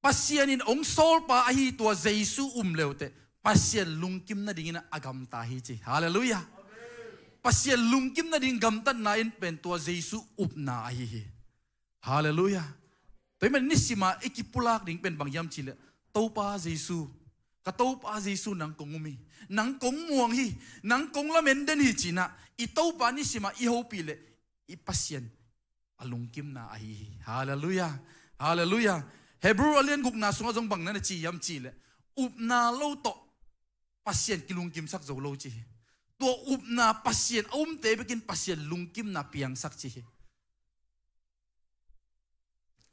Pasian in hong sawlpa ahi tua Jesu um leuteh Pasian lungkim nadingin a gamta hi ci. Halleluiah. Pasian lungkim nading gamtatna in pen tua Jesu upna ahi hi. Halleluiah. Tua ahih manin nisima i kipulak ding pen bang hiam cihleh, Topa Jesu, ka Topa Jesu nang kong um hi, nang kong muang hi, nang kong lamen den hi cinah i Topa nisima i hopih leh i Pasian a lungkimna ahi hi. Halleluiah. Halleluiah. Hebrew a lian gukna sungah zong bang nana ci hiam cihleh, upna lo tawh Pasian kilungkimsak zo lo ci hi. Tua upna Pasian a umte bekin Pasian lungkimna piangsak ci hi.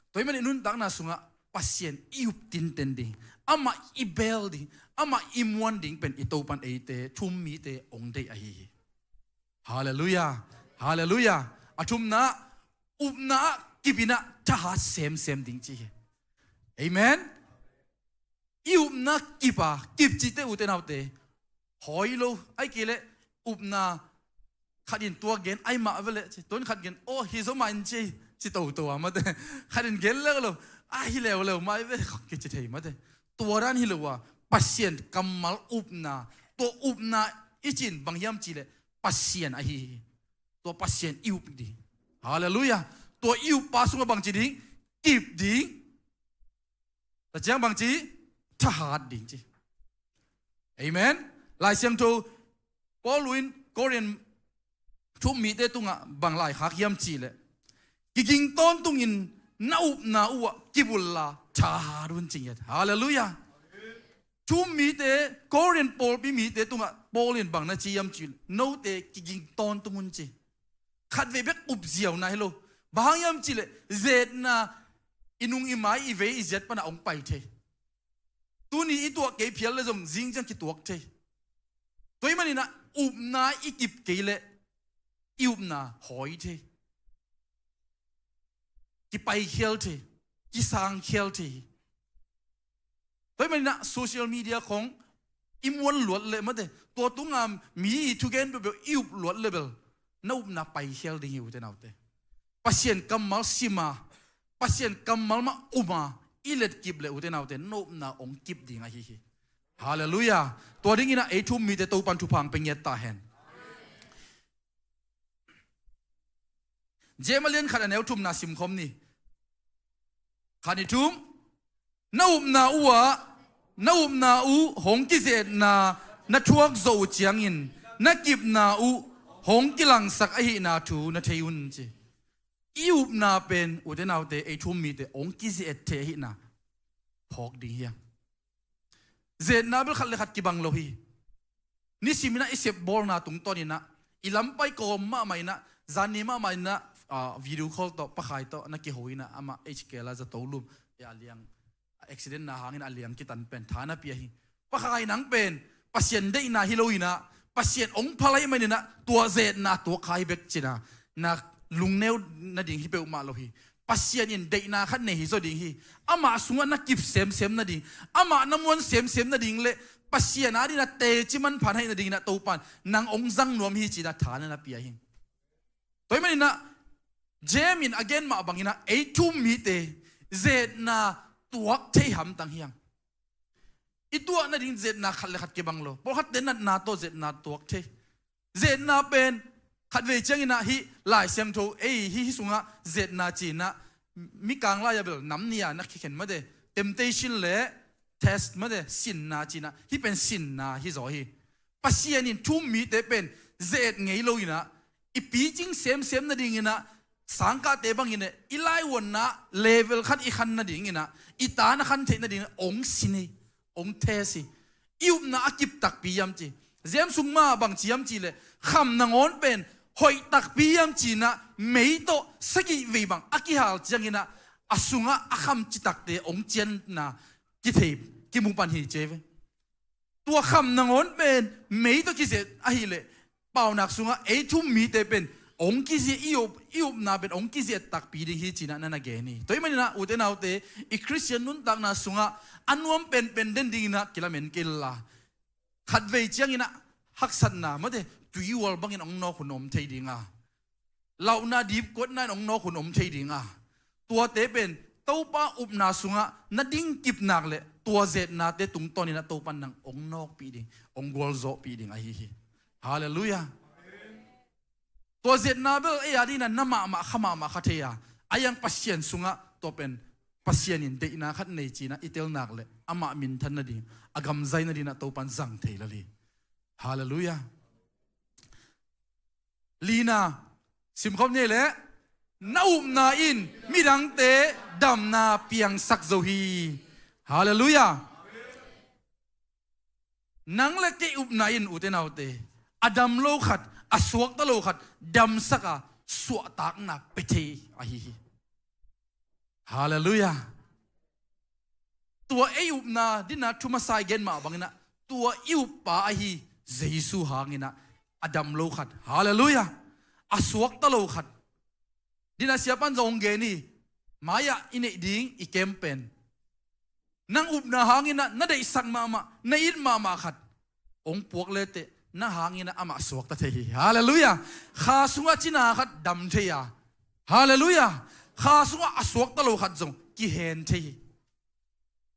Tua ahih manin nuntakna sungah Pasian i up tinten ding, amah i bel ding, amah i muan ding pen i Topan eite thu-um mite hong deih ahi hi. Halleluiah. Halleluiah. A thumna, upna ah kipinah thahat semsem ding ci hi. Amen. I upna kip a, kip cihte ute naute, hawi lo, ahih kei leh upna khat in tua gen ai mah veleh ci, tua in khat gen, aw hi zaw mah in ci, ci toto a mate. Khat in gen lek lo, a hi leuleu mah i ve khawng kici thei mate. Tua dan hi lo a, Pasian kammal upna, tua upna i cin bang hiam cihleh Pasian ahi hi. Tua Pasian i up ding. Halleluiah. Tua i uppa sungah bang ci ding? Kip ding. Tua ciang bang ci? Thahat ding ci. Amen. Lai Siangtho Paul in Korin thu-um mite tungah bang laikhak hiam cihleh, kiging tawntungin na upna uhah kip unla thahat un ci ngiat. Halleluiah. Thu-um mite, Korin pawlpi mite tungah Paul in bang na ci hiam cihleh, note kiging tawntung un ci. Khatvei bek upziauna hi lo. Bang hang hiam cihleh, zetna i nung i mai i vei i ziat panah hong pai thei. Tuni i tuah kei phial le zong zing ciang kituak thei. Tua ahih maninah upna i kip kei leh i upna hawi thei, kipaikhial thei, kisangkhial thei. Tua ahih maninah social media khawng i muan luat leh mate, tua tunga mi i thugen peuhpeuh i up luat leh bel na upna paikhial ding hi ute naute. Pasian kammal sima, Pasian kammal mah uma i letkip leh ute naute, na upna hong kip ding ahi hi. Halleluiah. Tua dinginah ei thu-um mite Topan thupha hong pia ngiat ta hen. James a lian khat a neu thumna simkhawm ni. Khat ni thum. Na upna uhah, na upna uh hong kizetna na thuak zawh uh ciangin na kipna uh hong kilangsak ahihna thu na thei un ci. I upna pen ute naute, ei thu-um mite hong kizet thei ahihna phawk ding hi a. Zetna bel khat le khat kibang lo hi. Nisiminah i sepbawlna tungtawninah i lampai kawm mahmah inah, zanni mahmah inah, ah, video call tawh, pakhai tawh na kiho inah, amah H K L a zato lum, a liang, a accident na hangin a liang kitan pen tha na pia hi. Pakhai nang pen Pasian deihna hi lo inah, Pasian hong phalai maninah tua zetna tuak kha hi bek cinah na lungneu nading hi peuhmah lo hi. Pasian in deihna khat nei hi zaw ding hi. Amah sungah na kip semsem nading, amah na muan semsem nading le Pasian adinah teci manpha na hih nadinginah Topan nang hong zang nuam hi cinah tha na na pia hi. Tua hi maninah James in a gen mah banginah ei thu-um mite zetna tuak thei hamtang hiang. I tuah nading zetna khat le khat kibang lo. Pawlkhatte natna tawh zetna tuak thei. Zetna pen khatvei cianginah hih Lai Siangtho ei hih, hih sungah zetna cinah mikang lai-a bel nam nih-a na kikhen mate, temptation le test mate, sinna cinah hih pen sinna hi zaw hi. Pasian in thu-um mite pen zet ngei loinah i picing semsem nadinginah sangkahte bangin i laivuanna level khat i khan nadinginah i ta na khan theih nadinginah hong sin hi, hong test hi. I upna a kip takpi hiam ci. James sung mah bang ci hiam cihleh kham nangawn pen hoih takpi hiam cinah mei tawh sagih vei bang a kihal cianginah a sungah a kham citakte hong cianna kithei kimu pan hi ci ve. Tua kham nangawn pen mei tawh kizet ahileh paunak sungah ei thu-um mite pen hong kizia, i up, i upna pen hong kizia takpi ding hi cinah na na gen hi. Tua hi maninah ute naute, i Khristian nuntakna sungah a nuam penpen den dinginah kilamen kei la. Khatvei cianginah haksatna mate, tuihual bangin hong nawk hun om thei dinga, lauhna dipkuatna in hong nawk hun om thei dinga, tuate pen Topa upna sungah na dingkip nak le tua zetnate tungtawninah Topa nang hong nawkpih ding, hong gualzawhpih ding ahi hi. Halleluiah. Tua zetna bel ei adinah na mahmah kha mahmah kha thei a, a hiang Pasian sungah tua pen Pasian in deihna khat nei cinah i tel nak le amah minthan nading, a gamzai nadinah Topan zang thei lel hi. Halleluiah. Lina, simkhop ni leh, na upna in midangte damna piangsak zo hi. Halleluiah. Nang le kei upna in ute naute, a dam lo khat, a suakta lo khat damsaka suahtakna pia thei ahi hi. Halleluiah. Tua ei upna dinah thu masa i gen mah banginah tua i uppa ahi Jesu hanginah a dam lo khat, halleluiah, a suakta lo khat dinah siapan zong hong gen hi. Mai-ah i neih ding i kem pen nang upna hanginah na deihsak mahmah, na it mahmah khat hong puak leteh na hanginah amah suakta thei hi. Halleluiah. Kha sungah cina khat dam thei a, halleluiah, kha sungah a suakta lo khat zong kihen thei hi.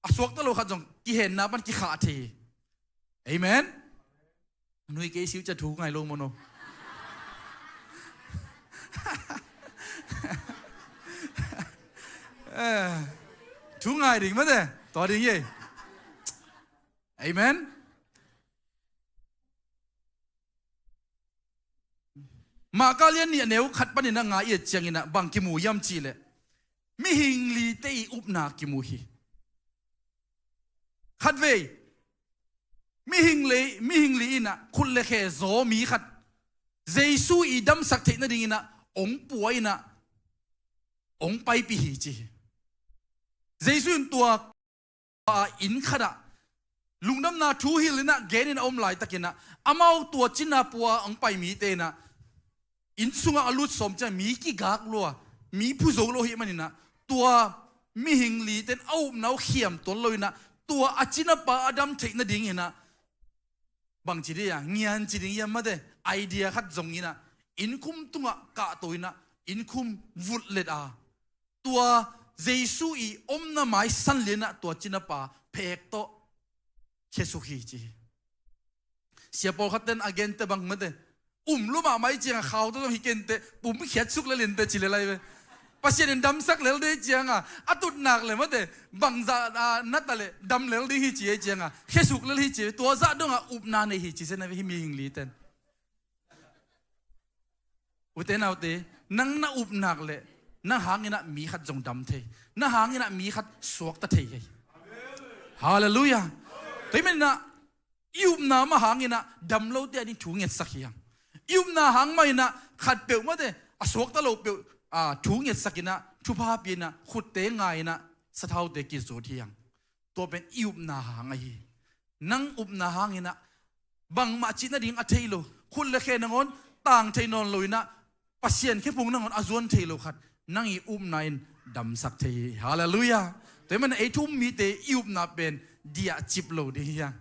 A suakta lo khat zong kihenna pan kikhah thei hi. Amen. Nui kei siu cia thu ngai lo mono. Eh, thu ngai ding mate, tua ding ye. Amen. Marka lian nih a neu khat panin a nga i et cianginah bang kimu hiam cihleh mihing lite i upna kimu hi. Khatvei mihing li, mihing li inah khut le khe zaw mi khat Jesu i damsak theih nadinginah hong pua inah hong paipih hi ci hi. Jesu in tua a inn khatah lungdamna thu hilh inah genin a om laitakinah amau tua cina pua hong pai mite inah inn sungah a lut sawm ciang mi kigak lua, mi phu zo lo hi maninah tua mihing liten a upna uh khiam tuan loinah tua a cina pa a dam theih nadinginah bangci dih a ngianci ding hiam mate, idea khat zonginah innkhum tungah kahto inah innkhum vut let a tua Jesu i omna mai sanlianah tua cina pa phek tawh khiasuk hi ci hi. Sia pawlkhatten a gente bang mate, um lua mahmah i cianga khau tawh zong hi kente, pum khiatsuk lel inte ci lel ai ve. Pasian in damsak lel dei cianga a tutnak le mate bangzah a na ta le dam lel ding hi ci ei cianga khiasuk lel hi ci ve. Tua zah donga upna nei hi ci sena ve hi mihing liten. Ute naute, nang na upnak le nang hanginah mi khat zong dam thei, nang hanginah mi khat suakta thei hi. Halleluiah. Tua hi maninah i upna mah hanginah dam lote a ding thu ngetsak hi hang. I upna hang mahinah khat peuh mate a suakta lo peuh a thu ngetsakinah thupha pianah khutte ngainah sathaute kizut hi hang. Tua pen i upna hang ahi. Nang upna hanginah Bangmah cih nading a thei lo. Khut le khe nangawn tang thei nawn lo inah, Pasian khephung nangawn a zuan thei lo khat nang i upna in damsak thei hi. Halleluiah. Tua hi manin ei thu um mite i upna pen diahcip lo ding hi hang.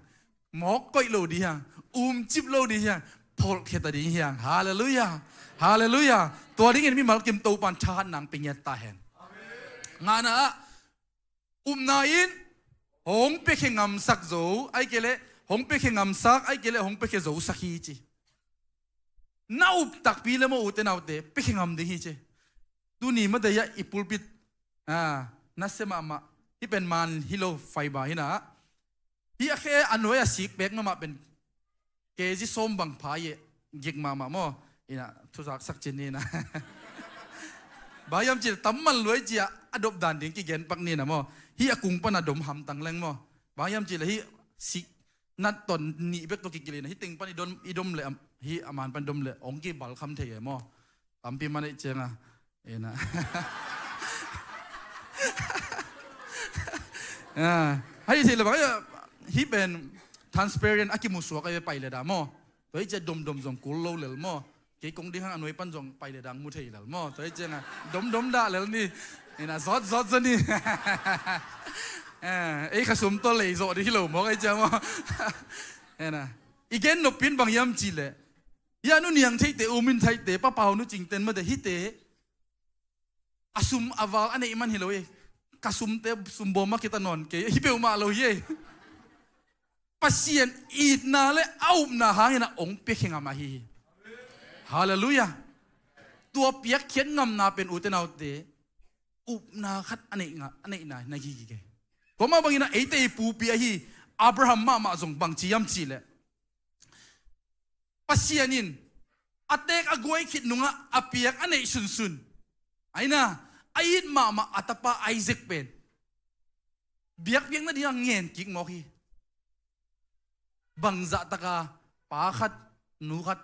Mawk koih lo ding hi hang. Umcip lo ding hi hang. Pholhkhia ta ding hi hang. Halleluiah. Halleluiah. Tua dingin mimal kim Topan thahatna hong pia ngiat ta hen. Ngana ah, upna in hong piakhia ngamsak zo, ahih kei leh hong piakhia ngamsak, ahih kei leh hong piakhia zosak hi ci. Na up takpi le maw, ute naute, piakhia ngam ding hi ci. Tuni mate hiah i pulpit, ah, nasia mahmah. Hih pen man hi lo, fiber hi na. Hih a khe a nuai a sik pek mahmah pen K G sawm bang pha hi, gik mahmah maw. Inah, thuzak sak cin ni inah. Bang hiam cih leh tam man luai ciah a dop dan ding kigen pak ni inah maw. Hih a kung pan a dom hamtang leng maw. Bang hiam cih leh hih sik nat ton nih bek tawh kikilh inah, hih teng pan i dom, i dom leh, hih a man pan dom leh hong kibal kham thei e maw. Tampi man ahih ciangin. Inah. Ah, hih thei le bang, hih pen transparent a kimusuak a pai le dah maw. Tua hi ciah domdom zong kul lo lel maw. Kei kong ding hang a nuai pan zong pai le dah mu thei lel maw. Tua hi ciangin domdom dah lel ni. Inah, zawt zawt zaw ni. Eh, ei khasum tawh lei zawh ding hi lo maw, ka hi ciang maw. Inah, i gen nop pen bang hiam cih leh, hih a nu Niang Theite, U Min Theite, Pa Pau, Nu Cing ten mate hihte a sum a val a neih man hi lo hi. Ka sumte sum bawm a kita nawn kei hi peuhmah lo hi. Pasian itna le a upna hangin a hong piakhia ngam ahi hi. Halleluiah. Tua piakkhiat ngamna pen, ute naute, upna khat a neih nga, a neihna na hi hi. Tua mah bangin ah eite i pupi ahi Abraham mahmah zong bang ci hiam cih leh, Pasian in a teek a guai khit nungah a piak a neih sunsun, ahi na, a it mahmah a tapa Isaac pen biakpiakna dingah ngen kik mawk hi. Bangzah taka pa khat, nu khat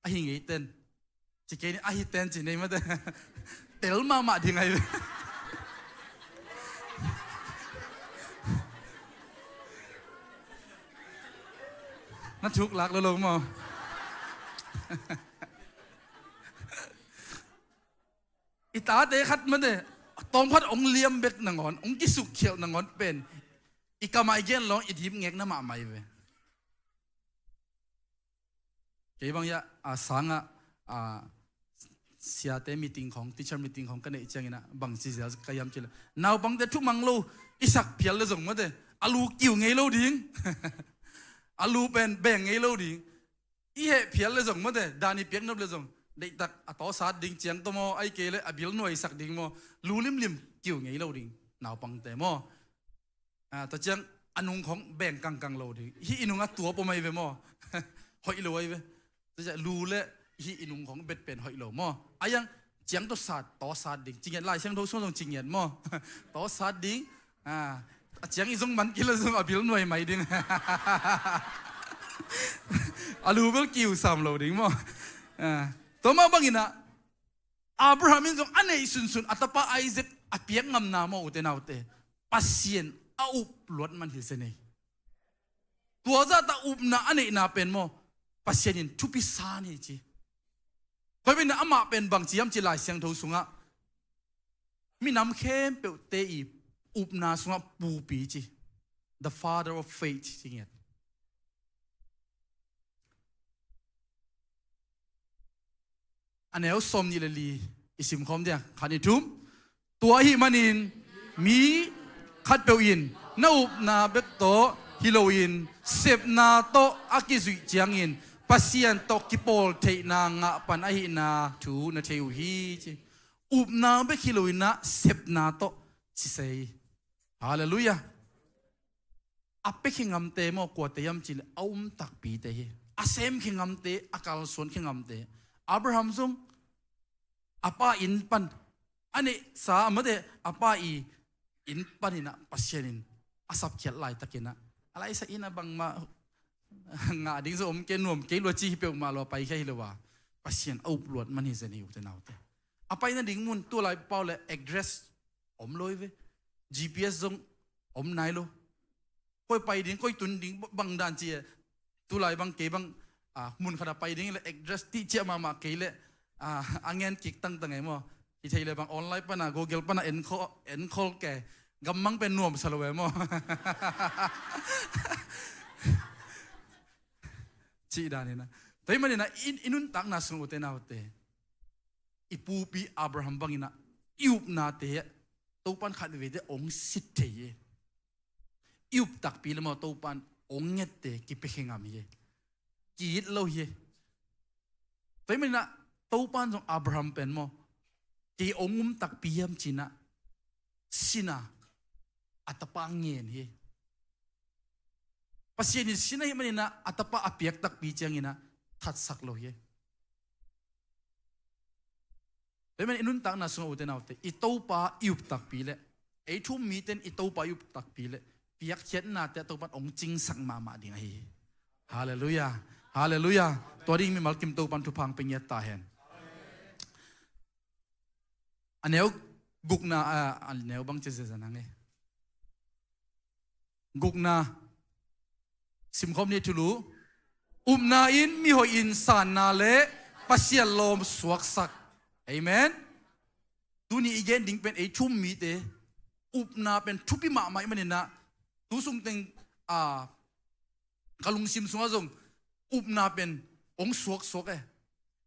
ahi ngei ten, ci kei ni, ahi ten ci nei mate. Tel mahmah ding ahi ve. Na thuk lak lo lo maw? I tate khat mate, tawmkhat hong liam bek nangawn, hong kisukkhialh nangawn pen i kamah i gen lawng i dipngekna mahmah hi ve. Kei bang hiah a sangah, a, siate meeting khawng, teacher meeting khawng ka neih ciangin ah bang ci ziau ka hiam cih leh, naupangte thumang lo i sak phial le zong mate, a lu kiu ngei lo ding. A lu pen beng ngei lo ding. I heh phial le zong mate, dan i piak nop le zong, deihtak a tawsat ding ciang tawh maw, ahih kei leh a bil nuaisak ding maw, lu limlim kiu ngei lo ding naupangte maw. Ah, tua ciang a nung khawng beng kangkang lo ding. Hih i nungah tua pom ahi ve maw. Hoih lo ahi ve. Tua ciang lu le hih i nung khawng bet pen hoih lo maw. A hiang ciang tawh sat, tawsat ding. Ci ngiat, Lai Siangtho sung zong ci ngiat maw. Tawsat ding. Ah, a ciang i zong man kei le zong a bil nuai mai ding. A lu bel kiu sam lo ding maw. Ah, tua mah bangin ah Abraham in zong a neih sunsun a tapa Isaac a piak ngamna maw, ute naute, Pasian a up luat man hi zen hi. Tua zahta upna a neihna pen maw, Pasian in thupi sa ni ci. Tua hi manin amah pen bang ci hiam cih leh Lai Siangtho sungah minam khempeuhte i upna sungah pupi ci. The father of faith ci ngiat. A neu sawmnih le li i simkhawm dia, khat, nih, thum. Tua ahih manin mi khatpeuh in na upna bek tawh hi loin sepna tawh a kizuih ciangin Pasian tawh kipawl theihna ngah pan ahihna thu na thei uh hi ci. Upna bek hi loin ah sepna tawh ci sei. Halleluiah. A piakhia ngamte maw, kuate hiam cih leh a um takpite hi. A semkhia ngamte, a kalsuankhia ngamte. Abraham zong a pa inn pan a neihsa mate, a pa i inn panin ah Pasian in a sapkhiat laitakin ah, a laisa inn ah bangmah ngah ding zong om kei, nuam kei lua ci hi peuhmah lua, paikhia hi lo a, Pasian a up luat man hi zen hi, ute naute. A paina ding mun, tua lai pau le address om lo hi ve. G P S zong om nai lo. Koi pai ding, koi tun ding, bang dan ci e. Tulai bang kei bang, ah, mun khat a pai ding le address tih ciah mahmah kei le, ah, a ngen kik tangtang ei maw. Hi thei le bang online pana, Google pana enkhol, enkhol ke. Gammang pen nuam sa lo ei maw. Cih dan hi na. Tua hi manin ah i, i nuntakna sung ute naute, i pupi Abraham bangin ah i upnate Topan khat veivei te hong sit thei hi. I up takpi le maw Topan hong ngette kipiakhia ngam hi. Ki-it lo hi. Tua hi manin ah Topan zong Abraham pen maw, kei hong um takpi hiam ci-in ah sin a, a tapa ngen hi. Pasian in sin ahih manin ah a tapa a piak takpi ciangin ah thatsak lo hi. Tua hi manin i nuntakna sungah ute naute, i Topa i up takpi le, ei thu-um mite in i Topa i up takpi le, piakkhiatnate ah Topan hong cingsak mahmah ding ahi hi. Halleluiah. Halleluiah. Tua ding mimal kim Topan thupha hong pia ngiat ta hen. A neu gukna, a, a neu bang ci zia zia nang e. Gukna. Simkhawm ni thulu. Upna in mihoih in sanna le Pasian lawm suaksak. Amen. Tuni i gen ding pen ei thu-um mite upna pen thupi mahmah ahih manin ah, tu sung teng, a, ka lungsim sungah zong upna pen hong suaksuak e.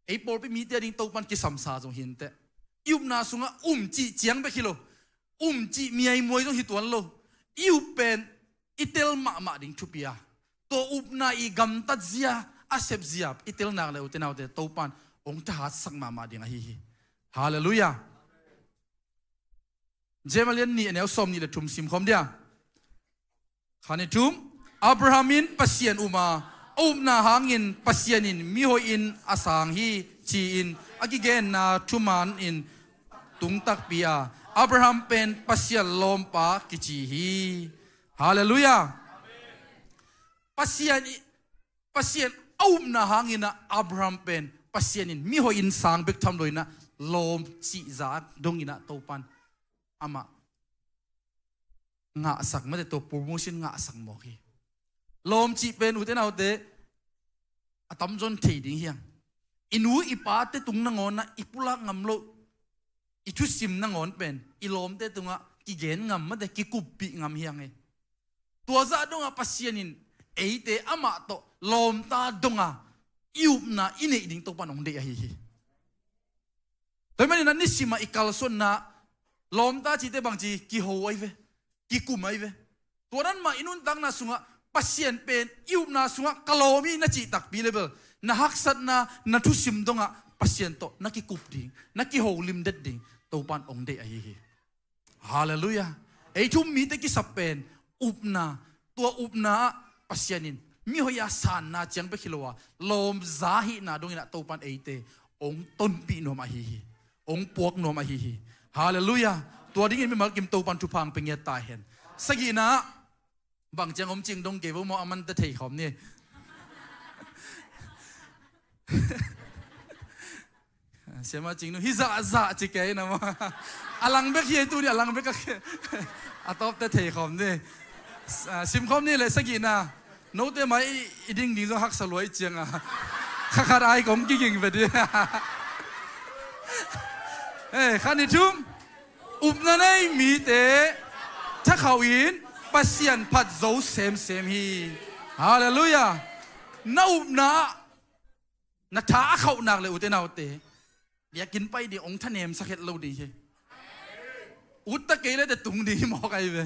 Ei pawlpi mite a ding Topan kisamsa zong hi inteh. I upna sungah um cih ciang bek hi lo, um cih miaimuai zong hi tuan lo. I up pen i tel mahmah ding thupi a, tua upna i gamtat zia, a sep zia i tel nak le ute naute Topan hong thahatsak mahmah ding ahi hi. Halleluiah. Jeremiah lian nih a neu sawm nih le thum simkhawm dia. Khan i thum. Abraham in Pasian um a, a upna hangin Pasian in mihoih in a sang hi ci-in a kigenna thuman in tung takpi a, Abraham pen Pasian lawmpa kici hi. Halleluiah. Pasian i, Pasian a upna hangin ah Abraham pen Pasian in mihoih in sang bek tham lo-in ah lawm cih zah dongin ah Topan amah ngahsak mate, tua promotion ngahsak mawk hi. Lawm cih pen ute naute a tamzaw in thei ding hi hang. I nu i pate tung nangawn ah i pulak ngam loh, i thusim nangawn pen i lawmte tungah kigen ngam mate, kikuppih ngam hi hang e. Tua zah dongah Pasian in eite amah tawh lawmta donga i upna i neih ding Topan hong deih ahi hi. Tua hi manin ah nisim ah i kalsuanna lawmta cihte bangci kiho ahi ve, kikum ahi ve. Tua dan mah i nuntakna sungah Pasian pen i upna sungah ka lawm hi na cih takpi le bel, na haksatna, na thusim dongah Pasian tawh na kikup ding, na kiho limdet ding Topan hong deih ahi hi. Halleluiah. Ei thu-um mite kisap pen upna, tua upna ah Pasian in mihoih a sanna ciang bek hi lo a, lawmza hihna dongin ah Topan eite hong tonpih nuam ahi hi. Hong puak nuam ahi hi. Halleluiah. Tua dingin mimal kim Topan thupha hong pia ngiat ta hen. Sagihna ah, bang ciang om cing dong kei vo maw, a mante thei khawm ni. Siama Cing Nu, hi zahzah ci kei na maw. A lang bek hi ei tuni, a lang bek a khe. A tawpte thei khawm ni. Ah, simkhawm ni le sagihna. Note mai i, i ding ding zong haksa lua i cianga. Kha khat ai kong kiging ve di. Eh, khan i thum. Upna nei mite thakhauh in Pasian phat zo semsem hi. Halleluiah. Na upna ah na tha a khauh nak le ute naute, biakinn pai ding hong thanemsak het lo ding hi. Utta kei le te tung ding hi mawk ahi ve.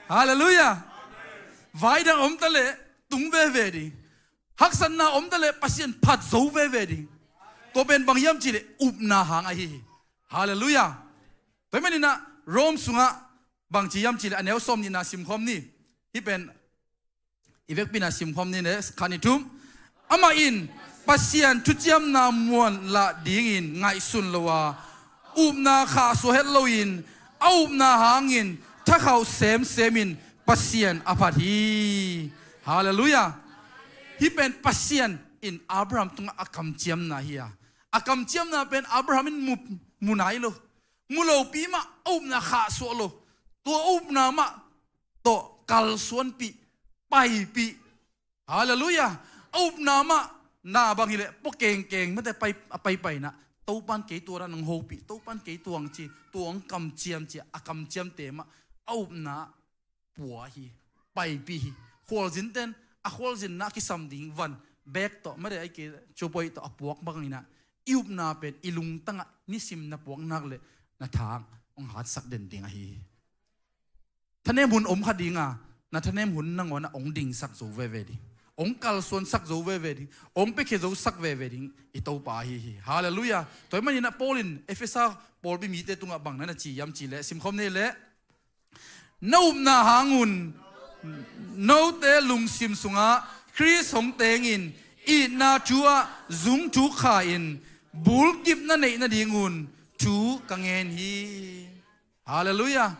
Halleluiah. Vai dang om ta le tung veve ding. Haksatna om ta le Pasian phat zo veve ding. Tua pen bang hiam cih le upna hang ahi hi. Halleluiah. Tua hi manin ah Rome sungah bang ci hiam cih le a neu sawm nihna simkhawm ni. Hih pen i vekpi-in ah simkhawm ni le, khan i thum. Amah in Pasian thuciamna muanlah dingin ngaihsun lo a, upna khahsuah het loin a upna hangin thakhauh semsem in Pasian a phat hi. Halleluiah. Hih pen Pasian in Abraham tungah a kamciamna hi a, a kamciamna pen Abraham in mu, mu nai lo. Mu lopi mah a upna khahsuah lo. Tua a upna mah tawh kalsuanpih, paipih. Halleluiah. A upna mah na bang hileh pua kengkeng mate pai, a paipaina, Topan kei tua dan hong hopih, Topan kei tua hong ci, tua hong kamciam ci, a kamciamte mah a upna pua hi, paipih hi. Khualzinten a khualzinna a kisam ding van bek tawh mate ai kei cuapoih tawh a puak bangin ah i upna pen i lungtangah nisim na puak nak leh na tha hong hatsak den ding ahi hi. Thanem hun om kha dinga, na thanem hun nangawnah hong dingsak zo veve ding, hong kalsuansak zo veve ding, hong piakhia zosak veve ding i Topa ahi hi. Halleluiah. Tua ahih maninah Paul in Efesa pawlpi mite tungah bang na na ci hiam cihleh simkhawm ni leh, na upna hangun note lungsim sungah Khrist hong tengin itna thu-ah zung thuk kha-in bulkip na neih nadingun thu ka ngen hi. Halleluiah.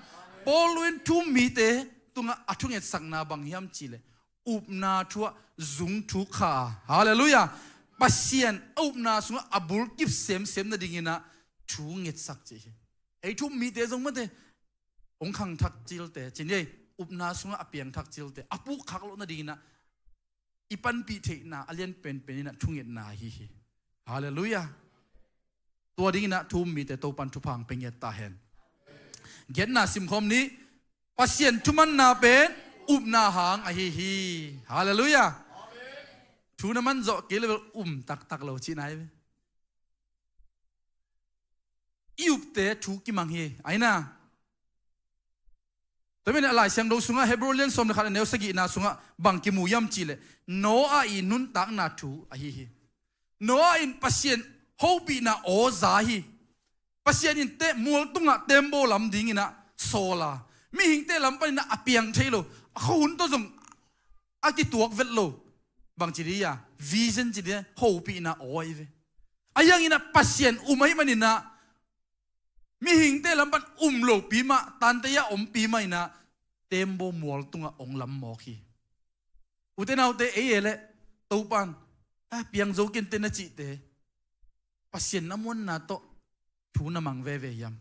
Paul in thu-um mite tungah a thungetsakna bang hiam cihleh upna thu-ah zung thuk kha a, halleluiah, Pasian a upna sungah a bulkip semsem nadinginah thu ngetsak ci hi. Ei thu-um mite zong mate hong khangthak cilte, ci ni ei, upna sungah a piangthak cilte a pukkhak loh nadinginah i panpih theihna a lian penpen inah thungetna ahi hi. Halleluiah. Tua dinginah thu-um mite Topan thupha hong pia ngiat ta hen. Giatna simkhawm ni. Pasian thumanna pen upna hang ahi hi. Halleluiah. Thu na man zawh kei leh bel um taktak lo cihna hi ve. I upte thu kimang hi, aina. Tua ahih manin a Lai Siangtho sungah Hebrew lian sawm le khat a neu sagihna sungah bang kimu hiam cihleh Noah i nuntakna thu ahi hi. Noah in Pasian hopihna aw za hi. Pasian in te mual tungah tembaw lam dinginah sawl a, mihingte lam paninah a piang thei lo, a khuahun tawh zong a kituak vet lo. Bang ci dih a, vision ci dih a, hopihna aw ahi ve. A hianginah Pasian um ahih maninah mihingte lam pan um lopi mah, tante ah ompi mah inah tembaw mual tungah hong lam mawk hi. Ute naute, ei e leh Topan a piang zo kei inteh na cihte Pasian na muanna tawh thu na mang veve hiam?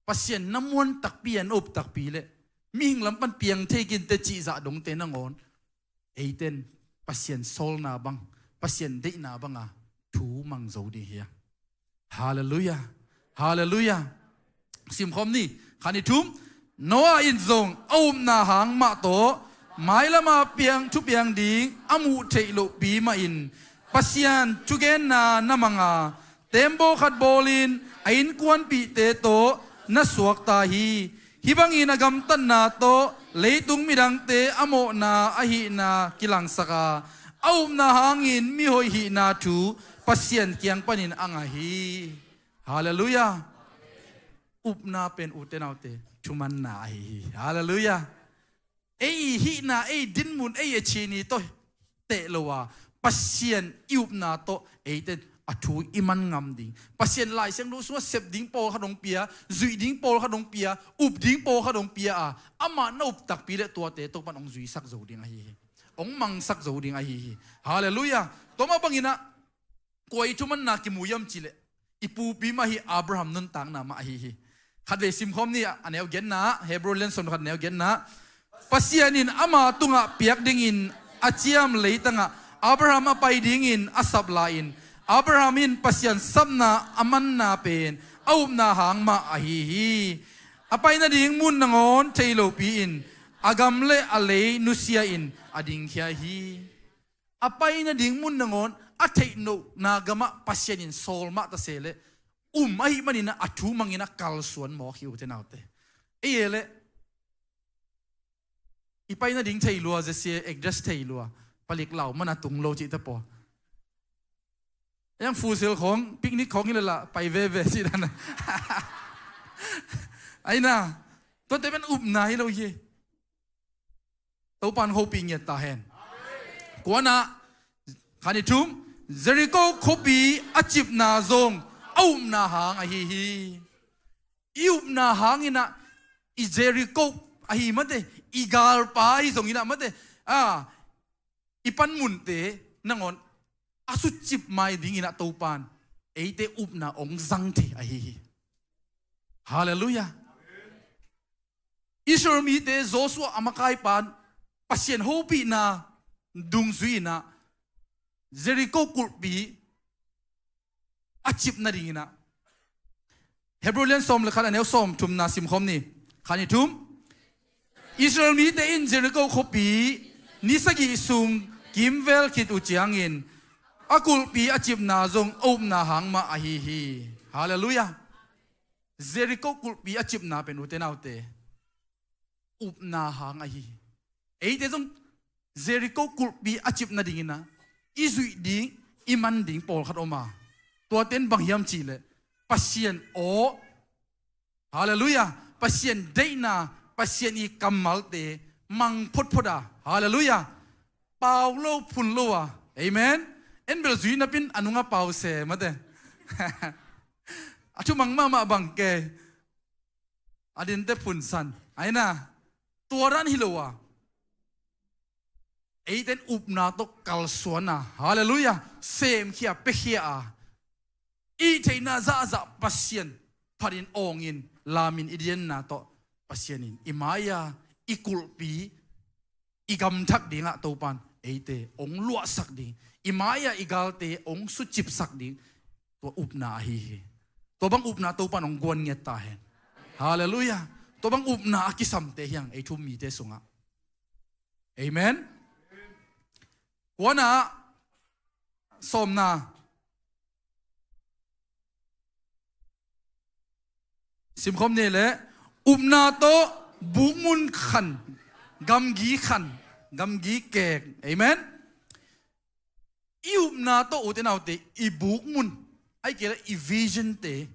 Pasian na muan takpi a na up takpi leh mihing lam pan piang thei kei inteh cihzah dongte nangawn eiten Pasian sawlna bang, Pasian deihna banga thu mang zo ding hi a. Halleluiah. Halleluiah. Simkhawm ni. Khat ni thum. Noah in zong a upna hang mah tawh mailama piang thupiang ding a muh theih lohpi mahin Pasian thugenna na manga tembaw khat bawlin a innkuanpihte tawh na suakta hi. Hih bangin a gamtatna tawh leitung midangte a mawhna ahihna kilangsaka a upna hangin mihoih hihna thu Pasian kiang panin a ngah hi. Halleluiah. Upna pen ute naute thumanna ahi hi. Halleluiah. Ei hihna, ei dinmun, ei a chini tawh teh lo a, Pasian i upna tawh eiten a thu i man ngam ding, Pasian Lai Siangtho sungah sep ding pawlkhat hong pia, zuih ding pawlkhat hong pia, up ding pawlkhat hong pia a, amah na up takpi leh tuate Topan hong zuisak zo ding ahi hi. Hong mangsak zo ding ahi hi. Halleluiah. Tua mah banginah kua i thumanna kimu hiam cihleh i pupi mah hi, Abraham nuntakna mah ahi hi. Khatvei simkhawm ni. A neu genna ah, Hebrew lian sawm le khat neu genna ah, Pasian in ama tungah piak dingin a ciam leitangah Abraham a pai dingin a sap lai-in Abraham in Pasian sapna a manna pen a upna hang mah ahi hi. A pai nading mun nangawn thei lopi-in a gam le a lei nusia-in a dingkhia hi. A pai nading mun nangawn a theihlohna gamah Pasian in sawl mah ta se leh um ahih maninah a thu mangin a kalsuan mawk hi, ute naute. Ei e leh i pai nading thei lua, zesia ekdes thei lua, palik lau mana tung lo cihte pawl. Yang fusil khawng, picnic khawng hi lala pai veve cih dan a. Aina, tuate pen upna hi lo hi. Topan hopih ngiat ta hen. Kuana, khat ni thum, Jericho khuapi a cipna zong a upna hang ahi hi. I upna hanginah i Jericho ahi mate, i galpa ahi zonginah mate, a, i panmunte nangawn a sucip mai dinginah Topan eite upna hong zang thei ahi hi. Halleluiah. Israel mite Joshua a makaipan Pasian hopihna dungzui inah Jericho kulhpi a cip nadinginah Hebrew lian sawm le khat a neu sawm thumna simkhawm ni. Khat ni thum. Israel mite in Jericho khuapi ni sagih sung kimvel khit uh ciangin a kulhpi a cipna zong a upna hang mah ahi hi. Halleluiah. Jericho kulhpi a cipna pen ute naute upna hang ahi hi. Eite zong Jericho kulhpi a cip nadinginah i zuih ding, i man ding pawlkhat om a, tuate in bang hiam cihleh Pasian aw, halleluiah, Pasian deihna, Pasian i kammalte mang photphot a, halleluiah, pau lo phun lo a, amen. En bel zui napin a nungah pau se mate. A thumang mahmah bang kei a dinte phunsan. Aina, tua dan hi lo a, eite in upna tawh kalsuan a, halleluiah, semkhia, piakhia a, i theihna zahzah Pasian phatin awngin lamin i dienna tawh Pasian in i mai-a i kulhpi i gamthak dingah Topan eite hong luahsak ding, i mai-ah i galte hong sucipsak ding, tua upna ahi hi. Tua bang upna Topan hong guan ngiat ta hen. Halleluiah. Tua bang upna a kisamte hiang ei thu-um mite sungah. Amen. Kuana sawmna simkhawm ni leh, upna tawh bukmun khan, gamgi khan, gamgi kek. Amen. I upna tawh ute naute, i bukmun, ahih kei leh i vision-te,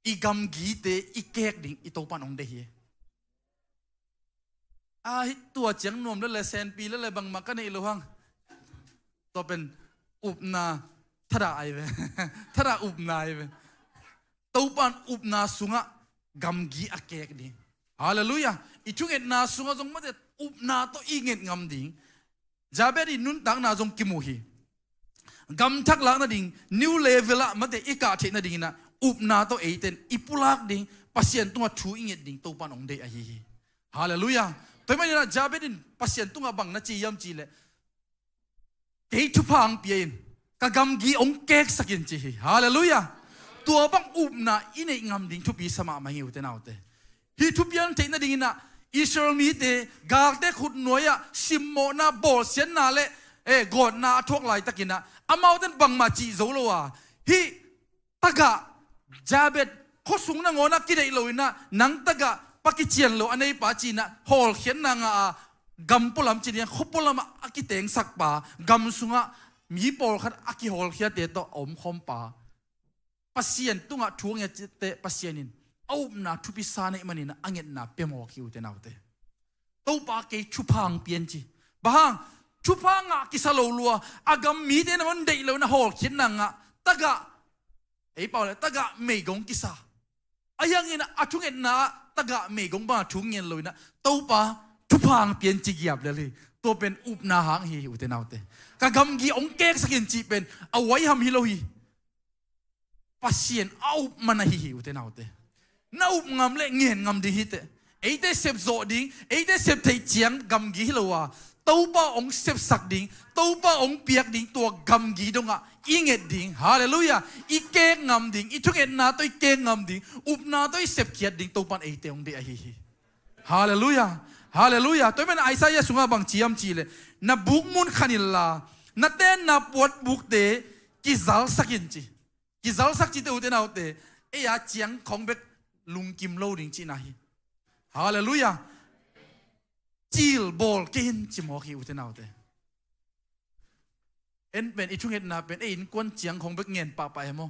i gamgite i kek ding i Topan hong deih hi. A hi tua ciang nuam lele, senpi lele, bangmah ka neih lo hang. Tua pen upna thadah ahi ve. Thadah upna ahi ve. Topan upna sungah gamgi a kek ding. Halleluiah. I thungetna sungah zong mate upna tawh i nget ngam ding. Jabez i nuntakna zong kimu hi. Gamthak lak nading, new level ah mate i kah theih nadinginah upna tawh eite in i pulak ding, Pasian tungah thu i nget ding Topan hong deih ahi hi. Halleluiah. Tua ahih maninah Jabez in Pasian tungah bang na ci hiam cihleh, kei thupha hong pia in, ka gamgi hong keksak in ci hi. Halleluiah. Tua bang upna i neih ngam ding thupi sa mahmah hi ute naute. Hih thupiang theih nadinginah Israel mite galte khutnuai-ah simmawhna, bawlsiatna le, eh, gawtna a thuak laitakinah amaute in bangmah cih zo lo a, hih tagah Jabez khuasung nangawnah kideih loinah, nang tagah pakician lo a neipa cinah hawlkhiatna ngah a, gam pualam ciniang khua pualamah a kitengsakpa, gam sungah mi pawlkhat a kihawlkhiate tawh a omkhawmpa, Pasian tungah thu a ngetteh Pasian in a upna thupisa neih maninah a ngetna pia mawk hi ute naute. Topa kei thupha hong pia in ci. Bang hang? Thupha ngah kisa lo lua, a gam mite nangawn deih loinah hawlkhiatna ngah tagah, ei pau le tagah meigong kisa. A hiangin a thungetna ah tagah meigong bangah thu ngen loinah Topa thupha hong pia in ci giap lel hi. Tua pen upna hang hi hi ute naute. Ka gamgi hong keksak in cih pen a huaiham hi lo hi. Pasian a up man ahi hi ute naute. Na up ngam le ngen ngam ding hi teh. Eite sep zawh ding, eite sep theih ciang gamgi hi lo a, Topa hong sepsak ding, Topa hong piak ding tua gamgi dongah i nget ding. Halleluiah. I kek ngam ding, i thungetna tawh i kek ngam ding, upna tawh i sepkhiat ding Topan eite hong deih ahi hi. Halleluiah. Halleluiah. Tua ahih manin Isaiah sungah bang ci hiam cihleh, na bukmun khan inla, na tenna puanbukte kizalsak in ci. Kizalsak cite ute naute, ei a ciang khawng bek lungkim lo ding cihna hi. Halleluiah. Cil bawl kei in ci mawk hi ute naute. En pen i thungetna pen ei innkuan ciang khawng bek ngen pahpah e maw?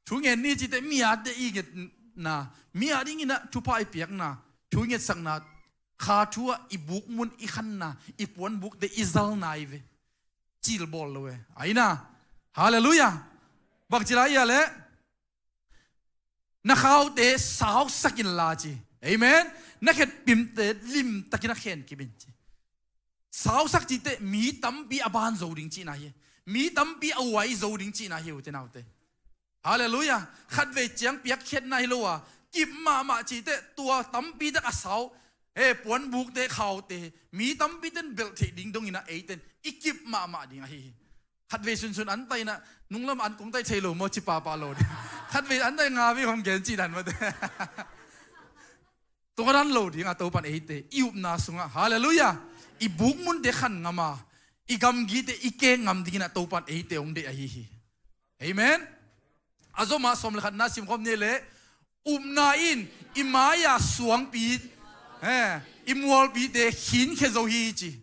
Thu ngen ni cite mi-a te i ngetna, mi-a dinginah thupha i piakna, thu i ngetsakna, kha thu-ah i bukmun i khanna, i puanbukte i zalna i ve. Cil bawl lo e. Aina. Halleluiah. Bang ci lai a leh, na khaute sausak inla ci. Amen. Na khetpimte limtakin a khen kip in ci. Sausak cite mi tampi a ban zo ding cihna hi. Mi tampi a huai zo ding cihna hi ute naute. Halleluiah. Khatvei ciang piakkhiatna hi lo a, kip mahmah cite tua tampi tak a sau, He puanbukte, khaute, mi tampi ten belh theih ding dongin ah eite in i kip mahmah ding ahi hi. Khatvei sunsun an tai in ah, nunglam an kong tai thei lo maw, ci pahpah lo ding. Khatvei an tai nga vei hong gen cih dan mate. Tua dan lo ding a, Topan eite i upna sungah, halleluiah, i bukmunte khan ngam a, i gamgite i keng ngam dingin ah Topan eite hong deih ahi hi. Amen. A zomah sawm le khatna simkhawm ni leh, upna in i mai-ah suangpi, eh, i mualpite khinkhia zo hi ci.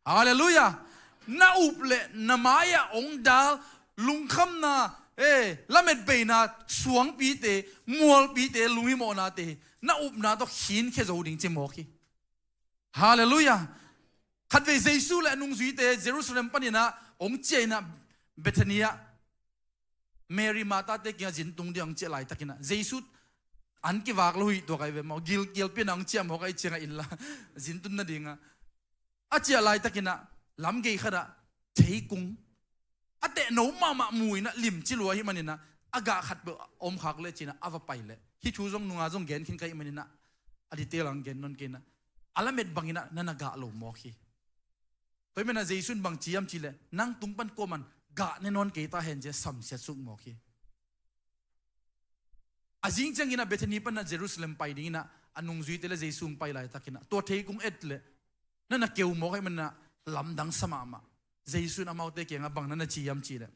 Halleluiah. Na up leh na mai-ah hong dal lungkhamna, eh, lametbeina suangpite, mualpite, lunghimawhnate na upna tawh khinkhia zo ding ci mawk hi. Halleluiah. Khatvei Jesu le a nungzuite Jerusalem panin ah hong ciah in ah, Bethany ah Mary Martha-te kiangah zin tung ding hong ciah laitakin ah, Jesu an kivak lo hi tua kai ve maw, gilkialpi in ah hong ciah mawk ahi ciangah inla, zin tun nadingah a ciah laitakin ah, lamgei khatah theikung a tehno mahmah mu in ah limci lua ahih manin ah, a gah khat peuh a om khak leh ci-in ah a va pai leh, hih thu zong nunga zong gen khin ka hih manin ah, a detail hong gen nawn kei in ah, a lamet bangin ah na na gah lo mawk hi. Tua ahih manin ah Jesu in bang ci hiam cih leh, nang tung pan kuaman gah ne nawn kei ta hen ci-in ah samsiat suk mawk hi. A zing ciangin ah Bethany panin ah Jerusalem pai dingin ah a nungzuite le Jesu hong pai laitakin ah, tua theikung et leh na na keu mawk ahih manin ah lamdang sa mahmah. Jesu in amaute kiangah bang na na ci hiam cih leh,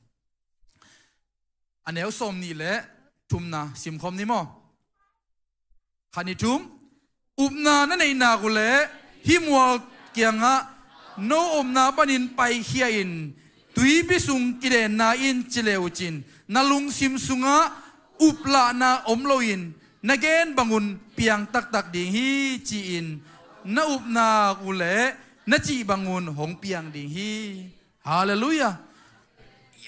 a neu sawm nih le thumna simkhawm ni maw. Khat, nih, thum. Upna na neih nak uh leh hih mual kiangah no omna panin paikhia in, tuipi sung kidenna in ci le uh cin, na lungsim sungah uplahna om loin na gen bangun piang taktak ding hi ci-in na up nak uh leh na cih bangun hong piang ding hi. Halleluiah.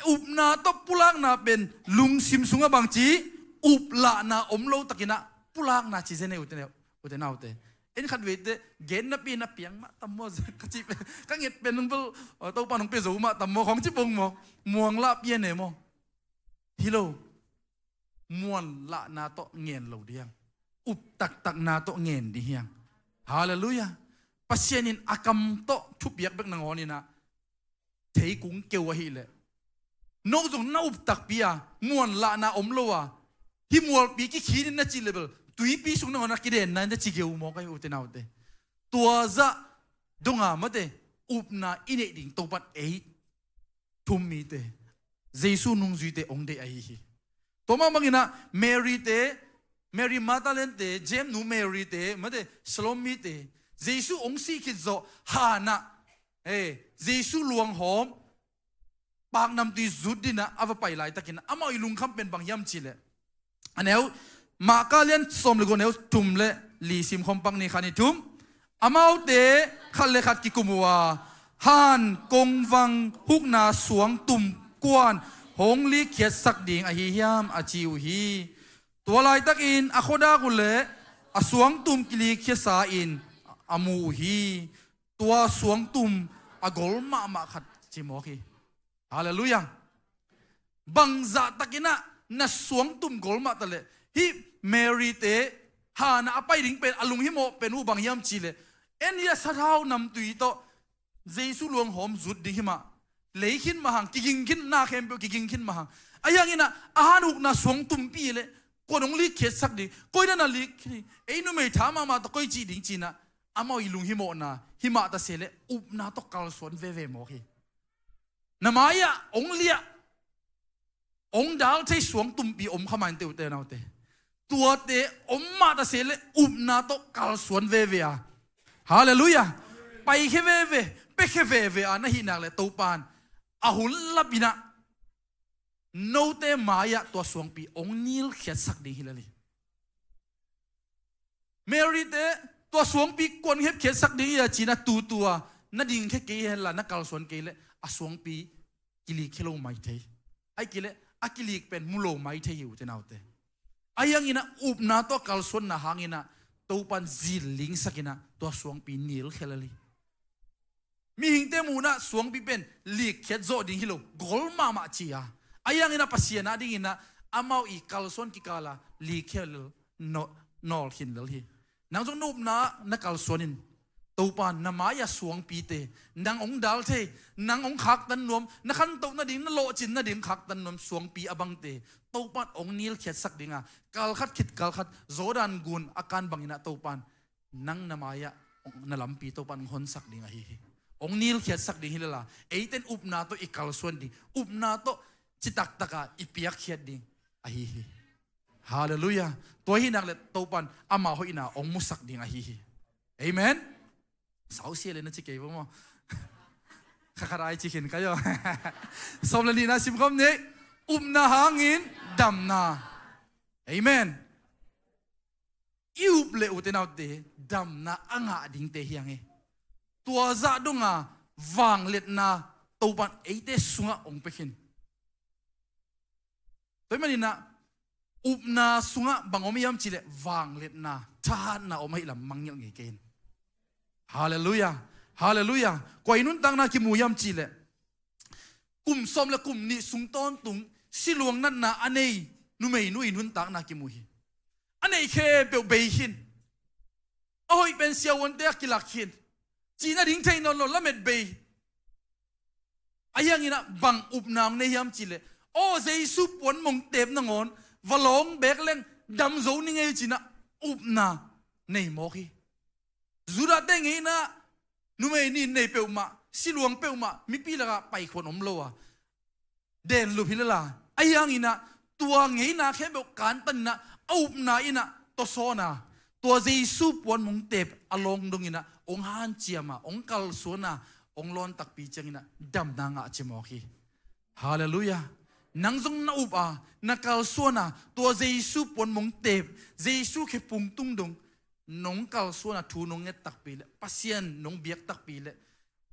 Upna tawh pulakna pen lungsim sungah bangci uplahna om lo takin ah pulakna ci zen e, ute nau, ute naute. En khatveite gen napi na piang mah tam maw, ka cih pen, ka nget pen nung bel, Topa nong pia zo mah tam maw, khong ci pong maw, muang lah pian e maw. Hi lo. Muan lahna tawh ngen lo ding hiang. Up taktakna tawh ngen ding hiang. Halleluiah. Pasian in a kam tawh thupiak bek nangawn in ah theikung keu ahih leh, no zong na up takpi a, muan lahna om lo a, hih mualpi kikhin in na cih leh bel, tuipi sung nangawn a kidenna in na ci geu mawk ahi, ute naute. Tua zah donga mate, upna i neih ding Topan ei thum mite, Jesu nungzuite hong deih ahi hi. Tua mah bangin ah Mary-te, Mary Magdalene-te, James nu Mary-te, mate, Salome-te, Jesu hong sih khit zawh hanah, eh, Jesu luanghawm paknamtui zut dingin ah a va pai laitakin ah, amau i lungkham pen bang hiam cih leh, a neu, Marka lian sawm le guk, neu thum le li simkhawm pak ni. Khat, nih, thum. Amaute khat le khat kikum uh a, han kongvang hukna suangtum kua'n hong likkhiatsak ding ahi hiam, a ci uh hi. Tua laitakin a khuadak uh leh a suangtum kilikkhiasa in a mu uh hi. Tua suangtum a gol mahmah khat ci mawk hi. Halleluiah. Bangzah takin ah na suangtum gol mah ta leh, hih Mary-te hanah a pai ding pen a lunghimawh pen uh bang hiam cih leh, en hia, sathau namtui tawh Jesu luanghawm zut ding hi mah. Lei khin mah hang, kiging khin, na khempeuh kiging khin mah hang. Ahi hangin ah a han hukna suangtum pi leh, kua'n hong likkhiatsak ding, koi na na lik, ei numei tha mahmah tawh koi cih ding ci-in ah, amau i lunghimawhna hi mah ta se leh, upna tawh kalsuan veve mawk hi. Na mai-ah hong liah, hong dal thei suangtumpi om kha mah inte, ute naute. Tuate om mah ta se leh upna tawh kalsuan veve a. Halleluiah. Paikhia veve, piakhia veve a na hih nak leh Topa'n a hun lapin ah note mai-ah tua suangpi hong nilkhiatsak ding hi lel hi. Mary-te tua suangpi kua'n hepkhiatsak ding hi a ci-in ah tutu a na dingkhia kei hen la, na kalsuan kei leh a suangpi kilikkhia lo mai thei. Ahih kei leh a kilik pen mu lo mai thei hi, ute naute. Ahi hangin ah upna tawh kalsuanna hangin ah Topa'n zillingsak in ah tua suangpi nilkhia lel hi. Mihingte muhna suangpi pen likkhiat zawh ding hi lo, gol mahmah ci a. Ahi hangin ah Pasian a dingin ah amau i kalsuan kikal a likkhiat lel, nawl, nawl khin lel hi. Nang zong na upna na kalsuan in, Topa in na mai-ah suangpite, nang hong dal thei, nang hong khaktan nuam, na khantoh nading, na lawhcin nading khaktan nuam suangpi a bangte Topa in hong nilkhiatsak ding a, kalkhat khit kalkhat Jordan gun a kan bangin ah Topa in nang na mai-ah na lampi Topa in hong honsak ding ahi hi. Hong nilkhiatsak ding hi lel a, eite in upna tawh i kalsuan ding, upna tawh citaktak a i piakkhiat ding ahi hi. Halleluiah. Tua hi nak leh Topa in ama hoihna hong musak ding ahi hi. Amen. Sausia le na ci kei vo maw? Khakhat ai ci khin ka yo. Sawm le nihna simkhawm ni. Upna hangin damna. Amen. I up le, ute naute, damna a ngah dingte hi hang hi. Tua zah dong a vangliatna Topa in eite sungah hong pia khin. Tua ahih manin ah upna sungah bang om hiam cih leh vangliatna, thahatna om ahih lam mangngilh ngei kei in. Halleluiah. Halleluiah. Kua i nuntakna kimu hiam cih leh kum sawm le kum nih sung tawntung siluang natna a nei numeinu i nuntakna kimu hi. A neih khempeuh bei khin. A hoih pen siavuante a kilak khin. Cih nading thei nawn lo, lamet bei. Ahi hangin ah bang upna hong nei hiam cih leh, aw, Jesu puan mong tep nangawn va lawng beek leng dam zo ning ei ci-in ah upna nei mawk hi. Judahte ngeina ah numei nih nei peuhmah, siluang peuhmah, mipi lakah paikhuan om lo a, denlup hi lel a. Ahi hangin ah tua ngeina khempeuh kantan in ah, a upna in ah tawsawn a, tua Jesu puan mong tep a lawng dongin ah hong hanciam a, hong kalsuan a, hong lawn takpi ciangin ah damna ngah ci mawk hi. Halleluiah. Nang zong na up a, na kalsuan a, tua Jesu puan mong tep, Jesu khephung tung dong nong kalsuan a, thu nong nget takpi leh, Pasian nong biak takpi leh,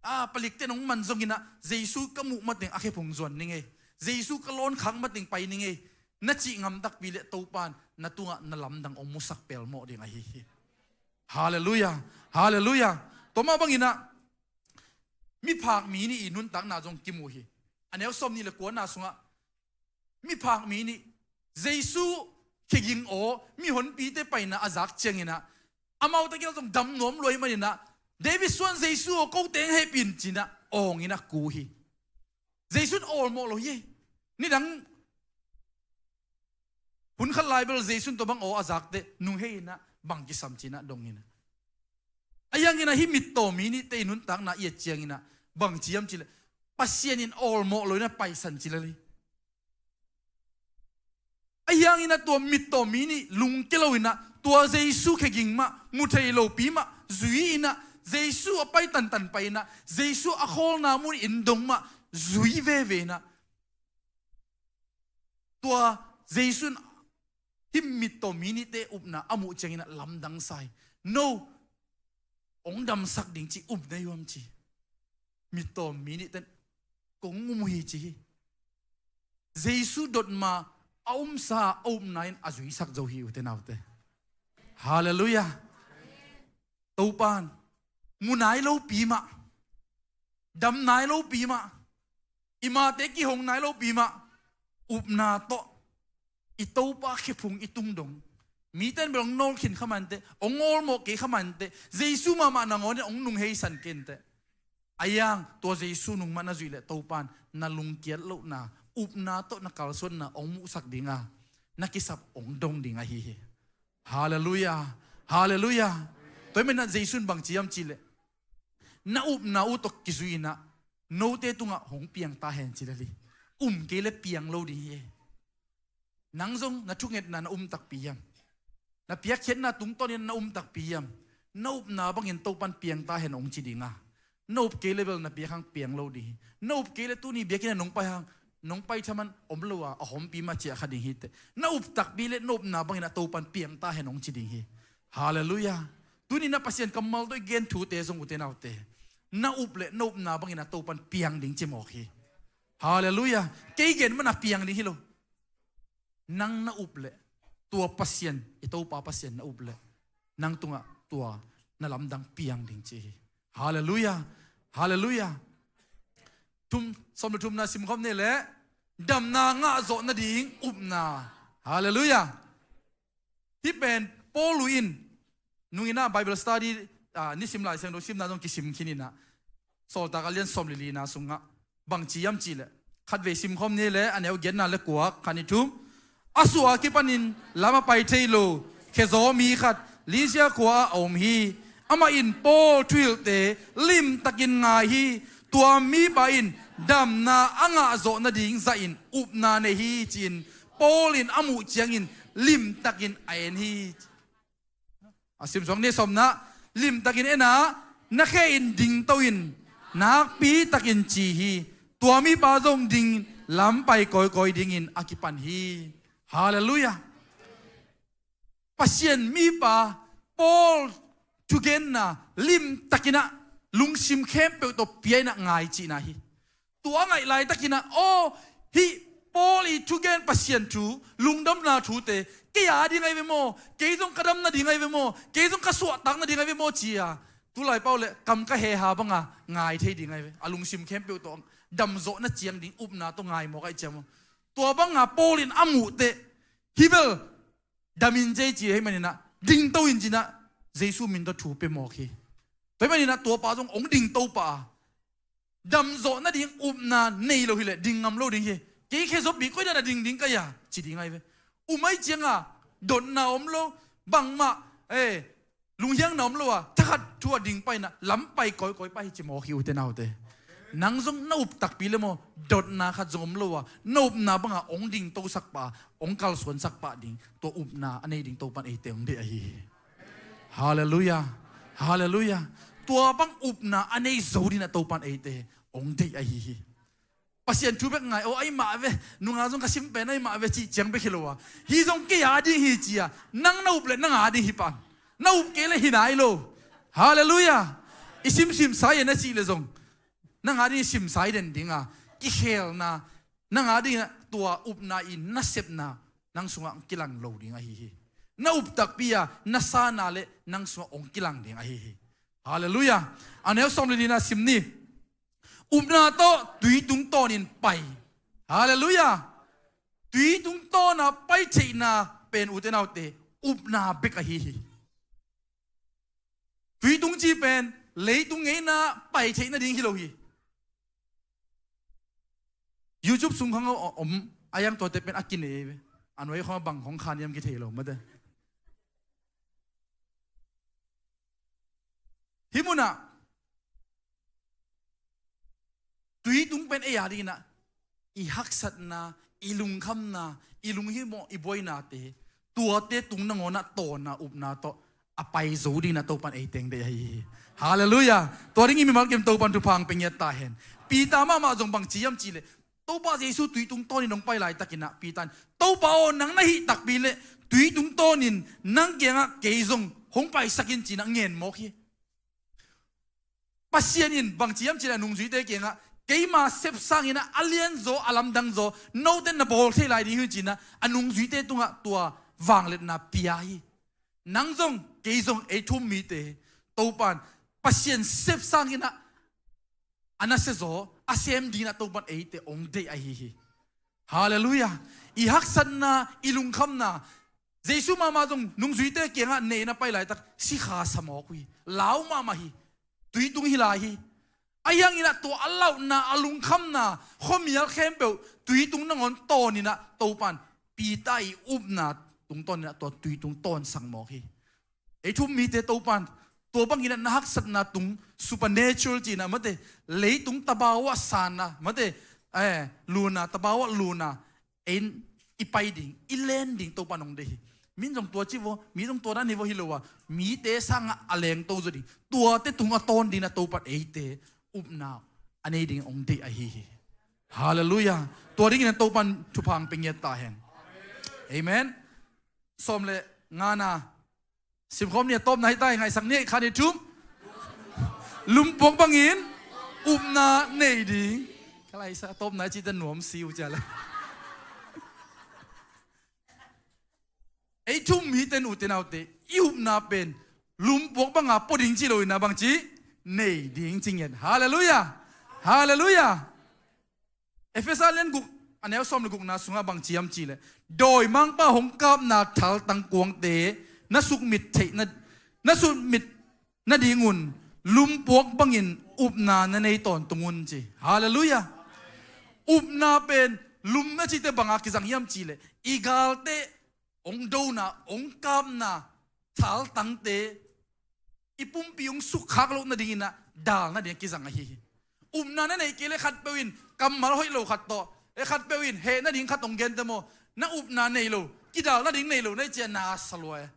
a, palikte nong man zongin ah Jesu ka muh mateng a khephung zuan ning ei, Jesu ka lawn khak mateng pai ning ei, na cih ngam takpi leh Topa in na tungah na lamdang hong musak pelmawh ding ahi hi. Halleluiah. Halleluiah. Tua mah bangin ah miphak mi nih i nuntakna zong kimu hi. A neu sawm nih le kuana sungah miphak mi nih Jesu kheging aw mihonpite paina a zak ciangin ah, amaute kiang zong dam nuam lua ahih manin ah, David suan Jesu aw, kote hong hehpih in ci-in ah awng in ah ku hi. Jesu in awlmawh lo hi. Nidang hun khat lai bel Jesu in tua bang aw a zakte nunghei in ah bang kisam ci-in ah dong in ah. Ahi hangin ah hih mittaw mi nihte i nuntakna i et ciangin ah bang ci hiam cih leh, Pasian in awlmawh lo in ah paisan ci lel hi. Ahi hangin ah tua mittaw mi nih lungkia lo in ah tua Jesu kheging mah, mu thei lopi mah zui in ah, Jesu a pai tantan pai in ah, Jesu a khawlna mun inn dong mah zui veve in ah, tua Jesu in hih mittaw mi nihte upna a muh ciangin ah lamdang sa hi. No, hong damsak ding ci, up na hi uh hiam ci. Mittaw mi nihte in kong um uh hi ci hi. Jesu dot ma a umsa a upna in a zuisak zo hi, ute naute. Halleluiah. Topa in mu nai lopi mah, dam nai lopi mah, i mate kihong nai lopi mah, upna tawh i Topa khephung i tung dong, mite in bel hong nawlkhin kha mah inteh, hong awlmawh kei kha mah inteh, Jesu mahmah nangawn in hong nungheisan kei inteh. Ahi hang tua Jesu nung mah na zuih leh Topa in na lungkiat lohna, upna tawh na kalsuanna hong muhsak ding a, na kisap hong dong ding ahi hi. Halleluiah. Halleluiah. Tua ahih manin ah Jesu in bang ci hiam cih leh, na upna uh tawh kizui in ah note tungah hong piang ta hen ci lel hi. Um kei leh piang lo ding hi. Nang zong na thungetna na um takpi hiam? Na piakkhiatna tungtawnin na um takpi hiam? Na upna bangin Topa in piang ta hen hong ci ding a, na up kei leh bel na piak hang piang lo ding hi. Na up kei leh tuni biakinn ah nong pai hang, nong pai thaman om lo a, a hawmpi mah ciah kha ding hi teh. Na up takpi leh na upna bangin ah Topa in piang ta hen hong ci ding hi. Halleluiah. Tuni in ah Pasian kammal tawh i gen thute zong, ute naute, na up leh na upna bangin ah Topa in piang ding ci mawk hi. Halleluiah. Kei gen man a piang ding hi lo. Nang na up leh tua Pasian, i Topa Pasian na up leh nang tungah tua na lamdang piang ding ci hi. Halleluiah. Halleluiah. Thum, sawm le thumna simkhawm ni leh, damna ngah zawh nading upna. Halleluiah. Hih pen Paul in nungin ah Bible study ah, nisim Lai Siangtho simna zong kisim khin inah, Sawltak a lian sawm le lina sungah bangci hiam cihleh, khatvei simkhawm ni le a neu giatna le kua, khat, nih, thum. A suah a kipanin lam a pai thei lo khezaw mi khat Lisia khua ah a om hi. Amah in Paul thuhilhte limtakin ngai hi. Tua mipa in damna a ngah zawh nading zahin upna nei hi, ci-in Paul in a muh ciangin limtakin a en hi. A simsuak ni sawmna, limtakin en a, na khe in dingto in, nakpi takin ci hi. Tua mipa zong dingin lam pai kawikawi dingin a kipan hi. Halleluiah. Pasian mipa Paul thugenna limtakin ah lungsim khempeuh tawh pia in ah ngai cihna hi. Tua a ngaih laitakin ah, aw, hih Paul i thugen Pasian thu, lungdamna thute kei a ding ahi ve maw, kei zong ka dam nading ahi ve maw, kei zong ka suahtak nading ahi ve maw, ci-a tulai pau le kam ka heha banga ngai thei ding ahi ve. A lungsim khempeuh tawh damzawhna ciang ding upna tawh ngai mawk ahih ciang maw. Tua banga Paul in a muhteh, hih bel dam in ci ei, ci ahih manin ah dingto in ci-in ah Jesu min tawh thu pia mawk hi. Tua ahih manin ah tua pa zong hong dingto pah a, damzawh nading upna nei lo hileh ding ngam lo ding hi. Kei khe zawpi koi dan a ding ding ka hia, ci ding ahi ve. Um ahih cianga dotna om lo, bangmah, eh, lunghiangna om lo a, thakhat thu a ding pah in ah lam pai kawikawi pah hi, ci mawk hi, ute naute. Nang zong na up takpi le maw, dotna khat zong om lo a, na upna banga hong dingtosak pah, hong kalsuansak pah ding, tua upna a nei ding Topan eite hong deih ahi hi. Halleluiah. Halleluiah. Tua bang upna a nei zo dingin ah Topan eite hong deih ahi hi. Pasian thu bek ngai, aw, ahi mah ve, nunga zong ka sim pen ahi mah ve, cih ciang bek hi lo a, hih zong kei a ding hi, ci-a nang na up le nang a ding hi pan. Na up kei le hi nai lo. Halleluiah. I simsim sa hi na cih le zong nang a ding i sim sa hi den ding a, kikhelna, nang a ding tua upna i nasepna nang sungah hong kilang lo ding ahi hi. Na up takpi a na sana le nang sungah hong kilang ding ahi hi. Halleluiah. A neu sawm le lina sim ni. Upna tawh tui tungtawnin pai. Halleluiah. Tui tungtawna pai theihna pen, ute naute, upna bek ahi hi. Tui tung ci pen leitung ngeina pai theih nading hi lo hi. YouTube sung khong a om a, yang tuate pen a kinei ve. A nuai khong a bang khong khan hiam kithei lo mate. Hih munah tui tung pen ei a dingin ah i haksatna, i lungkhamna, i lunghimawh, i buainate, tuate tung nangawnah tawnna upna tawh a pai zo dingin ah Topan eite hong deih ahi hi. Halleluiah. Tua dingin mimal kim Topan thupha hong pia ngiat ta hen. Peter mahmah zong bang ci hiam cihleh, Topa Jesu tui tungtawnin hong pai laitakin ah Peter in, Topa aw, nang na hih takpi leh tui tungtawnin nang kiangah kei zong hong paisak in, ci-in ah ngen mawk hi. Pasian in bang ci hiam cihleh a nungzuite kiangah, keima sep sangin ah a lianzaw, a lamdangzaw note na bawl thei lai ding hi, ci-in ah a nungzuite tungah tua vangliatna pia hi. Nang zong kei zong ei thu-um mite Topan Pasian sep sangin ah a nasiazaw a sem dingin ah Topan eite hong deih ahi hi. Halleluiah. I haksatna, i lungkhamna, Jesu mahmah zong nungzuite kiangah neihna pai laitak sikha sa mawk uh hi. Lau mahmah hi. Tui tung hi lai hi. Ahi hangin ah tua a lauhna, a lungkhamna, khuamial khempeuh tui tung nangawn tawnin ah Topan Peter i upna tungtawnin ah tua tui tung tawnsak mawk hi. Ei thu-um mite Topan tua bangin ah na haksatna tung, supernatural cihna mate, leitung tabaw ah sanna mate, eh, luna, tabaw ah luna, ei in i pai ding, i len ding Topan hong deih hi. Min zong tua ci vaw, mi zong tua dan hi vaw hi lo a, mite sangah a lengto zaw ding, tuate tung a tawn dingin ah Topan eite upna a nei ding hong deih ahi hi. Halleluiah. Tua dingin ah Topan thupha hong pia ngiat ta hen. Amen. Sawm le ngana simkhawm ni, a tawpna hi ta hi, ngaihsak ni, khat, nih, thum. Lumpuak bangin upna nei ding. Ka laisa a tawpna cihte nuam si uh cia le. Ei thu-um mite, ute naute, i upna pen lumpuak banga pua ding ci lo-in ah bangci nei ding ci ngiat. Halleluiah. Halleluiah. Efesa lian guk, a neu sawm le gukna sungah bang ci hiam cihleh, dawimangpa hong kapna thaltang kuangte na sukmit theihna, na sukmit nadingun lumpuak bangin upna na nei tawntung un ci. Halleluiah. Upna pen lum a cihte banga kizang hiam cihleh, i galte hong dona, hong kapna, thaltangte i pumpi hong sukkhak loh nadinginah dal nading a kizang ahi hi. Upna na neih kei le khatpeuh in kammal hoih lo khat tawh, e khatpeuh in heh nading khat hong gente maw, na upna nei lo, kidal nading nei lo na i cia na sa lua e.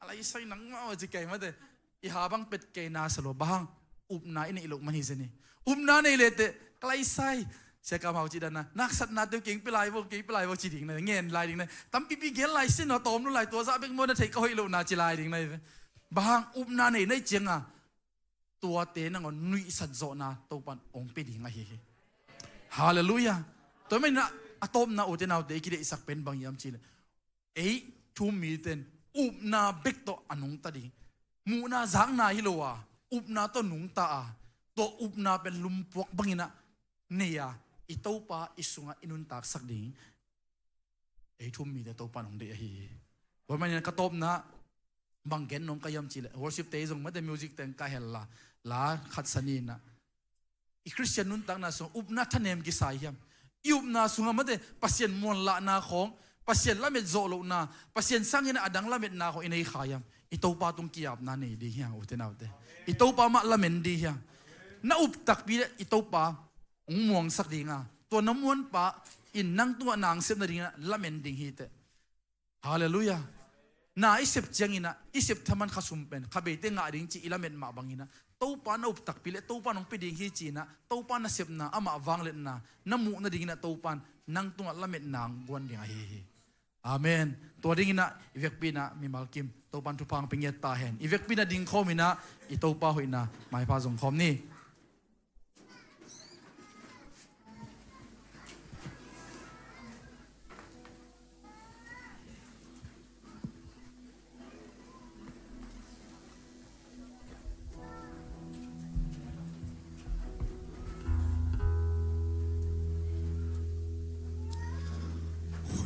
A laisai nangmah aw ci kei mate. I ha bang pet kei na sa lua, bang hang? Upna i neih loh man hi zen hi. Upna nei leteh ka laisai, sia ka mau cih dana, naksatna teu keng pe lai vo, keng pe lai vo ci ding na, ngen lai ding na, tampipi gel lai sin aw, tawm lo lai, tua zah bek maw na theih ka hoih lohna ci lai ding na hi ve. Bang hang? Upna nei na i cianga tuate nangawn nuihsat zawhna Topan hong pe ding ahi hi. Halleluiah. Tua maninah a tawpna ute naute i kideihsak pen bang hiam cihleh, ei thu-um mite in upna bek tawh a nungta ding. Muhna zakna hi lo a, upna tawh nungta a, tua upna pen lumpuak banginah nei a, i Topa i sungah i nuntaksak ding. Ei thu-um mite Topa in hong deih ahi hi. Tua maninah ka tawpna bang gen nuam ka hiam cihleh, worship te zong mate music teng ka hel la, la khat sa ni inah, i Khristian nuntakna sungah upna thanem kisai hiam? I upna sungah mate Pasian muanlahna khawng, Pasian lamet zawh lohna, Pasian sangin a dang lametna khawng i nei kha hiam? I Topa tung ki-apna nei ding hiam ute naute? I Topa mah lamen ding hiam? Na up takpi le i Topa hong muangsak dinga, tua na muanpa in nang tungah nang sep nadingin lamen ding hiteh. Halleluiah. Na i sep cianginah i sep thaman khasum pen khabeite ngah ding ci i lamet mah banginah, Topa na up takpi le Topa nong pe ding hi cinah, Topa nasepna, amah vangliatna na muh nadinginah Topan nang tungah lametna hong guan ding ahi hi. Amen. Tua dinginah i vekpi inah mimal kim Topan thupha hong pe ngiat ta hen. I vekpi inah ding khawminah i Topa hoihna maipha zong khawm ni.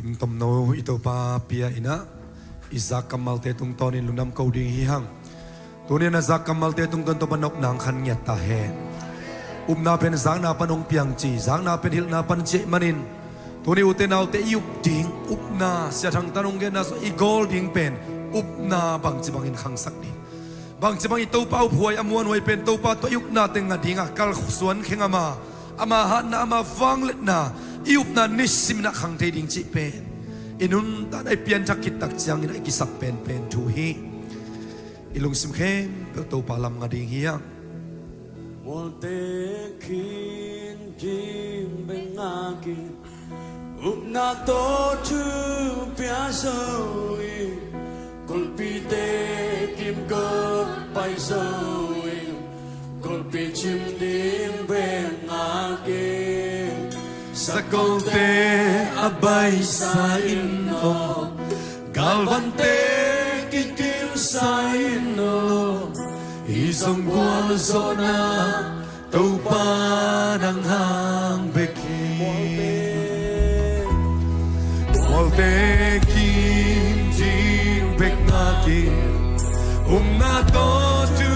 Hun tomno i Topa pia inah i zak kammalte tungtawnin lungdam ko ding hi hang. Tuni na zak kammalte tungtawn Topa nopna hong khan ngiat ta hen. Upna pen zakna pan hong piang ci, zakna pen hilhna pan ci ahih manin, tuni ute naute i up ding upna Sia Thang Tan hong genna sungah i gawl ding pen upna bangci bangin khangsak ding, bangci bang i Topa uphuai a muanhuai pen Topa tua i upna teng a dinga kalsuan kheng ama, ama hatna, ama vangliatna i upna nisimin a khang thei ding cih pen i nuntakna i pianthak khit tak ciangin a i kisap penpen thu hi. I lungsim khempeuh Topa lam nga ding hi hang. Mualte khin kim bek ngak in, upna tawh thu pia zo in, kulpite kimkot pai zo in, kulpi cim ding bek ngak in, sakolte a baisa in aw, galvante kikimsa in aw, hih zong gualzawhna Topa nang hang bek hi. Mualte kim ding bek ngak in, upna tawh thu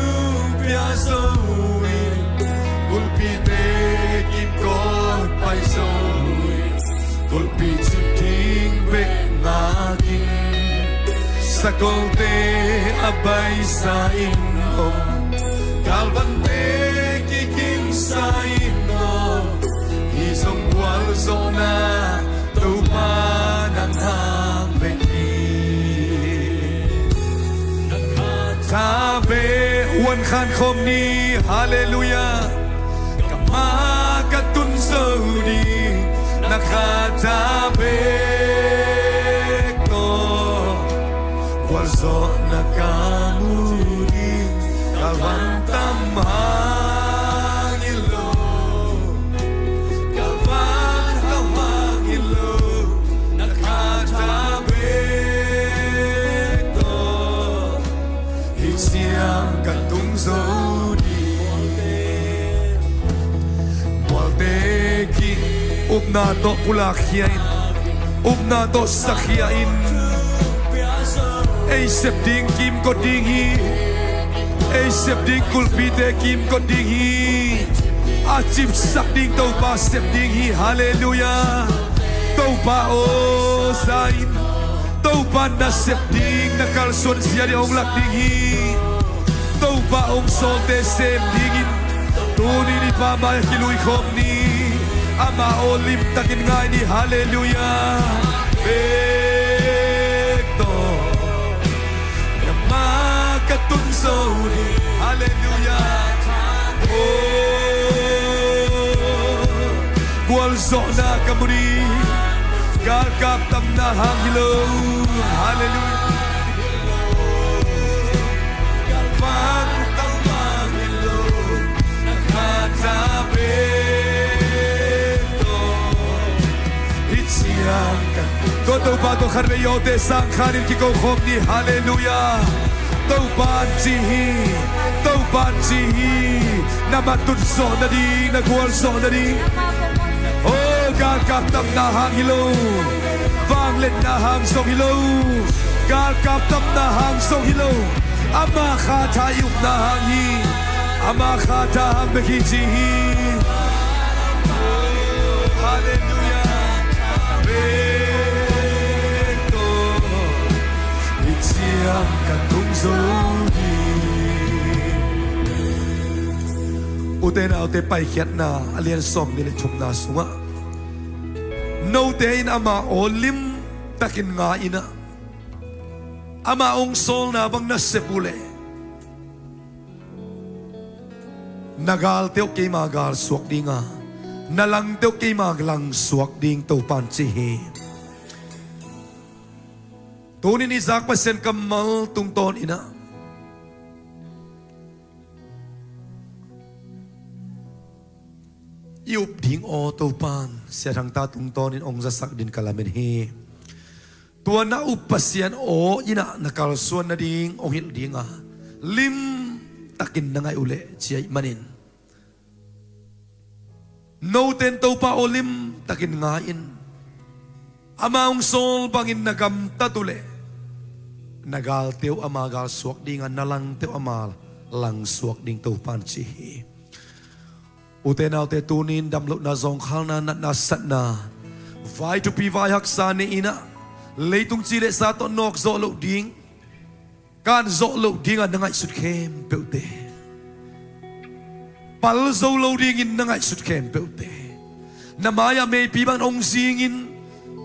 pia zo in, kulpite kimkot pai zo in, kulpi cim ding bek ngak in, sakolte a baisa in aw, galvante kikimsa in aw, hih zong gualzawhna Topa nang hang bek hi. Tha bek, uan khan khawm ni. Halleluiah. Ka ma ka tun zo ding na kha tha bek tawh, gualzawhna ka mu ding. Galvan tam hang hi lo, galvan tam hang hi lo, na kha tha bek tawh, hih ciang ka tung zo ding. Mualte khin, upna tawh pulakkhia in, upna tawh sakhia in, ei sep ding kimkot ding hi. Ei sep ding kulhpite kimkot ding hi. A cipsak ding Topa sep ding hi. Halleluiah. Topa aw za-in, Topa na sep ding, na kalsuan zia ding hong lak ding hi. Topa hong sawlte sem dingin tuni-in i Pa mai-ah kiluikhawm ni. Ama aw limtakin ngai ni. Halleluiah. Bek tawh na mah ka tun zo ding. Halleluiah. Oh, gualzawhna ka mu ding. Galkap tamna hang hi lo. Halleluiah. Galvang tamna hang hi lo. Na khat a bek tawh hi ciang ka. Tua Topa tawh khatvei awte sang khanin kiko khawm ni. Halleluiah. Topa'n ci hi. Topa'n ci hi. Na mah tut zawh nading, na gualzawh nading. Oh, galkap tamna hang hi lo. Vangliatna hang zong hi lo. Galkap tamna hang zong hi lo. Ama khat a i upna hang hi. Ama khat a hang bek hi ci hi. Halleluiah. Bek tawh hi ciang ka tung zo hi. Ute naute, Paikhiatna a lian sawmnih le thumna sungah, note in ama aw limtakin nga in ah, ama hong sawlna bang na sep uh leh, na galte uh keima galsuak ding a, na langte uh keima langsuak ding, Topa'n ci hi. Tuni-in i zak Pasian kammal tungtawn in ah, i up ding aw Topa'n Sia Thang Ta tungtawnin hong zasak dingin ka lamen hi. Tua na up Pasian aw in ah na kalsuan nading hong hilh ding a, limtakin na ngaih uh leh ci ahih manin, note in Topa aw limtakin nga in. Ama hong sawl bangin na gamtat uh leh, na galte uh ama galsuak ding a, na langte uh ama langsuak ding, Topa'n ci hi. Ute naute, tuni-in damlohna, zawngkhalna, natna, satna, vai thupi, vai haksa nei in ah, leitung ci le sa tawh nawk zawh loh ding, kan zawh loh ding a na ngaihsut khempeuhte, pal zo lo dingin na ngaihsut khempeuhte, na mai-ah meipi bangin hong zingin,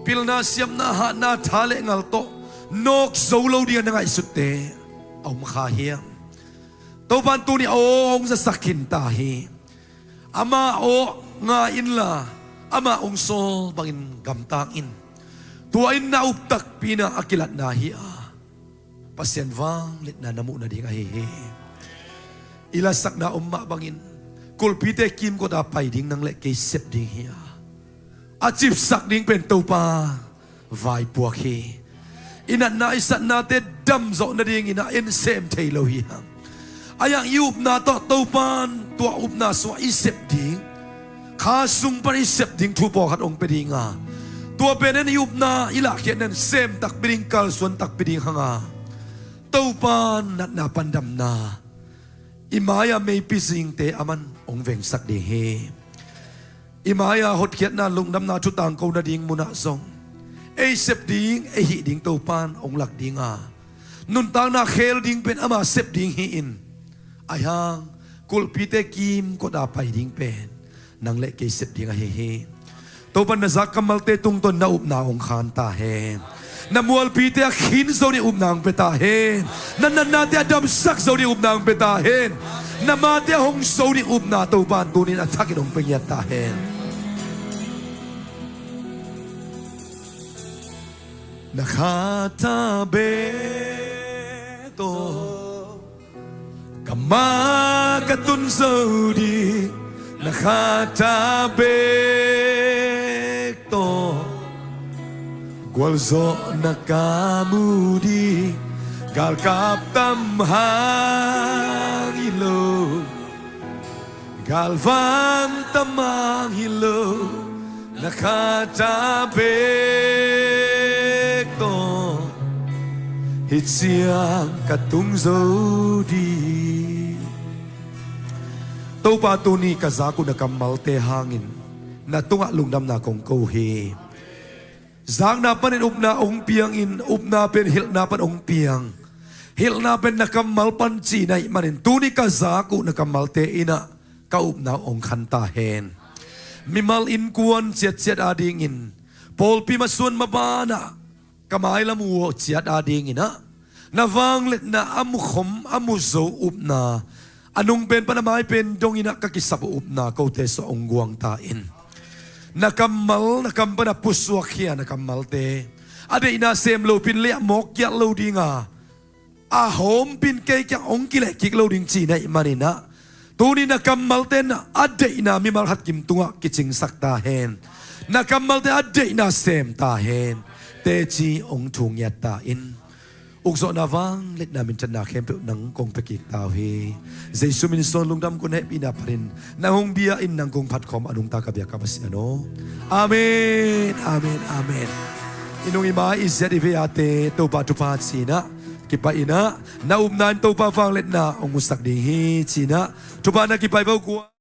pilna, siamna, hatna, tha le ngal tawh nawk zo lo ding a na ngaihsutte a om kha hiam? Topa'n tuni-in aw hong zasak khin ta hi. Ama aw nga inla, ama hong sawl bangin gamtang in. Tua in na up takpi in ah a kilatna hi a, Pasian vangliatna na muh nading ahi hi. I lasakna om mah bangin, kulhpite kimkot a pai ding nang le kei sep ding hi a, a cipsak ding pen Topa vaipuak hi. I natna, i satnate damzawh nadingin ah en sem thei lo hi hang. Ahi hang i upna tawh Topa'n tua upna sungah i sep ding, kha sung pan i sep ding thu pawlkhat hong pia ding a, tua pen in i upna i lahkhiatna in sem takpi ding, kalsuan takpi ding hang a, Topa'n natna pan damna, i mai-ah meipi zingte aman hong vengsak ding hi. I mai-ah hotkhiatna, lungdamna thu tangko nading munah zong, ei sep ding, ei hih ding Topa'n hong lak ding a, nuntakna khel ding pen ama sep ding hi-in, ahi hang kulhpite kimkot a pai ding pen nang le kei sep ding ahi hi. Topa'n na zak kammalte tungtawn na upna hong khan ta hen. Na mualpite a khin zo ding upna hong pia ta hen. Na natnate a damsak zo ding upna hong pia ta hen. Na mate a hong zo ding upna Topa'n tuni-in a thakin hong pia ngiat ta hen. Na khat a bek tawh ka mah ka tun zo ding, na khat a bek tawh gualzawhna ka mu ding. Galkap tam hang hi lo, galvan tam hang hi lo, na khat a bek tawh hi ciang ka tung zo ding. Topa, tuni ka zak uh na kammalte hangin na tungah lungdamna kong ko hi. Zakna panin upna hong piangin, upna pen hilhna pan hong piang, hilhna pen na kammal pan cihna ahih manin tuni ka zak uh na kammalte in ah ka upna uh hong khan ta hen. Mimal innkuan ciatciat adingin, pawlpi masuan maban ah ka mailam uh ciat adingin ah na vangliatna a mukhom a muzo upna, a nung pen pan a mai pen dongin ah ka kisap uh upna kote sungah hong guang ta in. Na kammal, na kam pan a pusuakkhia na kammalte a deihna sem lopin leh a mawk kiat lo dinga, a hawmpin kei kiang hong kilehkik lo ding cihna ahih manin ah, tuni na kammalte in ah a deihna mimal khat kim tungah kicingsak ta hen. Na kammalte a deihna sem ta hen. Teci hong thungiat ta in. Ukzawhna, vangliatna, minthanna khempeuh nang kong piakik ta uh hi. Jesu min suang lungdam, gun hehpihna panin nang hong bia in nang kong phatkhawm a nungta ka biak ka Pasian aw. Amen, amen, amen. I nung i mai i ziat i vei-ate Topa thupha ci-in ah kipah in ah, na upna in Topa vangliatna hong utsak ding hi ci-in ah thupha na kipai vo kua.